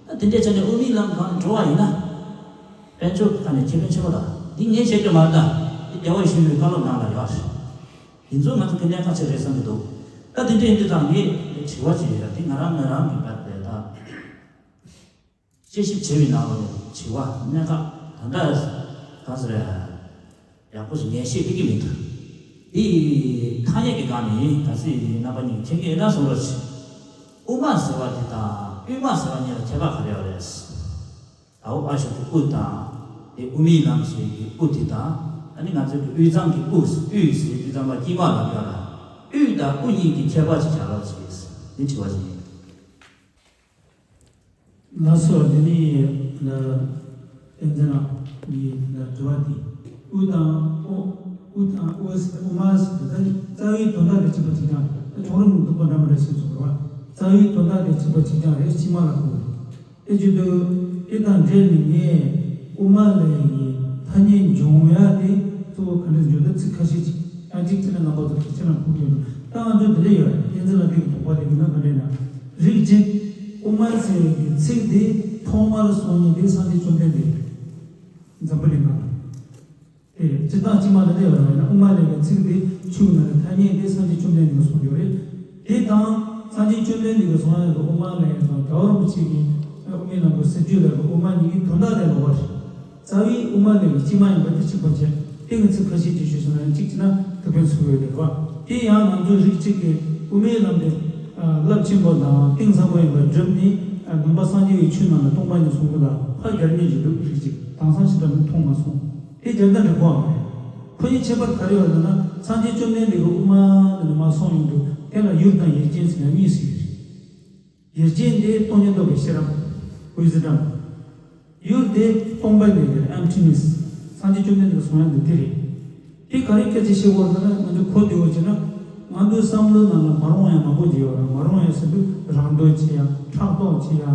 ད་དེ་འདྲའི་ཆ་ནས་དབུ་མའི་ལམ་སྒང་འགྲོ་བ་ཡིན་ན། དཔལ་འབྱོར་ཁ་ནས་ཁེ་ཕན་ཆེ་བ་དང་འདི་ངས་བྱེད་རྒྱུ་མ་རེད། ད་འདི་རྒྱལ་བ་ཡིད་བཞིན་ནོར་བུའི་བཀའ་སློབ་ནང་ལ་ཡོད་རེད། དེ་ཚོ་ང་ཚོ་གི་གནད་འགག་ཆེ་རེད་བསམ་གྱི་འདུག་ད་དེ་འདྲ་ཡིན་དུས་ད་ངས་དྲི་བ་ཅིག་ཡོད། ད་འདི་ང་རང་ང་རང་གི་བར་དེ་ད། དཔྱད་ཞིབ་བྱས་པའི་ནང་ལོགས་ནས་དྲི་བ་གནད་འགག་ད་ལྟ་གང་ཟེར་ཡག་པོ་ཞིག་ངས་ཤེས་ཐུབ་ཀྱི་མི་འདུག་དེའི་ཐ་སྙད་ཀྱི་སྒང་ནས་གལ་སྲིད་རྣམ་པ་གཉིས་མཁྱེན་གྱི་ཡོད་ན་གསུང་རོགས་བྱེད། དབུ་མ་ཟེར་བ་དེ་དང་དབུས་མ་ཟེར་བ་གཉིས་ལ་ཁྱད་པར་ག་རེ་ཡོད་རེད། དྭོགས་པ་ཞབས་ཀྱུ་དབུ་དང་། དེ་དབུ་མའི་ལམ་ཟེར་གྱི་དབུ་དེ་དང་། ཨ་ནི་ང་ཚོའི་གི་དབུས་གཙང་གི་དབུ་དབུས་ཟེར་དུས་ཙམ་པ་དཀྱིལ་མ་ལ་ཡོད་ལ། དབུས་དང་དབུ་གཉིས་ཀྱི་ཁྱད་པར་ཅིག་བྱ་རོགས་བྱེད། འདི་དྲི་བ་ཞིག་ཡིན། ལགས་སོ། དེ་ནི་ལ་བསྟན་འཛིན་ལགས་ཀྱི་ལ་དྲི་བ་དེ། དབུ་དང་དབུ། དབུ་དང་དབུ་ཟེར་དབུ་མ་ཟེར་དེ་ད་རྩ་བའི་དོན་དག་དེ་གཅིག་པ་གཅིག་རྐྱང་རེད། ད་གྱོང་རིམ་འདུག་པ་འདྲ་མི་འདྲ་ཞིག་བཟོ་དགོས་པ། རྩ་བའི་དོན་དག་དེ་གཅིག་པ་གཅིག་རྐྱང་རེད། དཀྱིལ་མ་ལ་གོ་དགོས་རེད། དེ་བྱེད་དུས་དེ་དང་འབྲེལ་ནས་ངས་དབུ་མ་ལ་ཡི་ཐ་སྙད་འབྱུང་ཡ་དེ་གཙོ་བོ་ག་འདྲ་འཇོག་ད་ཚིག་ཁ་ཤས་ཅིག་ཡང་གཅིག་ཅི་ན་རྣམ་པ་ཚོ་ཁ་ཆེ་ན་ཕུགས་ཡོད་ན། ད་ང་ཚོ་འདི་འདྲ་ཡོད་རེད། བསྟན་འཛིན་ལགས་འདི་གི་དོགས་པ་དེ་ཡིན་ན་ག་འདྲ་ན། རིགས་གཅིག་དབུ་མ་ཟེར་བའི་ཚིག་དེ་ཐོག་མར་གསུངས་མཁན་དེ་སངས་རྒྱས་བཅོམ་ལྡན་འདས་རེད། འཛམ་བུ་གླིང་སྒང་ལ། དེ་རེད། སྤྱིར་བཏང་དཀྱིལ་མ་ལ་བལྟས་པ་ཡིན་ན་དབུ་མ་ལ་ཡི་ཚིག་དེ་ཆོས་ཀྱི་ནང་ནས་ཐ་སྙད་དེ་སངས་རྒྱས་བཅོམ་ལྡན་འདས་ཀྱིས་གསུངས་ཡོད་རེད། དེ་དང་སངས་རྒྱས་བཅོམ་ལྡན་འདས་ཀྱིས་གསུངས་ཡག་གི་དབུ་མ་ལ་ཡི་དང་རྒྱལ་བ་རིན་པོ་ཆེ་གིས་དབུ་མའི་ལམ་གྱི་སྲིད་བྱུས་ལ་གི་དབུ་མ་གཉིས་ཀྱི་དོན་དག་དེ་ལོགས་པ་རེད། རྩ་བའི་དབུ་མ་ལ་ཡི་དཀྱིལ་མ་ཡིན་པ་དེ་གཅིག་པ་བྱས། དེ་ངས་ཚིག་ཁ་ཤས་ཅིག་ཞུས་སོང་ན་ཡང་གཅིག་བྱས་ན་ཐུགས་ཕན་གསོས་ཡོད་རེད་བ། དེ་ཡང་ང་ཚོའི་རིགས་གཅིག་གིས་དབུ་མའི་ལམ་དེ་རླབས་ཆེན་པོ་དང་གཏིང་ཟབ་པོ་ཡིན་པར་བསྒྲུབས་ནས། ནང་པ་སངས་རྒྱས་ཀྱི་ཆོས་ནང་ལ་སྟོང་པ་ཉིད་གསུང་རྒྱུ་ལ་ཕར་རྒྱབ་མཁན་ཅིག་འདུག་རིགས་གཅིག་དེང་སང་ཞེ་དྲག་མཐོང་མ་སོང་། དེ་རྒྱབ་ན་འགྲིག་གོ་ཨ་མ་རེད། ཁོ་གཉིས་ཁྱད་པར་ག་རེ་ཡོད་ལབ་ན། སངས་རྒྱས་བཅོམ་ལྡན་འདས་ཀྱིས་དབུ་མ་ནས་མར་གསུངས་ཡོང་དུས་དེ་ལ་ཡུལ་དང་ཡུལ་ཅན་ཟེར་ཡ་གཉིས་སུ་ཡོད་རེད། ཡུལ་ཅན་དེ་སྟོང་ཉིད་རྟོགས་པའི་ཤེས་རབ། ཝི་ཛི་ཌམ། ཡུལ་དེ་སྟོང་པ་ཉིད་དེ་རེད། ཨེམ་ཊི་ནེ་སི། སངས་རྒྱས་བཅོམ་ལྡན་འདས་ཀྱིས་གསུངས་ཡ་འདི་དེ་རེད། དེ་ག་རེ་སྐད་ཆ་བཤད་དགོས་ཟེར་ན། ང་ཚོ་གོ་བདེ་བོ་བྱས་ན། ང་ཚོའི་བསམ་བློའི་ནང་ལ་མ་རུང་ཡ་མང་པོ་ཅིག་ཡོད་རེད། མ་རུང་ཡ་ཟེར་དུས་རང་འདོད་ཅིག་ཡ། ཕྲག་དོག་ཅིག་ཡ།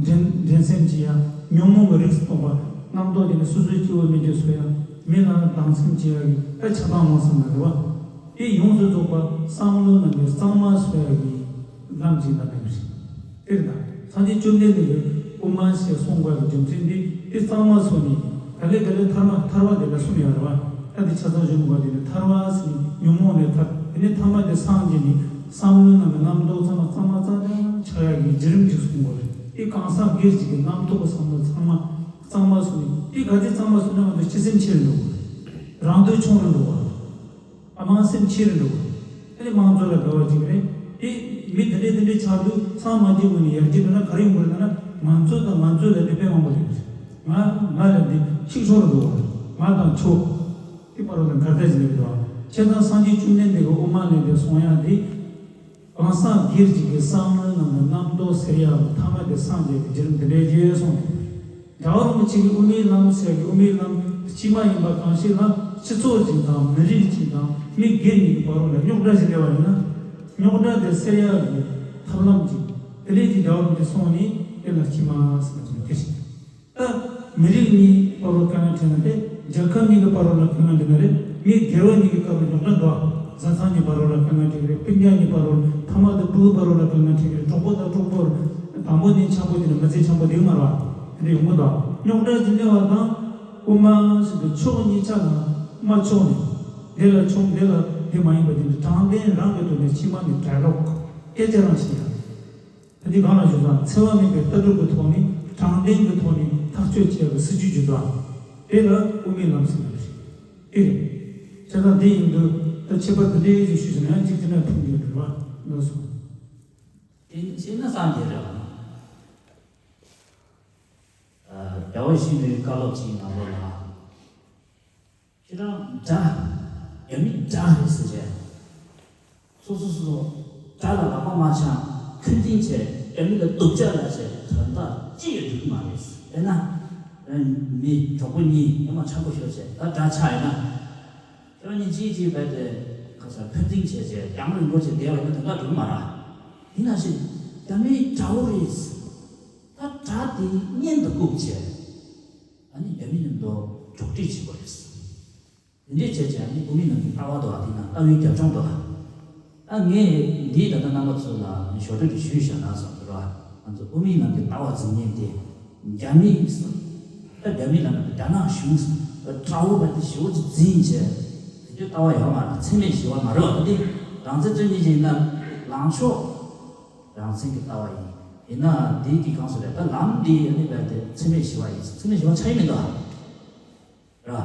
འགྲན་འགྲན་སེམས་ཅིག་ཡ། ཉོན་མོངས་ཀྱི་རིགས་སུ་གཏོགས་པ། རྣམ་རྟོག་དེ་ནི་སོ་སོའི་སྐྱེ་བོ་མི་དགེ་བཟོ་ཡ། མི་ལ་སྡང་སེམས་ཅིག་ཡ་གི་ཨ་ཆགས་སྡང་རྨོངས་གསུམ་ལ་རེད་བ། དེ་ཡོངས་སུ་རྫོགས་པ་བསམ་བློའི་ནང་གི་གཙང་མ་བཟོ་ཡ་གི་ལམ་ཅིག་ལ་ཕེབས་རེད། དེ་རེད་ད། སངས་རྒྱས་བཅོམ་ལྡན་འདས་ཀྱིས་དབུ་མ་ཞེས་གསུངས་པ་གི་རྒྱུ་མཚན་འདི། དེ་གཙང་མ་བཟོས་ནས། ག་ལེ་ག་ལེ་ཐར་མ་ཐར་པ་དེ་ལ་གསུམ་ཡོད་རེད་བ། ད་དེ་ཆ་ཚང་ཞུ་མི་དགོས། དེ་ནི་ཐར་པ་ཟེར་ནས་ཉོན་མོངས་ལས་ཐར། དེ་ནས་ཐ་མ་དེ་སངས་རྒྱས་ནས་བསམ་བློའི་ནང་གི་རྣམ་རྟོག་ཚང་མ་གཙང་མ་གཙང་རྐྱང་ཆགས་ཡག་གི་བརྒྱུད་རིམ་ཅིག་གསུངས་པ་རེད། དེ་གང་ཟག་སྒེར་གཅིག་གི་རྣམ་རྟོག་གི་བསམ་བློ་ཚང་མ་གཙང་མ་བཟོས་ནས། དེ་ག་ཚོད་གཙང་མ་བཟོས་ན་ང་ཚོ་སྤྱི་སེམས་ཆེ་རུ་འགྲོ་གི་རེད། རང་འདོད་ཆུང་རུ་འགྲོ་གི་རེད། དམངས་སེམས་ཆེ་རུ་འགྲོ་བ། ཨ་ནི་དམངས་གཙོ་ལ་དགའ་བ་ཅིག་རེད། དེ་མི་དེ་འདྲས་དེ་འདྲས་ཆགས་དུས་ཚང་མ་འདི་ངོས་ནས་ཡར་རྒྱས་འགྲོ་ན་ག་རེ་ཡོང་གི་རེད་ལབ་ན། ང་ཚོ་དང་ང་ཚོ་ལ་དེ་དཔེ་མང་པོ་རེད། ང་ང་ལ་འདི་ཆིག་ཆོག་རུ་འགྲོ་བ་རེད། ང་དང་ཁྱོད་དེ་བར་ལ་འགལ་ཟླ་ཅིག་མེད་འགྲོ་བ། བྱས་ཙང་སངས་རྒྱས་བཅོམ་ལྡན་འདས་ཀྱིས་དབུ་མ་ལས་དེ་གསུངས་ཡག་དེ། གང་ཟག་སྒེར་གཅིག་གི་བསམ་བློའི་ནང་གི་རྣམ་རྟོག་སེལ་ཡག་གི་ཐ་མ་དེ་སངས་རྒྱས་ཀྱི་བརྒྱུད་རིམ་དེ་འདྲས་ཅིག་གསུངས་འདུག་རྒྱལ་བ་རིན་པོ་ཆེ་གིས་དབུ་མའི་ལམ་ཟེར་གི་དབུ་མའི་ལམ་དཀྱིལ་མ་ཡིན་པ་གང་ཞིག་ལ། སྤྱི་ཚོགས་གཅིག་དང་མི་རིགས་གཅིག་དང་མི་སྒེར་གཉིས་ཀྱི་བར་ལ་རྙོག་དྲ་ཞིག་སླེབས་པ་ཡིན་ན། རྙོག་དྲ་དེ་སེལ་ཡག་གི་ཐབས་ལམ་གཅིག་དེ་འདྲས་ཀྱི་རྒྱལ་བ་རིན་པོ་ཆེས་གསུངས་ནས་དེ་ལ་དཀྱིལ་མ་ཟེར་བ་དེ་རེད། ད་མི་རིགས་གཉིས་བར་ལ་དཀའ་ངལ་འཕྲད་ན་དེ། རྒྱལ་ཁབ་གཉིས་ཀྱི་བར་ལ་དཀའ་ངལ་འཕྲད་ན་རེད། མི་སྒེར་བ་གཉིས་ཀྱི་བར་ལ་རྙོག་དྲ་འདུག་བཟའ་ཚང་གཉིས་བར་ལ་དཀའ་ངལ་འཕྲད་ཀྱི་རེད། སྤུན་ཀྱག་གཉིས་བར་ལ། ཕ་མ་དང་བུ་བར་ལ་དཀའ་ངལ་འཕྲད་ཀྱི་རེད། གྲོགས་པོ་དང་གྲོགས་པོ། དང་པོ་ནས་ཆགས་པོ་དེ་ནས་མི་ཚེ་ཆགས་པོ་དེ་མ་རེད་བ། དེ་འདྲ་ཡོང་གི་འདུག་རྙོག་དྲ་ཅིག་སླེབས་པ་དང་། དབུ་མ་ཟེར་དུས་ཕྱོགས་གཉིས་ཆ་ལ་མ་ཕྱོགས་ནས། འདི་ལ་ཕྱོགས་འདི་ལ་འདི་མ་ཡིན་པ་དེ་འདྲ། དྲང་བདེན་རང་གི་ཐོག་ནས་དཀྱིལ་མ་ནས་གྲལ་ལོག་སྐད་ཆ་རང་བཤད་ཡ། ད་འདི་གང་ལ་ཞུ་ཙང་། འཚེ་བ་མེད་པའི་ལྟ་གྲུབ་ཀྱི་ཐོག་ནས། དྲང་བདེན་གྱི་ཐོག་ནས་ཐག་གཅོད་བྱེད་ཡག་གི་སྲིད་བྱུས་ཅིག་འདུག་དེ་ལ་དབུ་མའི་ལམ་ཟེར་གྱི་རེད། དེ་རེད། བྱས་ཙང་འདི་ཡིན་དུས་ད་ཁྱད་པར་འདི་འདྲའི་ཞིག་ཞུས་ཟིན་ན་ཡང་གཅིག་དེ་འདྲ་མཐོང་རྒྱུ་རེད་བ། ལགས་སོ། དེ་བྱས་ན་སངས་རྒྱས་རེད་བ། རྒྱལ་བ་ཡིད་བཞིན་ནོར་བུའི་བཀའ་སློབ་ཅིག་ནང་ལོགས་ལ། ཁྱེད་རང་དགྲ། རྒྱ་མི་དགྲ་རེད་ཟེར་བྱས། སོ་སོ་སོ་སོ་དགྲ་ལ་ལག་པ་མ་འཆང་། འཁོན་འཛིན་བྱས། རྒྱ་མི་ལ་སྡུག་ཅག་ལབ་བྱས་དོན་དག་ཅི་ཡང་འགྲིག་གི་མ་རེད། དཔེར་ན། མི་གྲོགས་པོ་གཉིས་ཉི་མ་འཆམ་པོ་ཤོར་བྱས། ད་དགྲ་ཆགས་ཡོད་ན། ཁྱེད་རང་གཉིས་གཅིག་གཅིག་བྱས་ཏེ། ག་ས་འཁོན་འཛིན་བྱས་བྱས་རྒྱང་རིང་པོ་བྱས་བསྡད་པ་ཡིན་ན་དོན་དག་འགྲིག་གི་མ་རེད། ཡིན་ན་ཞིག་རྒྱ་མིའི་དགྲ་བོ་རེད། ད་དགྲ་དེ་གཉེན་དུ་བཀུག་བྱས། ཨ་ནི་རྒྱ་མི་མཉམ་དུ་འགྲོགས་འདྲིས་བྱེད་དགོས་རེད། དེ་འདྲས་བྱས་བྱས་ཨ་ནི་དབུ་མའི་ལམ་གྱི་ལྟ་བ་འདུག་ཨ། དེ་ན་ལྟ་བའི་རྒྱབ་ལྗོངས་འདུག་ཨ། ད་ངས་འདི་ད་ལྟ་རྣམ་པ་ཚོ་ལ་ཞོར་འཕྲོས་ཀྱི་ཞུས་བཞག་ན་བསམ་འདུག་ར། ང་ཚོ་དབུ་མའི་ལམ་གྱི་ལྟ་བ་འཛིན་མཁན་དེ་རྒྱ་མི་ད་རྒྱ་མི་ལ་ན་རྒྱ་ནག་གཞུང་དགྲ་བོ་བ་དེ་ཞེ་པོ་ཅིག་འཛིན་བྱས་དེ་ཚོའི་ལྟ་བ་ཡོད་མ་རེད། འཚེ་མེད་ཞི་བ་མ་རེད་བ། ད་དེ་རང་བཙན་རྩོད་མཁན་ཅིག་ཡིན་ན་ལངས་ཕྱོགས་རང་བཙན་གྱི་ལྟ་བ་ཡིན། ཡིན་ན་འདི་གི་གང་ཟེར་རེད། ད་ལམ་འདི་ཨ་ནི་བས་དེ་འཚེ་མེད་ཞི་བ་ཡིན། འཚེ་མེད་ཞི་བ་ཆགས་ཀྱི་མི་འདུག་ཨ། ར།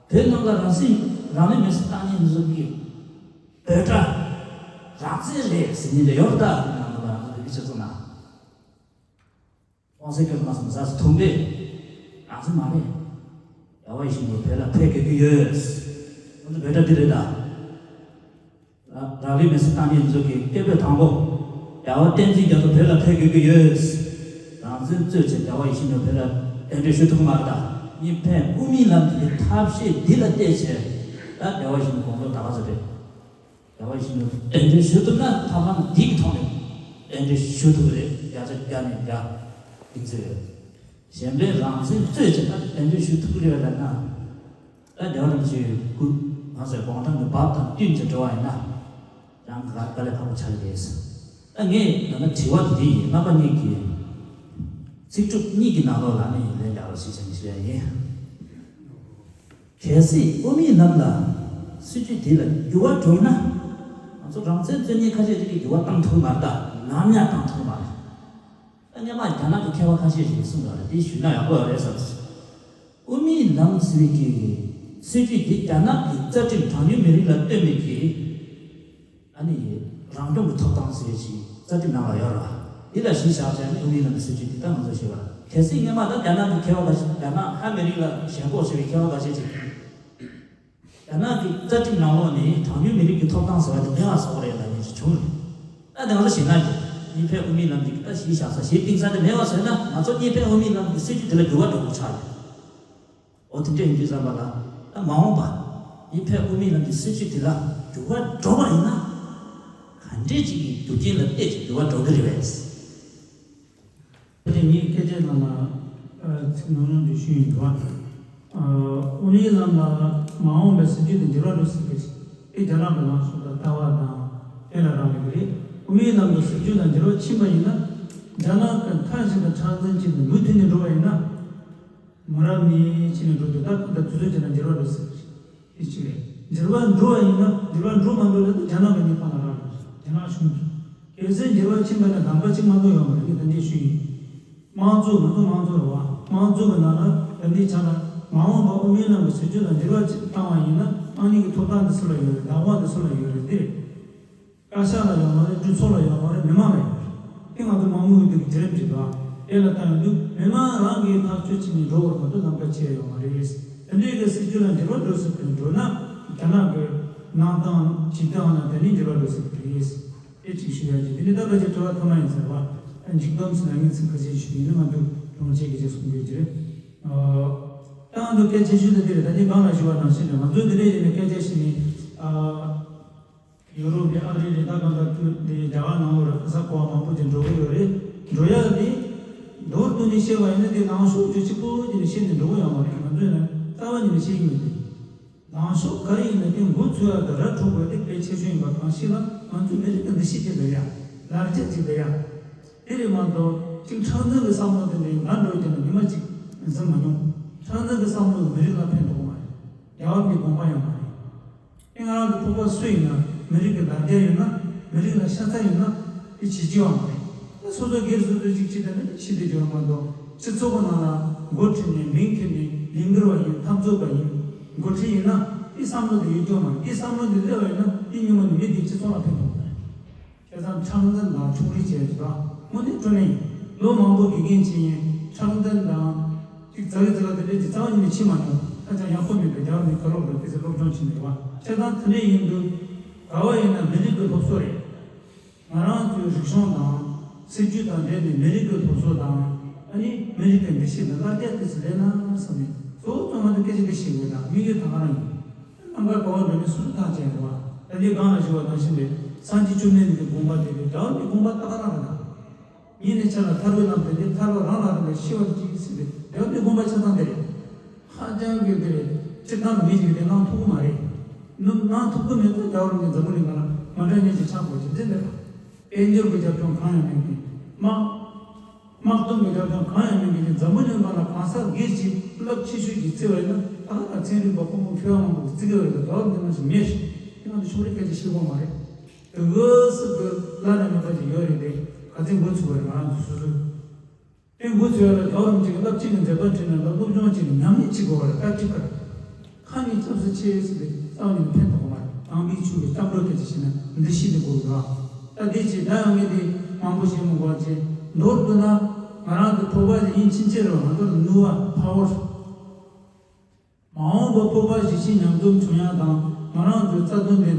བོད་ནང་ལ་རང་སྲིད་རང་ལུས་མེར་སྲེག་བཏང་མཁན་ཚོ་གི་འབོད་སྒྲ་རང་བཙན་རེད་ཟེར་མཁན་དེ་ཡོད་ད། ནང་ལ་རང་ཚོ་བོད་ཀྱི་སྤྱི་ཚོགས་ནང་། ཝང་སེ་ཀེ་ལ་མ་སོང་ཟ་སི་ཐུང་པས་རང་བཙན་མ་རེད། རྒྱལ་བ་ཡིད་བཞིན་ནོར་བུ་བོད་ལ་ཕེབས་དགོས་ཀྱི་ཡོད། ང་ཚོ་འབོད་སྒྲ་འདི་རེད་ད། རང་ལུས་མེར་སྲེག་བཏང་མཁན་ཚོ་གི་སྐད་འབོད་དང་པོ། རྒྱལ་བ་བསྟན་འཛིན་རྒྱ་མཚོ་བོད་ལ་ཕེབས་དགོས་ཀྱི་ཡོད། རང་བཙན་རྩོད་བྱས་རྒྱལ་བ་ཡིད་བཞིན་ནོར་བུ་བོད་ལ་གདན་འདྲེན་ཞུ་ཐུབ་ཀྱི་མ་རེད་ད། གཉིས་ཕན་དབུ་མའི་ལམ་གྱི་ཐབས་ཤེས་འདི་ལ་བལྟས་བྱས་ད་རྒྱལ་བ་ཡིད་བཞིན་ནོར་དགོངས་རྫོགས་ད་ག་ཚོད་རེད། རྒྱལ་བ་ཡིད་བཞིན་ནོར་བུ་གདན་འདྲེན་ཞུ་ཐུབ་ན་ཐབས་ལམ་འདི་གི་ཐོག་ནས་གདན་འདྲེན་ཞུ་ཐུབ་ཀྱི་རེད། བརྒྱ་ཆ་བརྒྱ་ནས་བརྒྱ་གདེང་ཚོད་ཡོད། གཞན་པའི་རང་བཙན་རྩོད་བྱས་ད་གདན་འདྲེན་ཞུ་ཐུབ་ཀྱི་རེད་པས་ལབ་ན། ད་རྒྱལ་བ་རིན་པོ་ཆེའི་སྐུ་ང་ཚོའི་དགུང་གྲངས་ཀྱི་བབ་དང་བསྟུན་བྱས་འགྲོ་བ་ཡིན་ན། ཡང་དགའ་དགའ་ལས་ཁག་པོ་ཆགས་ཀྱི་རེད། ད་ངས་ད་ལྟ་དྲི་བ་དེ་འདི་ཡིན། རྣམ་པ་གཉིས་ཀྱིས་ཚིག་གྲུབ་གཉིས་ཀྱི་ནང་ལོགས་ལ་ནི་ལན་རྒྱག་རོགས་ཞེས་བྱ་ནས་ཞུ་ཡ་ཡིན། གལ་སྲིད་དབུ་མའི་ལམ་ལ་སྲིད་བྱུས་འདི་ལ་འགྱུར་བ་འགྲོ་ན། ང་ཚོ་རང་བཙན་རྩོད་མཁན་ཁ་ཤས་ཅིག་གིས་འགྱུར་བ་བཏང་ཐུབ་མ་རེད་ད། ནམ་ཡང་བཏང་ཐུབ་མ་རེད། ད་སྔོན་མ་རྒྱ་ནག་གི་མཁས་པ་ཁ་ཤས་ཤིག་གིས་གསུངས་ཡོད་རེད། དེ་ཞུས་ན་ཡག་པོ་ཡོད་རེད་བསམ། དབུ་མའི་ལམ་ཟེར་བའི་གི་སྲིད་བྱུས་འདི་རྒྱ་ནག་གི་རྩ་ཁྲིམས་གྲངས་ཉུང་མི་རིགས་ལ་ལྟོས་མེད་ཀྱི་ཨ་ནི་རང་སྐྱོང་གི་ཐོབ་ཐང་ཟེར་བའི་ཅིག་རྩ་ཁྲིམས་ནང་ལ་ཡོད་རེད་བ། འདི་ལ་གཞི་བཞག་བྱས་ནས་དབུ་མའི་ལམ་གྱི་སྲིད་བྱུས་འདི་ལྟར་ང་ཚོས་བྱེད་པ། གལ་སྲིད་སྔོན་མ་ད་རྒྱ་ནག་གི་མཁས་པ་ཁ་ཤས། རྒྱ་ནག་ཧ་མི་རིགས་ལ་ཞེན་ཁོག་ཆེ་བའི་མཁས་པ་ཁ་ཤས་ཅིག་རྒྱ་ནག་གི་རྩ་ཁྲིམས་ནང་ལོགས་ནས་གྲངས་ཉུང་མི་རིགས་ཀྱི་ཐོབ་ཐང་ཟེར་བ་དེ་མེད་པ་བཟོ་དགོས་རེད་ལབ་མཁན་ཞིག་བྱུང་རེད། ད་དེ་ང་ཚོ་ཞེད་སྣང་གི་གཉིས་ཕན་དབུ་མའི་ལམ་གྱི་ད་གཞི་བཞག་ས་གཞི་བཏིང་ས་དེ་མེད་པ་བཟོས་ན། ང་ཚོ་གཉིས་ཕན་དབུ་མའི་ལམ་གྱི་སྲིད་བྱུས་དེ་ལ་འགྱུར་བ་འགྲོ་དགོས་ཆགས་རེད། འོ་དེ་འདྲ་ཡིན་དུས་ཙམ་པ་ལ་ད་མ་འོངས་པ་གཉིས་ཕན་དབུ་མའི་ལམ་གྱི་སྲིད་བྱུས་དེ་ལ་འགྱུར་བ་འགྲོ་བ་ཡིན་ན། ག་འདྲས་ཅིག་གི་རྒྱུ་རྐྱེན་ལ་བལྟས་ཀྱི་འགྱུར་བ་འགྲོ་གི་རེད་པས། དེ་ངས་སྐད་ཆའི་ནང་ལ་ཚིག་ཉུང་ཉུང་ཅིག་ཞུས་ཡིན་འདུག་བ། དབུ་མའི་ལམ་ལ་མ་འོངས་པའི་སྲིད་བྱུས་དེ་འགྱུར་བ་འགྲོ་སྲིད་པའི་ཨེ་རྒྱ་ནག་གི་ལངས་ཕྱོགས་དང་ལྟ་བ་དང་དེ་ལ་རག་ལས་ཀྱི་རེད། དབུ་མའི་ལམ་གྱི་སྲིད་བྱུས་ལ་འགྱུར་བ་ཕྱིན་པ་ཡིན་ན། རྒྱ་ནག་གི་མཐའ་བཞི་དང་ཕྱག་འཚལ་བྱས་ནས་མུ་མཐུད་ནས་འགྲོ་བ་ཡིན་ན། མོ་རང་ནས་ཕྱིན་ནས་འགྲོ་དུས་ད་ཁོ་ད་དུས་ཚོད་ཅིག་ལ་འགྱུར་བ་འགྲོ་སྲིད་པ་རེད། དེ་གཅིག་རེད། འགྱུར་བ་འགྲོ་བ་ཡིན་ན། འགྱུར་བ་འགྲོ་མ་འགྲོ་ལ་ད་རྒྱ་ནག་གི་ནི་ཕར་ལ་རག་རེད། རྒྱ་ནག་གཞུང་གིས་གལ་སྲིད་འགྱུར་བ་ཕྱིན་པ་ན་གདམ་ག་གཅིག་མ་གཏོགས་ཡོད་མ་རེད། ངས་ད་འདྲས་ཞུས་ཡིན། དམངས་གཙོ། ང་ཚོ་དམངས་གཙོ་རེད་བ། དམངས་གཙོ་གི་ནང་ལ་ད་འདི་ཆ་ལ་མ་འོངས་པ་དབུ་མའི་ལམ་གྱི་སྲིད་བྱུས་ལ་འགྱུར་བ་ཅིག་བཏང་བ་ཡིན་ན། ཨ་ནི་གི་ཐོབ་ཐང་དེ་སུ་ལ་ཡོད་རེད། བདག་དབང་དེ་སུ་ལ་ཡོད་རེད། འདི་རེད། བཀའ་ཤག་ལ་ཡོད་མ་རེད། གྲོས་ཚོགས་ལ་ཡོད་མ་རེད། མི་མང་ལ་ཡོད་རེད། དེ་ང་ཚོ་མང་མོས་ཀྱི་འདུག་གི་བརྒྱུད་རིམ་ཅིག་འདུག་ཨ། དེ་ལ་ལྟ་ཡོང་དུས་མི་མང་རང་གིས་ཐག་གཅོད་བྱས་ནས་འགྲོ་བར་མ་གཏོགས་ལམ་ཁ་ཕྱེ་ཡོད་མ་རེད། དེ་འདྲའི་གི་སྲིད་བྱུས་ལ་འགྱུར་བ་འགྲོ་སྲིད་པ་འགྲོ་ན། རྒྱ་ནག་གི་གནང་སྟངས་བྱེད་སྟངས་ལ་དེ་ནས་འགྱུར་བ་འགྲོ་སྲིད་པ་རེད། དེ་གཅིག་ཞུ་ཡ་ཅིག་དེ་ནས་ད་ཕལ་ཆེར་དྲི་བ་ཐོན་མ་ཡིན་ཟེར་བ། མཇུག་སྡོམ་ཟེར་ན་ངས་ཚིག་ཁ་ཤས་ཞུས་ཡིན་ན། ང་ཚོ་གྲོང་ཁྱེར་གྱི་རྗེས་སུ་འགྲོ་རྒྱུ་རེད། ཨ། ད་ང་ཚོ་སྐད་ཆ་ཞུ་ད་འདི་རེད། ད་ནི་གང་ལ་ཞུ་བ་ནང་བཞིན་རེད། ང་ཚོ་འདི་འདྲའི་ཡིན་ན་སྐད་ཆ་ཞིག་ནི། ཨ། ཡུ་རོབ་རེད། ཨ་རི་རེད། ད་གང་ལྟར་དུས་འདི་རྒྱ་གར་ནང་ལོགས་རེད། ཁ་ས་གོ་བ་མང་པོ་ཅིག་འགྲོ་གི་ཡོད་རེད། འགྲོ་ཡ་དེ་མདོར་བསྡུས་ནས་བཤད་པ་ཡིན་ན། དེ་ནང་ཤོག་ཅིག་གཅིག་པོ་ཅིག་ནས་བཤད་ནས་འགྲོ་གི་ཡོད་མ་རེད། ང་ཚོས་ནི་རྩ་བ་ཉིད་ནས་བཤད་ཀྱི་མི་འདུག་ལངས་ཕྱོགས་ག་རེ་ཡིན་ན་དེ་འགོ་ཚུགས་ཡ་དང་ར་འཕྲོད་དགོས་དེ་དཔེ་ཆེ་ཤོས་ཡིན་པ་གང་ཞིག་ལ། ང་ཚོས་མི་རིགས་ཀྱི་འདུ་ཤེས་ཅིག་སླེབས་ཡ། ལར་རྒྱ་ཅིག་སླེབས་ཡ། དེ་རེད་མ་གཏོགས་གཅིག་ཁྲག་འཛིན་གྱི་བསམ་བློ་དེ་འདྲའི་འགའ་འགྲོ་རྒྱུ་ན་ཉི་མ་གཅིག་འཛིན་མ་མྱོང་། ཁྲག་འཛིན་གྱི་བསམ་བློ་མི་རིགས་ལ་ཕན་ཐོགས་མ་རེད། རྒྱལ་བ་མིའི་དགོངས་པ་ཡང་མ་རེད། ཨེ་ང་རང་ཚོ་ཕོར་པ་སུ་ཡིན་ན། མི་རིགས་ཀྱི་ལ་རྒྱ་ཡོད་ན། མི་རིགས་ལ་ཤ་ཚ་ཡོད་ན། དེ་བྱེད་ཀྱི་ཡོད་མ་རེད། ད་སོ་སོ་སྒེར་སོ་སོ་ཅིག་བྱེད་དེ་ན་ཕྱི་དེ་འཇོག་མ་གཏོགས། སྤྱི་ཚོགས་ཀྱི་ནང་ལ་འགོ་ཁྲིད་ནས་མིང་འཁྱེར་ནས་ལས་འགུལ་བ་ཡིན། འཐབ་རྩོད་པ་ཡིན། འགོ་ཁྲིད་ཡིན་ན་དེ་བསམ་བློ་དེ་ཡོད་ཀྱི་ཡོད་མ་རེད། དེ་བསམ་བློ་དེ་སླེབས་པ་ཡིན་ན་དེ་ཉིན་མོ་ནས་མི་དེ་སྤྱི་ཚོགས་ལ་ཕན་ཐོགས་མ་རེད། བྱས་ཙང་ཁྲག་འཛིན་དང་ཕྱུགས་རིགས་བྱས་ཀྱི་དང་དངོས་གནས་དྲང་གནས་ལོ་མང་པོ་དགེ་རྒན་བྱས་ཡིན། ཁྲག་འཛིན་དང་ཅིག་ཛ་གི་ཛ་ག་དེ་འདྲས་ཀྱི་རྩ་བ་ཉིད་ནས་བྱེད་མ་མྱོང་། ཧ་ཅང་ཡག་པོ་མེད་པའི་རྒྱ་བོད་མི་ག་ལོག་ལ་དེ་ཚོ་སློབ་སྦྱོང་བྱེད་མི་རེད་བ། བྱས་ཙང་དེ་འདྲས་ཡིན་དུས་ག་བ་ཡིན་ན་མི་རིགས་ཀྱི་སློབ་གསོ་རེད། ང་རང་ཚོའི་རིག་གཞུང་དང་སྲིད་ཇུས་དང་འབྲེལ་ནས་མི་རིགས་ཀྱི་སློབ་གསོ་དང་། ཨ་ནི་མི་རིགས་ཀྱི་འདུ་ཤེས་དང་ལར་རྒྱ་དེ་ཚོ་སླེབས་ན་བསམ་ནས། གཙོ་བོ་གཙོ་ང་ཚོ་སྐད་ཆ་འདི་ཤེས་དགོས་དང་དམིགས་ཡུལ་ད་ག་རང་ཡིན། རྣམ་དཀར་ག་བ་འགྲོ་མིན་སུ་ཐག་བཅད་རེད་བ། ད་འདི་སྒང་ལ་ཞུ་བ་ནང་བཞིན་རེད། སངས་རྒྱས་བཅོམ་ལྡན་འདས་ཀྱི་དགོངས་པ་དེ་རེད། རྒྱལ་བ་མིའི་དགོངས་པ་ད་ག་རང་རེད་ད། ཉིད་ནས་ཆ་ལ་ཐར་པའི་ལམ་དེ་འདི་ཐར་པ་རང་ལ་རེད་ལ་ཤེས་པ་ཅིག་ཟེར་ཏེ་རྒྱལ་བ་མིའི་དགོངས་པ་ཆ་ཚང་དེ་རེད། ཧ་ཅང་གི་དེ་རེད། སྤྱིར་བཏང་མི་ཞིག་དེ་གནང་ཐུབ་ཀྱི་མ་རེད། ནུབ་གནང་ཐུབ་ཀྱི་མེད་ཙང་རྒྱལ་བ་རིན་པོ་ཆེ་འཛམ་བུ་གླིང་སྒང་ལ་ མ་འདྲ་མཉམ་གཅིག་ཆགས་དགོས་ཀྱི་འདི་འདི་རེད། དཔལ་འབྱོར་གྱི་རྒྱབ་ལྗོངས་གང་ཡང་མེད་མཁན། དམག་དམག་དོན་གྱི་རྒྱབ་ལྗོངས་གང་ཡང་མེད་མཁན་གྱི་འཛམ་བུ་གླིང་སྒང་ལ་གང་ཟག་སྒེར་གྱི་རླབས་ཆེ་ཤོས་ཀྱི་བརྩི་བ་ཡིན་ན། ད་ག་ཚན་རིག་པ་ཕོ་མོ་མཁས་པ་མང་པོ་བརྩི་གི་ཡོད་རེད། ད་དོགས་འདི་མ་ཞིག་མེད། དེ་ང་ཚོ་ཕྱོགས་རིས་སྐད་ཆ་བཤད་དགོས་མ་རེད། དེ་འོས་སུ་གི་བླ་ན་མེད་པ་ཅིག་ཡོད་རེད་དེ། ག་ཚོད་འགོ་ཚུགས་པ་རེད། ང་རང་ཚོ་སོ་སོའི། དེ་འགོ་ཚུགས་ཡ་ལ་རྒྱལ་བ་རིན་པོ་ཆེ་གི་རླབས་ཆེན་གྱི་མཛད་པ་ཁྲིད་ན་ལ་སློབ་སྦྱོང་བྱས་ནས་ཉམས་ལེན་བྱེད་དགོས་པ་ལ་བཀའ་ཁྲིད་ཀར། ཁ་ནས་སྐྱབས་སུ་མཆི་ཟེར་ཏེ་རྩ་བ་ནས་ཕན་ཐོགས་མ་རེད། དམ་པའི་ཆོས་ཀྱི་སྐྱབས་འགྲོ་སྐད་ཆ་བཤད་ན་འདི་ཤེས་ནས་དགོས་རེད། ད་དེ་བྱས་ད་ཡང་ངས་དེ་མང་པོ་བཤད་མི་དགོས་པ་བྱས། མདོར་བསྡུ་ན་ང་རང་གི་བོད་པ་ཞིག་ཡིན་ཕྱིན་ཆད་རེད་བ། ང་ཚོ་ལ་ནུས་པ་པ་ཝར། མ་འོངས་པ་བོད་པ་གཞིས་བྱེས་མཉམ་འཛོམས་བྱུང་ཡག་དང་། ང་རང་ཚོའི་རྩ་དོན་དེ་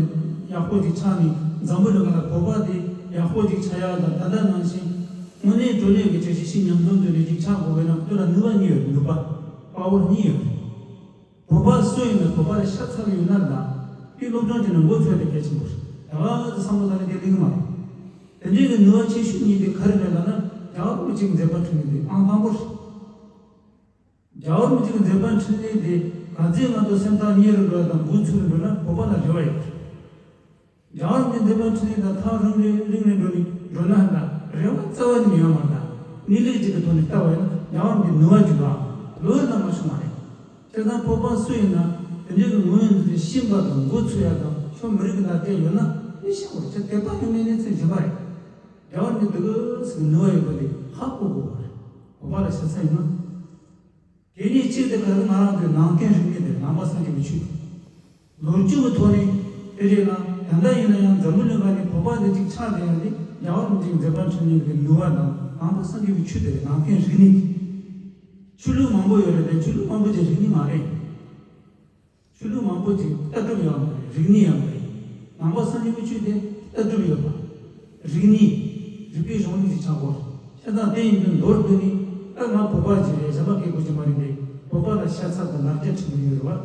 ཡག་པོ་ཅིག་ཆགས་ནས་འཛམ་བུ་གླིང་ལ་བོད་པ་དེ་ཡག་པོ་ཅིག་ཆགས་ཡག་དང་། ད་ལྟ་ནང་བཞིན་དངོས་གནས་དྲང་གནས་ཀྱི་གཞིས་བྱེས་མཉམ་འཛོམས་དེ་འདྲ་ཅིག་ཆགས་དགོས་པས་ན། ཁོ་ལ་ནུས་པ་གཉིས་ཡོད། ནུས་པ་པ་ཝར་གཉིས་ཡོད། བོད་པ་སུ་ཡིན་ན་བོད་པ་ལ་ཤ་ཚ་གི་ཡོད་ན་ལ། དེ་སློབ་སྦྱོང་བྱས་ནས་འགོ་ཚུགས་དེ་གལ་ཆེན་པོ་རེད། ད་ག་ཚོད་བསམ་བློ་བཏང་ནས་དེ་ལེགས་མ་རེད། དེ་འདྲའི་གི་ནུས་པ་ཆེ་ཤོས་གཉིས་དེ་ག་རེ་རེད་ལབ་ན། རྒྱལ་བ་རིན་པོ་ཆེའི་མཛད་པ་འཕྲིན་ལས་དེ་ཨང་དང་པོ་རེད། རྒྱལ་བ་རིན་པོ་ཆེ་གི་མཛད་པ་འཕྲིན་ལས་དེ་ག་ཚོད་ང་ཚོ་སེམས་ཐག་ཉེ་རུ་འགྲོ་བ་དང་འགོ་ཚུགས་རུ་འགྲོ་ན་བོད་པ་ལ་རེ་བ་ཡོད། རྒྱལ་བ་རིན་པོ་ཆེའི་མཛད་པ་འཕྲིན་ལས་དང་ཐག་རིང་རིང་རིང་རིང་འགྲོ་ནས་འགྲོ་ན་ཧ་ལ་རེ་བ་རྩ་བ་ནས་ཡོད་མ་རེད། གནས་ལུགས་ཅིག་གི་ཐོག་ནས་བལྟ་བ་ཡིན་ན་རྒྱལ་བ་རིན་པོ་ཆེའི་ནུས་པ་ཅིག་ལ་ལོས་ལ་མ་བྱུང་བ་རེད། བྱས་ཙང་བོད་པ་སུ་ཡིན་ན་དེ་འདྲའི་གི་ངོས་འཛིན་ཤེས་པ་དང་འགོ་ཚུགས་ཡ་དང་ཁྱོད་མི་རིགས་ཀྱི་ལ་རྒྱ་ཡོད་ན་ནི་ཤེས་དགོས་རེད། ཁྱོད་དད་པ་ཡོད་མེད་ནི་ཚེ་འཇིག་པ་རེད། རྒྱལ་བ་རིན་པོ་ཆེ་འདི་གི་སུ་གི་ནུས་པ་ཡོད་པ་དེ་ཧ་གོ་དགོས་པ་རེད། བོད་པ་ལ་ཤ་ཚ་ཡིན་ན། དེ་ནས་གཅིག་དེ་ག་རེ་ང་རང་ཚོའི་ནང་བསྟན་རིག་གནས་དེ་ནང་པ་སངས་རྒྱས་པའི་ཆོས་དང་། ལོ་རྒྱུས་ཀྱི་ཐོག་ནས་དེ་རེད་ལ། ད་ལྟ་ཡིན་ན་ཡང་འཛམ་བུ་གླིང་ཁ་ནས་བོད་པ་འདི་གཅིག་ཆགས་བསྡད་ཡ་དེ་རྒྱལ་བ་རིན་པོ་ཆེའི་མཛད་པ་འཕྲིན་ལས་ཀྱི་ནུས་པ་དང་ནང་པ་སངས་རྒྱས་པའི་ཆོས་དེ་རེད། ནང་བསྟན་རིག་གནས་དེ། ཆོས་ལུགས་མང་པོ་ཡོད་རེད་དེ། ཆོས་ལུགས་མང་པོ་ཅིག་རིག་གནས་མ་རེད། ཆོས་ལུགས་མང་པོ་ཅིག་ལྟ་གྲུབ་ཡོད་མ་རེད། རིག་གནས་ཡང་མ་རེད། ནང་པ་སངས་རྒྱས་པའི་ཆོས་དེ་ལྟ་གྲུབ་ཡོད་པ། རིག་གནས། རིག་པའི་གཞུང་ལུགས་ཅིག་ཆགས་དགོས། བྱས་ཙང་དེ་ཡིན་དུས་མདོར་བསྡུས་ནས་ད་ང་བོད་པ་ཅིག་རེད། གཞན་པ་སྐད་དགོས་ཀྱི་མ་རེད་དེ། བོད་པ་ལ་ཤ་ཚ་དང་ལ་རྒྱ་འཕྲད་མི་ཡོད་རེད་བ།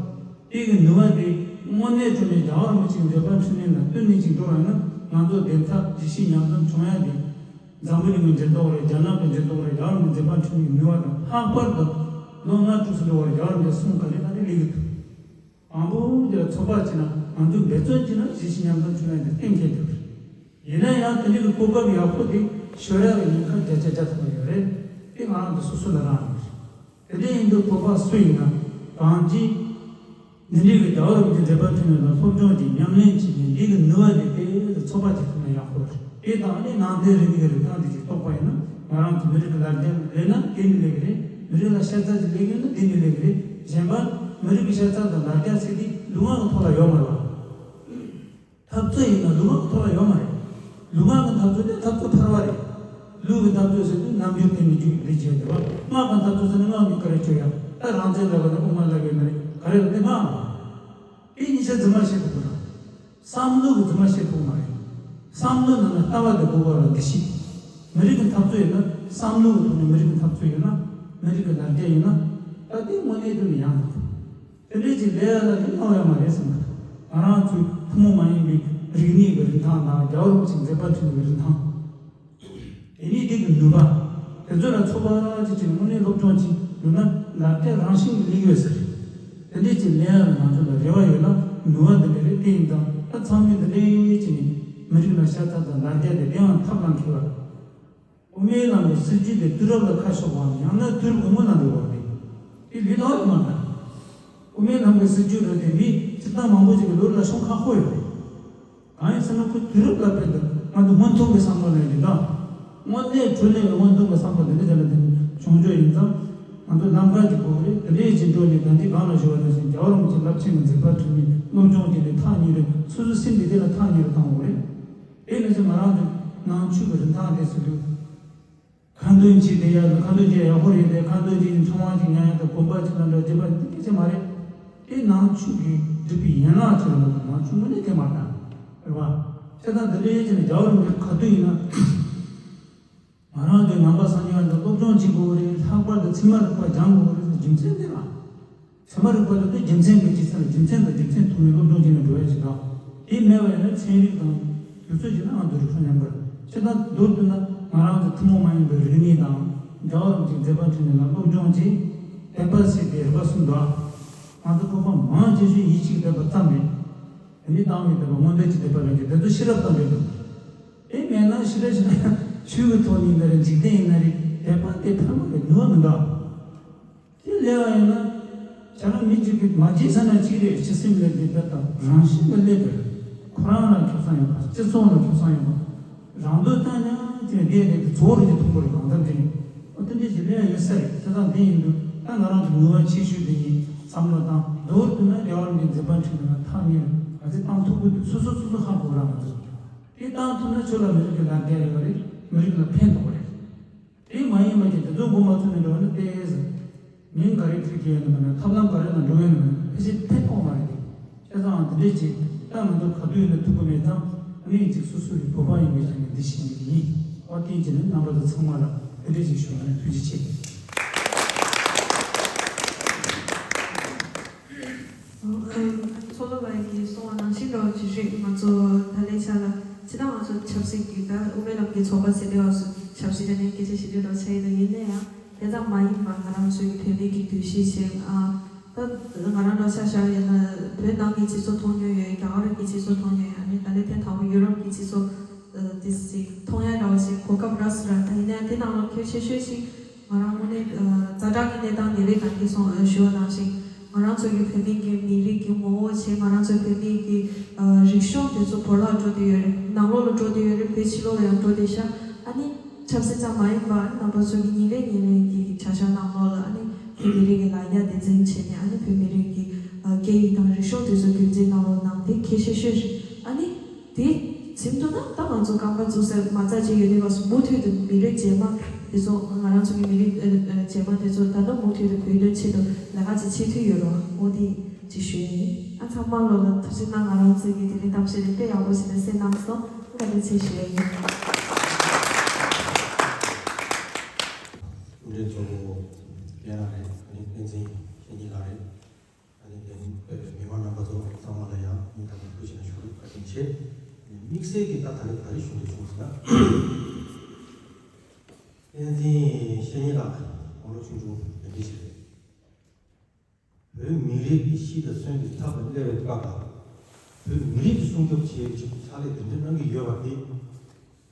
དེ་གི་ནུས་པ་དེ་དངོས་གནས་དྲང་གནས་རྒྱལ་བ་རིན་པོ་ཆེའི་མཛད་པ་འཕྲིན་ལས་ལ་བསྟུན་ནས་ཅིག་འགྲོ་བ་ཡིན་ན། ང་ཚོ་བདེན་མཐའ་གཞིས་བྱེས་མཉམ་འཛོམས་བྱུང་ཡ་དེ། འཛམ་བུ་གླིང་གི་འགྱུར་ལྡོག་རེད། རྒྱ་ནག་གི་འགྱུར་ལྡོག་རེད། རྒྱལ་བ་རིན་པོ་ཆེའི་མཛད་པ་འཕྲིན་ལས་ཀྱི་ནུས་པ་དང་། ལྷག་པར་དུ་ལོ་ལྔ་དྲུག་ཙམ་འགྲོ་བར་རྒྱལ་བ་རིན་པོ་ཆེའི་གསུང་ག་ལེ་ག་ལེ་ལས་ཀྱི་འདུག། མང་པོ་དེ་ལ་ཚོད་དཔག་བྱས་ན། ང་ཚོས་འབད་བརྩོན་བྱས་ན་གཞིས་བྱེས་མཉམ་འཛོམས་བྱུང་ཡ་དེ་གཏན་འཁེལ་ཐུབ་རེད། ཡིན་ན་ཡང་དེ་འདྲའི་གི་གོ་སྐབས་ཡག་པོ་དེ་ཤོར་ཡ་གི་ཉེན་ཁ་བརྒྱ་ཆ་བརྒྱ་ཐམ་པ་ཡོད་རེད། དེ་ང་རང་ཚོ་སོ་སོ་ལ་རག་ཡོད་རེད། དེ་འདྲ་ཡིན་དུས་བོད་པ་སུ་ཡིན་ན་གང་ཅི་འདི་འདྲའི་གི་རྒྱལ་བ་རིན་པོ་ཆེའི་མཛད་པ་འཕྲིན་ལས་ལ་སློབ་སྦྱོང་གྱིས་ཉམས་ལེན་བྱས་ནས་འདི་གི་ནུས་པ་དེ་དེ་ཚོད་དཔག་བྱེད་ཐུབ་ན་ཡག་པོ་རེད། དེ་དང་ནི་ནང་བསྟན་རིག་གནས་ཀྱི་རིན་ཐང་དེ་ཅིག་རྟོགས་པ་ཡིན་ན། ང་རང་ཚོ་མི་རིགས་ཀྱི་ལ་རྒྱ་ལས་ན་དེ་ནི་ལས་ཀྱི་རེད། མི་རིགས་ལ་ཤ་ཚ་ཅིག་ལས་ཀྱི་ཡོད་ན་དེ་ནི་ལས་ཀྱི་རེད། གཞན་པ་མི་རིགས་ཀྱི་ཤ་ཚ་དང་ལ་རྒྱ་ཟེར་དེ་ལུས་ངག་གི་ཐོག་ལ་ཡོད་མ་རེད་བ། འཐབ་རྩོད་ཡིན་ན་ལུས་ངག་གི་ཐོག་ལ་ཡོད་མ་རེད། ལུས་ངག་གི་འཐབ་རྩོད་དེ་འཐབ་རྩོད་ཕལ་བ་རེད། ལུས་ཀྱི་འཐབ་རྩོད་ཟེར་དུས་རྣམ་འགྱུར་བསྟན་ནས་རྒྱུ་ལས་བྱས་འདུག་བ། ངག་གི་འཐབ་རྩོད་ཟེར་ན་ངག་ནས་ག་རེ་བརྗོད་ཡ། ད་རང་བཙན་ལབ་པ་ནི་དབུ་མ་ལབ་ཡོད་མ་རེད། ག་རེ་ལབ་ན་ངག་ལ། དེ་གཉིས་ཆ་རྫུན་མ་བཤད་ཐུབ་ཀྱི་རེད། བསམ་བློ་གི་རྫུན་མ་བཤད་ཐུབ་ཀྱི་མ་རེད། བསམ་བློ་ནང་ལ་ལྟ་བ་དེ་དགོས་པ་ལ་འདུ་ཤེས། མི་རིགས་ཀྱི་འཐབ་རྩོད་ཡིན་ན་བསམ་བློ་གི་ཐོག་ནས་མི་རིགས་ཀྱི་འཐབ་རྩོད་ཡིན་ན། མི་རིགས་ཀྱི་ལ་རྒྱ་ཡིན་ན། ད་དེ་དངོས་གནས་དྲང་གནས་ཡང་དག་དེ་འདྲའི་ཅིག་ལས་ཡ་ལ་དེ་གནང་ཡ་མ་རེད་བསམ་གི་འདུག། ང་རང་ཚོའི་ཐུན་མོང་མ་ཡིན་པའི་རིག་གནས་ཀྱི་རིན་ཐང་དང་། རྒྱལ་བ་རིན་པོ་ཆེའི་མཛད་པ་འཕྲིན་ལས་ཀྱི་རིན་ཐང་། དེ་ནས་དེ་གི་ནུས་པ། དེ་ཚོ་ལ་ཚོད་དཔག་ཅིག་བྱས་ནས་དངོས་གནས་སློབ་སྦྱོང་ཅིག་ཡོད་ན་ལ་རྒྱ་རང་བཞིན་གྱིས་སླེབས་ཡོད་ཟེར། དེ་འདྲའི་ཅིག་ལས་ཡ་ལ་ང་ཚོ་ལ་རེ་བ་ཡོད་ན་ནུས་པ་འདི་འདྲ་རེད། དེ་ཡིན་ཙང་ད་ཚང་མས་འདི་འདྲའི་བྱས་ནས་མི་རིགས་ལ་ཤ་ཚ་དང་ལ་རྒྱ་དེ་དེའང་ཐབས་ལ་འཁེལ་བ། དབུ་མའི་ལམ་གྱི་སྲིད་བྱུས་དེ་དུས་རབས་ལ་ཁ་ཕྱོགས་པའམ་ཡང་ན་དུས་རབས་སྔོན་མ་ལ་འགྲོ་བ་རེད། དེ་ལས་སླ་བོ་མ་རེད། དབུ་མའི་ལམ་གྱི་སྲིད་བྱུས་རེད་དེ་མི་སྤྱིར་བཏང་མང་པོ་ཞིག་གི་ལུས་ལ་ཤོང་ཁག་པོ་ཡོད་རེད། གང་ཡིན་ཟེར་ན་ཁོ་དུས་རབས་ལ་དཔེ་འདུག། ང་ཚོ་སྔོན་ཐོན་གྱི་བསམ་བློ་ལས་རིགས་དང་། དངོས་གནས་དྲང་གནས་ཀྱི་སྔོན་ཐོན་གྱི་བསམ་བློ་འདི་འདྲ་ཅིག་ལ་བརྟེན་ནས་བྱུང་ཆོག་ཡིན་ཙང་། ང་ཚོ་ལམ་ཁ་ཅིག་དགོས་ཀྱི་རེད། དེ་འདྲའི་ཅིག་འགྲོ་ནས་ད་ཅི་གང་ལ་ཞུ་བ་ནང་བཞིན་རྒྱལ་བ་རིན་པོ་ཆེ་རླབས་ཆེན་གྱི་མཛད་པ་འཕྲིན་ལས་སློབ་སྦྱོང་བྱས་ནས་ཐག་ཉེ་རུ། སོ་སོའི་སེམས་འདི་དེ་ལ་ཐག་ཉེ་རུ་བཏང་དགོས་རེད། དེ་ནང་བཞིན་ང་རང་ཚོའི་ནང་ཆོས་ཀྱི་རིན་ཐང་དེ་ཟེར་དུས། ཁ་འདོན་བྱེད་བསྡད་ཡ་དང་། ཁ་འདོན་བྱེད་ཡག་པོ་རེད་དེ། ཁ་འདོན་བྱེད་ནས་ཕྲེང་བ་ཅིག་ཉར་ཡ་དང་། གོམ་པ་ཅིག་ལ་འདྲ་བྱེད་པ་འདི་སྐད་ཆ་མ་རེད། དེ་ནང་ཆོས་ཀྱི་སྒྲུབ་པའི་ཡན་ལག་ཅིག་རེད་མ་གཏོགས་ནང་ཆོས་དངོས་གནས་དེ་མ་རེད། རེད་བ། བྱས་ཙང་འདི་འདྲའི་ཡིན་ན་རྒྱལ་བ་རིན་པོ་ཆེ་ག་དུས་ཡིན་ན། ང་རང་ཚོའི་ནང་པ་སངས་རྒྱས་པ་འདི་སློབ་སྦྱོང་བྱེད་དགོས་རེད། ལྷག་པར་དུ་ཚད་མ་རིག་པ་སྦྱང་དགོས་རེད་ཟེར་རྒྱུ་མཚན་དེ་རེད། ཚད་མ་རིག་པ་ལ་དེ་རྒྱུ་མཚན་མེད་ཀྱི་ས་ལ་རྒྱུ་མཚན་དང་རྒྱུ་མཚན་ཐུག་ནས་སློབ་སྦྱོང་བྱས་ནས་འགྲོ་ཡ་ཞིག་དང་། དེ་མེད་པ་ཡིན་ན་ཚན་རིག་དང་དུས་ཚོད་ཀྱི་ནང་དུ་རིག་གཞུང་ཉམས་པར་བྱེད་སྟངས། མདོར་བསྡུ་ན་ང་རང་ཚོ་ཐུན་མོང་མ་ཡིན་པའི་རིག་གནས་དང་། རྒྱལ་བ་རིན་པོ་ཆེའི་མཛད་པ་འཕྲིན་ལས་ལ་སློབ་སྦྱོང་བྱས། དད་པ་བྱས་ཏེ་རིག་པ་གསུམ་དང་། ང་ཚོ་བོད་པ་མང་ཆེ་ཤོས་ཡིད་ཆེས་དད་པ་ཙམ་མེད། དེ་ནི་བཏང་མི་འདོད་པ་མངོན་འདོད་ཀྱི་དད་པ་ལ་འཇུག་དེ་ཚོ་ཤེས་རབ་དང་འབྲེལ་འདུག་དེ་མེད་ན་ཤི་ར་ཤི་ར་ཆོས་ཀྱི་ཐོག་ནས་ཡིན་ན་རེད། འཇིག་རྟེན་ཡིན་ན་རེད། དད་པ་དེ་ཕན་པ་རེད། ནུས་པ་མི་འདུག་དེ་སླེབས་པ་ཡིན་ན། ཁྱེད་རང་མི་གཅིག་གིས་མ་བརྗེད་ས་ན་གཅིག་རེད། ཕྱི་སེམས་ལ་འདི་ལྟར་དང་རང་བཞིན་དུ་སླེབས་པ་རེད། ཁོ་རང་ལ་ཁེ་བཟང་ཡོད་པ། སྤྱི་ཚོགས་ལ་ཁེ་བཟང་ཡོད་པ། རང་འདོད་བཏང་ཡང་དེ་འདི་རེད། དེ་ཚོ་རེད། དེ་མཐོང་གི་རེད། གང་ལྟར་འདི་རེད། ཨོ་དེ་འདྲའི་ཞིག་ལས་ཡོད་ས་རེད། བྱས་ཙང་འདི་ཡིན་དུས་ད་ང་རང་གི་ནུས་པ་ཆེ་ཤོས་དེ་ཡིན་བསམ་བློ་བཏང་། མདོར་བསྡུས་ན་རེ་བ་རང་གི་འཛིན་པ་ཁྲིད་ནས་ཐག་ཉེ་རུ་ག་ཚོད་བཏང་ཐུབ་ཀྱི་འདུག་སོ་སོ་སོ་སོ་ཧ་གོ་ར་མ་ཚོད། དེ་བཏང་ཐུབ་ན་ཁྱོད་ལ་མི་རིགས་ཀྱི་ལ་རྒྱ་ཡོད་པ་རེད། མི་རིགས་ལ་ཕན་ཐོགས་པ་རེད། དེ་མ་ཡིན་པ་ཀྱི་དེ་ཚོ་མགོ་མ་ཚོས་ནས་འགྲོ་ན་ཏོག་ཙམ་མིང་ག་རེ་བྲིས་ཀྱི་ཡོད་ན་མིན་ན། ཐབས་ལམ་ག་རེ་ལ་འགྲོ་ཡོད་ན་མིན་ན། ཕལ་ཆེར་ཕན་ཐོགས་མ་རེད་དེ། བྱས་ཙང་འདི་འདྲས་ཅིག་ད་ང་ཚོ་ག་དུས་ཡིན་ན་ཐུག་གི་མེད་ཙང་། ཨ་ནི་ཅིག་སོ་སོ་ཡི་བོད་པ་ཡིན་པའི་ཆ་ནས་འདི་བཤད་ཀྱི་ཡིན། ཨོ་བསྟན་བྱས་ནས་རྣམ་པ་ཚོ་ཚང་མ་ལ་འདི་འདྲས་ཅིག་ཞུ་བ་ནི་ཐུགས་རྗེ་ཆེ། མཚོ་ལྷོ་བ་ཡིས་གསུངས་པ་ནང་བཞིན་འགྲོ་བ་ཇི་ཞིག་ང་ཚོ་ད་ལྟའི་ཆ་ལ་ཇི་ལྟར་ང་ཚོ་ཆབ་སྲིད་ཀྱི་ད་དབུ་མའི་ལམ་གྱི་ཚོགས་པ་ཟེར་དེ་བ་སུ་ཆབ་སྲིད་དེ་ནས་སྐད་ཆ་བཤད་དུས་རོགས་ཆ་ཡིན་ན། ཡིན་ན་ཡང་དེ་ཙམ་མ་ཡིན་པ། ང་རང་ཚོའི་བོད་མི་གི་འདུ་ཤེས་བྱས། ཨ་ད་ང་རང་རོགས་ཆ་བཞག་ཡིན་ན་བོད་ནང་གི་སྤྱི་ཚོགས་མཐོང་མྱོང་ཡོད། རྒྱ་གར་གྱི་སྤྱི་ཚོགས་མཐོང་མྱོང་ཡོད། ཨ་ནི་ད་ལྟའི་ཐེངས་དང་པོ་ཡུ་རོབ་ཀྱི་སྤྱི་ཚོགས་དེ་ཞིག་མཐོང་ཡ་རོགས་ཞིག་གོ་སྐབས་རག་སོང་ར། ད་ཡིན་ན་ཡང་དེ་ནང་ལ་གལ་ཆེ་ཤོས་ཤིག་ང་རང་དངོས་གནས་ཛ་དྲག་གི་གནས་སྟངས་དེ་རེད། ད་གིན་སོང་ཞུ་བ་ནང་བཞིན་ང་རང་ཚོ་གི་བོད་མི་གི་མི་རིགས་ཀྱི་ངོ་བོ་བྱས། ང་རང་ཚོ་བོད་མི་གི་རིག་གཞུང་དེ་ཚོ་བོར་བརླག་འགྲོ་དུ་ཡོད་རེད། ནང་ལོགས་ལ་འགྲོ་དུ་ཡོད་རེད། བོད་ཕྱི་ལོགས་ལ་ཡང་འགྲོ་དུ་ཤག་ཨ་ནི་ཆབ་སྲིད་ཙམ་མ་ཡིན་པ་རྣམ་པ་ཚོ་གི་ཉིན་རེ་ཉིན་རེ་གི་བྱ་གཞག་ནང་ལོགས་ལ་ཨ་ནི་བོད་མི་རིགས་ཀྱི་ལ་རྒྱ་དེ་འཛིན་བྱས་ནས། ཨ་ནི་བོད་མི་རིགས་ཀྱི་སྐད་ཡིག་དང་རིག་གཞུང་དེ་ཚོ་རྒྱུན་འཛིན་གནང་རོགས་གནང་། དེ་གལ་ཆེ་ཤོས་རེད། ཨ་ནི། དེ་ཚིམ་འདུག་ན་ད་ང་ཚོ་རྐང་པ་བཙུགས་ས་མ་རྩ་ཅིག་ཡོད་དུས་སྐབས་སུ་མུ་མཐུད་དུ་མི་རིགས་རྗེས་མ་དེ་ཚོ། ང་རང་ཚོ་གི་མི་རིགས་ཨ་ཨ་རྗེས་མ་དེ་ཚོ་ད་ལྟ་མུ་མཐུད་དུ་བོད་དོན་ཆེད་དུ་ལས་ཀ་ཅིག་བྱེད་ཐུབ་ཡོད་རོགས། འོ་དེ་ཅིག་ཞུ་ཡ་ཡིན། ཨ་ཚང་མ་ལོ་ལ་ཐུགས་རྗེ་གནང་། ང་རང་ཚོ་གི་དེ་རིང་གཏམ་བཤད་དེ་དཔེ་ཡག་པོ་ཞིག་ལ་གསན་གནང་སོང་། བཀའ་དྲིན་ཆེ་ཞུ་ཡ་ཡིན། སྐུ་མགྲོན་གཙོ་བོ་རྒན་ལགས་རེད། ཨ་ནི་བསྟན་འཛིན་བཤེས་གཉེན་ལགས་རེད། ཨ་ནི་དེ་ནི་མི་མང་རྣམ་པ་ཚོ་ཚང་མ་ལ་ཡང་སྙིང་ཐག་པ་ནས་ཐུགས་རྗེ་ཆེ་ཞུ། བཀའ་དྲིན་ཆེ། དམིགས་བསལ་གྱི་ད་ད་རེས་ག་རེ་ཞུ་འདོད་བྱུང་ཟེར་ན། བསྟན་འཛིན་བཤེས་གཉེན་ལགས་དགུང་ལོ་ཆུང་ཆུང་དེ་འདྲ་ཞིག་རེད། བོད་མི་རིགས་ཀྱི་གཤིས་དང་གསོན་གྱི་ཚབ་ཏུ་སླེབས་པའི་སྐབས་ལ། བོད་མི་རིགས་ཀྱི་སྲུང་སྐྱོབ་བྱེད་ཡུལ་གྱི་ཕྱག་ལས་དེ་འདྲ་གནང་གི་ཡོད་པ་དེ་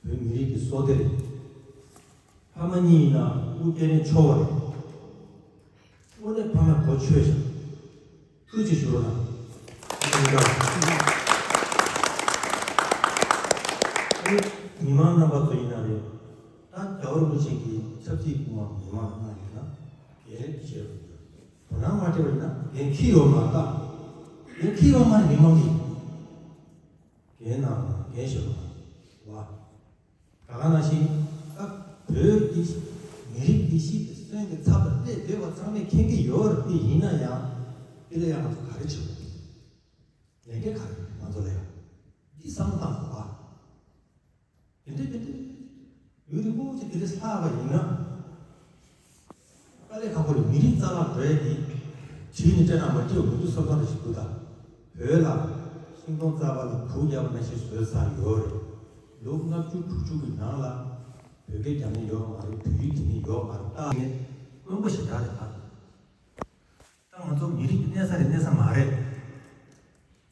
བོད་མི་རིགས་ཀྱི་བསོད་བདེ་རེད། ཕ་མ་གཉིས་ཡིན་ན་དབུ་སྐྱེ་རན་ཆོག་པ་རེད། དངོས་གནས་ཕ་མ་གོ་ཆོད་ཤག་ཐུགས་རྗེ་ཆེ་ཞུ་རོགས་གནང་། ཨེ་མི་མང་རྣམ་པ་ཚོ་ཡིན་ན་རེད། ད་རྒྱལ་བ་རིན་པོ་ཆེ་གི་ཆབ་སྲིད་སྐུ་དབང་མི་མང་གནང་ཡོད་ན་འགན་བཞེས་རོགས་གནང་། དོ་སྣང་མ་སྤྲད་པ་ཡིན་ན་འགན་འཁྱེར་ཡོད་མ་རེད་ད། འགན་འཁྱེར་ཡོད་མ་རེད། མི་མང་གིས་འགན་གནང་རོགས་གནང་། འགན་བཞེས་རོགས་གནང་། ལ། ད་ག་ནང་བཞིན་ད་བོད་ཀྱི་མི་རིགས་འདི་ཤི་སྟེ་གསོན་གྱི་ཚབ་ལ་སླེབས་བསྡད་པ་ཚང་མས་མཁྱེན་གྱི་ཡོད་རེད། དེ་ཡིན་ན་ཡང་དེ་ལ་ཡང་ང་ཚོ་ག་རེ་བྱེད་དགོས། ལས་འགན་ག་རེ་རེད་ང་ཚོ་ལ་ཡང་། འདི་བསམ་བློ་བཏང་དགོས་པ། དེ་འདྲ་དེ་འདྲ་ཡུན་རིང་པོ་ཅིག་དེ་འདྲ་ལྷག་པ་ཡིན་ན། དཀའ་ལས་ཁག་པོ་རེད། མི་རིགས་རྩ་བརླག་འགྲོ་ཡས་དེ་བྲིས་ནས་སྤྲད་ན་མ་འགྲིག་པ་མི་འདུག་བསམ་བསམ་རེ་ཞིག་འདུག་ད་བོད་ལ་ཤིང་སྡོང་རྩ་བ་ལ་བུ་བརྒྱབ་པ་ནང་བཞིན་བཟོས་ཚར་ཡོད་རེད། ལོ་ལྔ་བཅུ་དྲུག་ཅུ་གི་ནང་ལ་བོད་སྐད་རྒྱག་མཁན་ཡོད་མ་རེད། བོད་ཡིག་འབྲི་མཁན་ཡོད་མ་རེད། ད་ངས་དཀོན་པོ་ཞེ་དྲག་རེད། ད་ད་ང་ཚོ་མི་རིགས་ཀྱི་གནས་ས་རེད། གནས་ས་མ་རེད།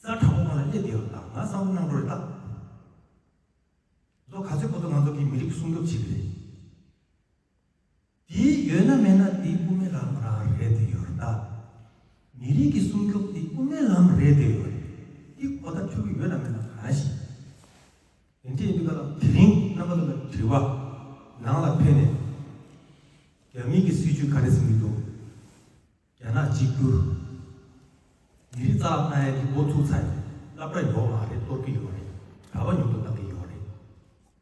རྩ་དྲང་པོ་ང་ལ་སླེབས་བསྡད་ཡོད། ད་ང་བསམ་བློ་གནང་འགྲོ་རེད་ད། ལོ་ག་ཚོད་བར་དུ་ང་ཚོ་གིས་མི་རིགས་སྲུང་སྐྱོབ་བྱེད་ཀྱི་རེད། དེ་ཡོད་ན་མེད་ན་དེ་དབུ་མའི་ལམ་རང་རེད་དེ་ཡོད་རེད་ད། མི་རིགས་ཀྱི་སྲུང་སྐྱོབ་དེ་དབུ་མའི་ལམ་རེད་དེ་ཡོད་རེད། དེ་གོ་བརྡ་འཕྲོད་ཀྱི་ཡོད་ན་མེད་ན་གང་ཤེས། དེ་འདྲ་ཡིན་དུས་ག་ལ་དེ་རིང་རྣམ་པ་ཚོ་ལ་དྲི་བ། ནང་ལ་ཕེབས་ནས་རྒྱ་མི་གི་སྲིད་བྱུས་ག་རེ་ཟེར་གྱི་འདུག་རྒྱ་ནག་གཅིག་གྱུར། མི་རིགས་རྩ་བརླག་གནང་ཡས་ཀྱི་འགོ་ཚུགས་ཚར་ཡོད། སློབ་གྲྭ་ཡོད་མ་རེད། གཏོར་གྱི་ཡོད་རེད། གྲྭ་པ་ཉུང་དུ་བཏང་གི་ཡོད་རེད།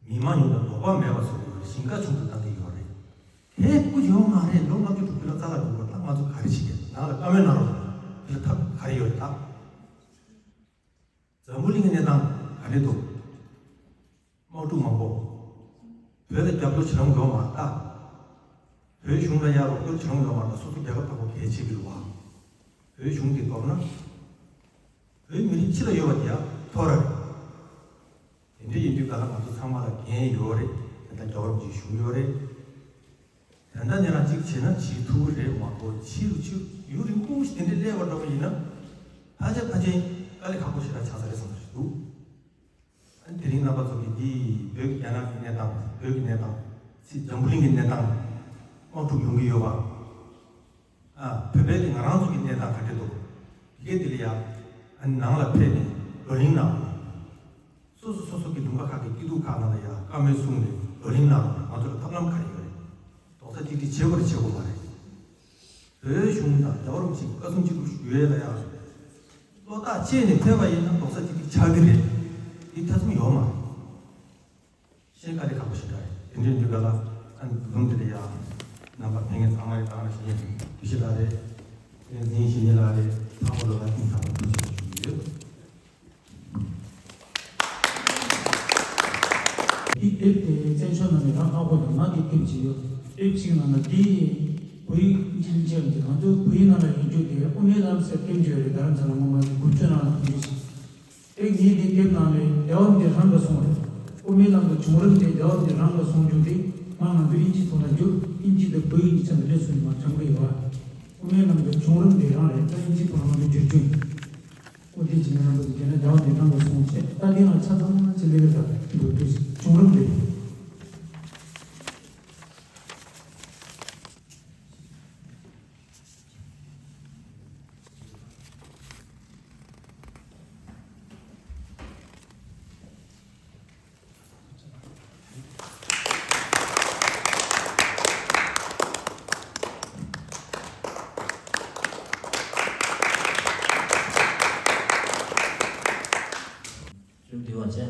མི་མང་ཉུང་དུ་དོགས་པ་མེད་པ་བཟོ་གི་ཡོད་རེད། ཞིང་ཁ་ཆུང་དུ་བཏང་གི་ཡོད་རེད། དེ་སྐུ་ཡོད་མ་རེད། ལོ་ལྔ་བཅུ་དྲུག་ཅུ་ལ་རྩ་བརླག་འགྲོ་གི་ཡོད་རེད། ད་ང་ཚོ་ག་རེ་བྱེད་ཀྱི་ཡོད། ནང་ལ་བཀའ་མོལ་གནང་རོགས། དེ་ལ་ཐབས་ག་རེ་ཡོད་རེད་ད། འཛམ་བུ་གླིང་གི་གནས་སྟངས་ག་འདྲ་འདུག་དམག་འཁྲུག་མང་པོ། བོད་ལ་རྒྱབ་སྐྱོར་བྱེད་རུང་ཡོད་མ་རེད་ད། བོད་གཞུང་ལ་ཡང་རོགས་སྐྱོར་བྱེད་རུང་ཡོད་མ་རེད་ད། སོ་སོ་རྒྱལ་ཁབ་དང་པོ་གལ་ཆེ་གི་རེད་བ། བོད་གཞུང་གིས་མདོར་ན། བོད་མི་རིགས་ཕྱི་ལ་ཡོད་པ་དེ་ཡང་ཐོ་ར་རེད། དེ་འདྲ་ཡིན་དུས་ག་ལ་ང་ཚོ་ཚང་མ་ལ་འགན་ཡོད་རེད། དེ་ལྟར་རྒྱལ་བ་རིན་པོ་ཆེས་ཞུས་ཡོད་རེད། ད་ལྟ་ནས་རང་གཅིག་བྱས་ན་བྱེད་ཐུབ་ཀྱི་རེད་མ་གཏོགས་ཕྱིར་ཕྱིར་ཡུན་རིང་པོ་ཞིག་དེ་འདྲ་སླེབས་པ་འགྲོ་བ་ཡིན་ན། ཕལ་ཆེར་ཕལ་ཆེར་ དཀའ་ལས་ཁག་པོ་ཞེ་དྲག་ཆགས་ས་རེད་བསམ་གྱི་འདུག། ཨ་ནི་དེ་རིང་རྣམ་པ་ཚོ་གིས་འདི་བོད་ཀྱི་རྒྱ་ནག་གི་གནས་སྟངས། བོད་ཀྱི་གནས་སྟངས། སྲིད་འཛམ་བུ་གླིང་གི་གནས་སྟངས་དམག་འཁྲུག་ཡོང་གི་ཡོད་པ། ཨ། བོད་པའི་གི་ང་རང་ཚོ་གི་གནས་སྟངས་ག་འདྲ་འདུག། དེ་གའི་དེ་ལ་ཡ། ཨ་ནི་ནང་ལ་ཕེབས་ནས་བགྲོ་གླེང་གནང་། སོ་སོ་སོ་སོ་གི་ལུང་པ་ཁག་གི་སྐྱིད་སྡུག་ཁག་ནང་ལ་ཡ་བཀའ་མོལ་གསུངས་ནས་བགྲོ་གླེང་གནང་རོགས། ང་ཚོ་ལ་ཐབས་ལམ་ག་རེ་ཡོད་རེད། རྡོག་རྩ་ཐིག་ཐིག་བྱེད་དགོས་རེད་བྱེད་དགོས་མ་རེད། བོད་གཞུང་དང་རྒྱལ་བ་རིན་པོ་ཆེ་བཀའ་གསུང་གཅིག་གྱུར་ཞུ་ཡས་ལ་ཡ། བློ་ཐག་བཅད་ནས་ཕེབས་པ་ཡིན་ན་རྡོག་རྩ་ཐིག་ཐིག་ཆགས་ཀྱི་རེད། འདི་ཐེ་ཚོམ་ཡོད་མ་རེད། ཤེས་དཀའ་ལས་ཁག་པོ་ཞིག་རེད། དེ་འདྲའི་དུས་སྐབས་ལ་ཨ་ནི་ལུང་དེ་ལ་ཡ། རྣམ་པ་ཕེབས་མཁན་ཚང་མ་ཡི་དྭགས་ནས་ཞིག་ཡིན། དུས་ཤེས་ལགས་རེད། བསྟན་འཛིན་ཞི་ཉིན་ལགས་རེད། ཚང་མ་ལོ་ལ་སྙིང་ཐག་པ་ཐུགས་རྗེ་ཆེ་ཞུ་གི་ཡོད། འདི་དེབ་དེ་བཙན་བྱོལ་ནང་ནས་རང་ཁག་པོ་དང་ང་གི་དེབ་ཅིག་ཡོད། དེབ་གཅིག་ནང་ལ་འདི་བོད་ཡིག་འཇིག་རྟེན་ཅན་གྱི་ང་ཚོའི་བོད་ཡིག་ནང་ལ་ཡིག་རྒྱུགས་དེ་དབུ་མའི་ལམ་ཟེར་དེབ་ཅིག་ཡོད་རེད། རྡ་རམ་ས་ལ་སྔོན་མ་དགུ་བཅུ་ནང་ལ་ཐོན་རྒྱུ་ཞིག། དེ་ངས་འདི་དེབ་ནང་ལས་བདེ་བ་འདི་རང་ག་སོང་རེད། དབུ་མའི་ལམ་གྱི་བྱུང་རིམ་དེ་བདེ་བ་འདི་རང་ག་སོང་རྒྱུ་དེ་ང་ང་ཚོའི་དབྱིན་ཇི་ཐོག་ལ་བསྒྱུར། དབྱིན་ཇི་དང་བོད་ཡིག་གཉིས་ཆ་ནས་སླེབས་སོང་ནས་མ་དྲངས་གི་ཡོད་པ། དབུ་མའི་ལམ་གྱི་བྱུང་རིམ་དེ་རང་རེད། ད་དབྱིན་ཇི་ཐོག་ལ་ང་ཚོས་བསྒྱུར་རྒྱུ་ཡིན། འོ་དེ་བྱས་ན་རྣམ་པ་ཚོ་བྱས་ན་བདེ་བ་འདི་རང་ག་སོང་བྱས། ད་འདི་ལ་ཆ་ཚང་ཅི་ལས་ཀ་ད་འདུག་དུས་བྱུང་རིམ་དེ། ཅུང་བདེ་བ་བྱས།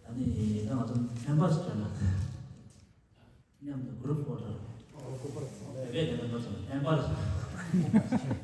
ཨ་ནི་ད་ང་ཚོ་ཕན་པ་ཞིག་སྤྲད་ན། མཉམ་དུ་གུ་རུབ་ཕོ་ཊོ། བོད་པའི་རྒན་པ་ཚོ་ཕན་པ་རེད།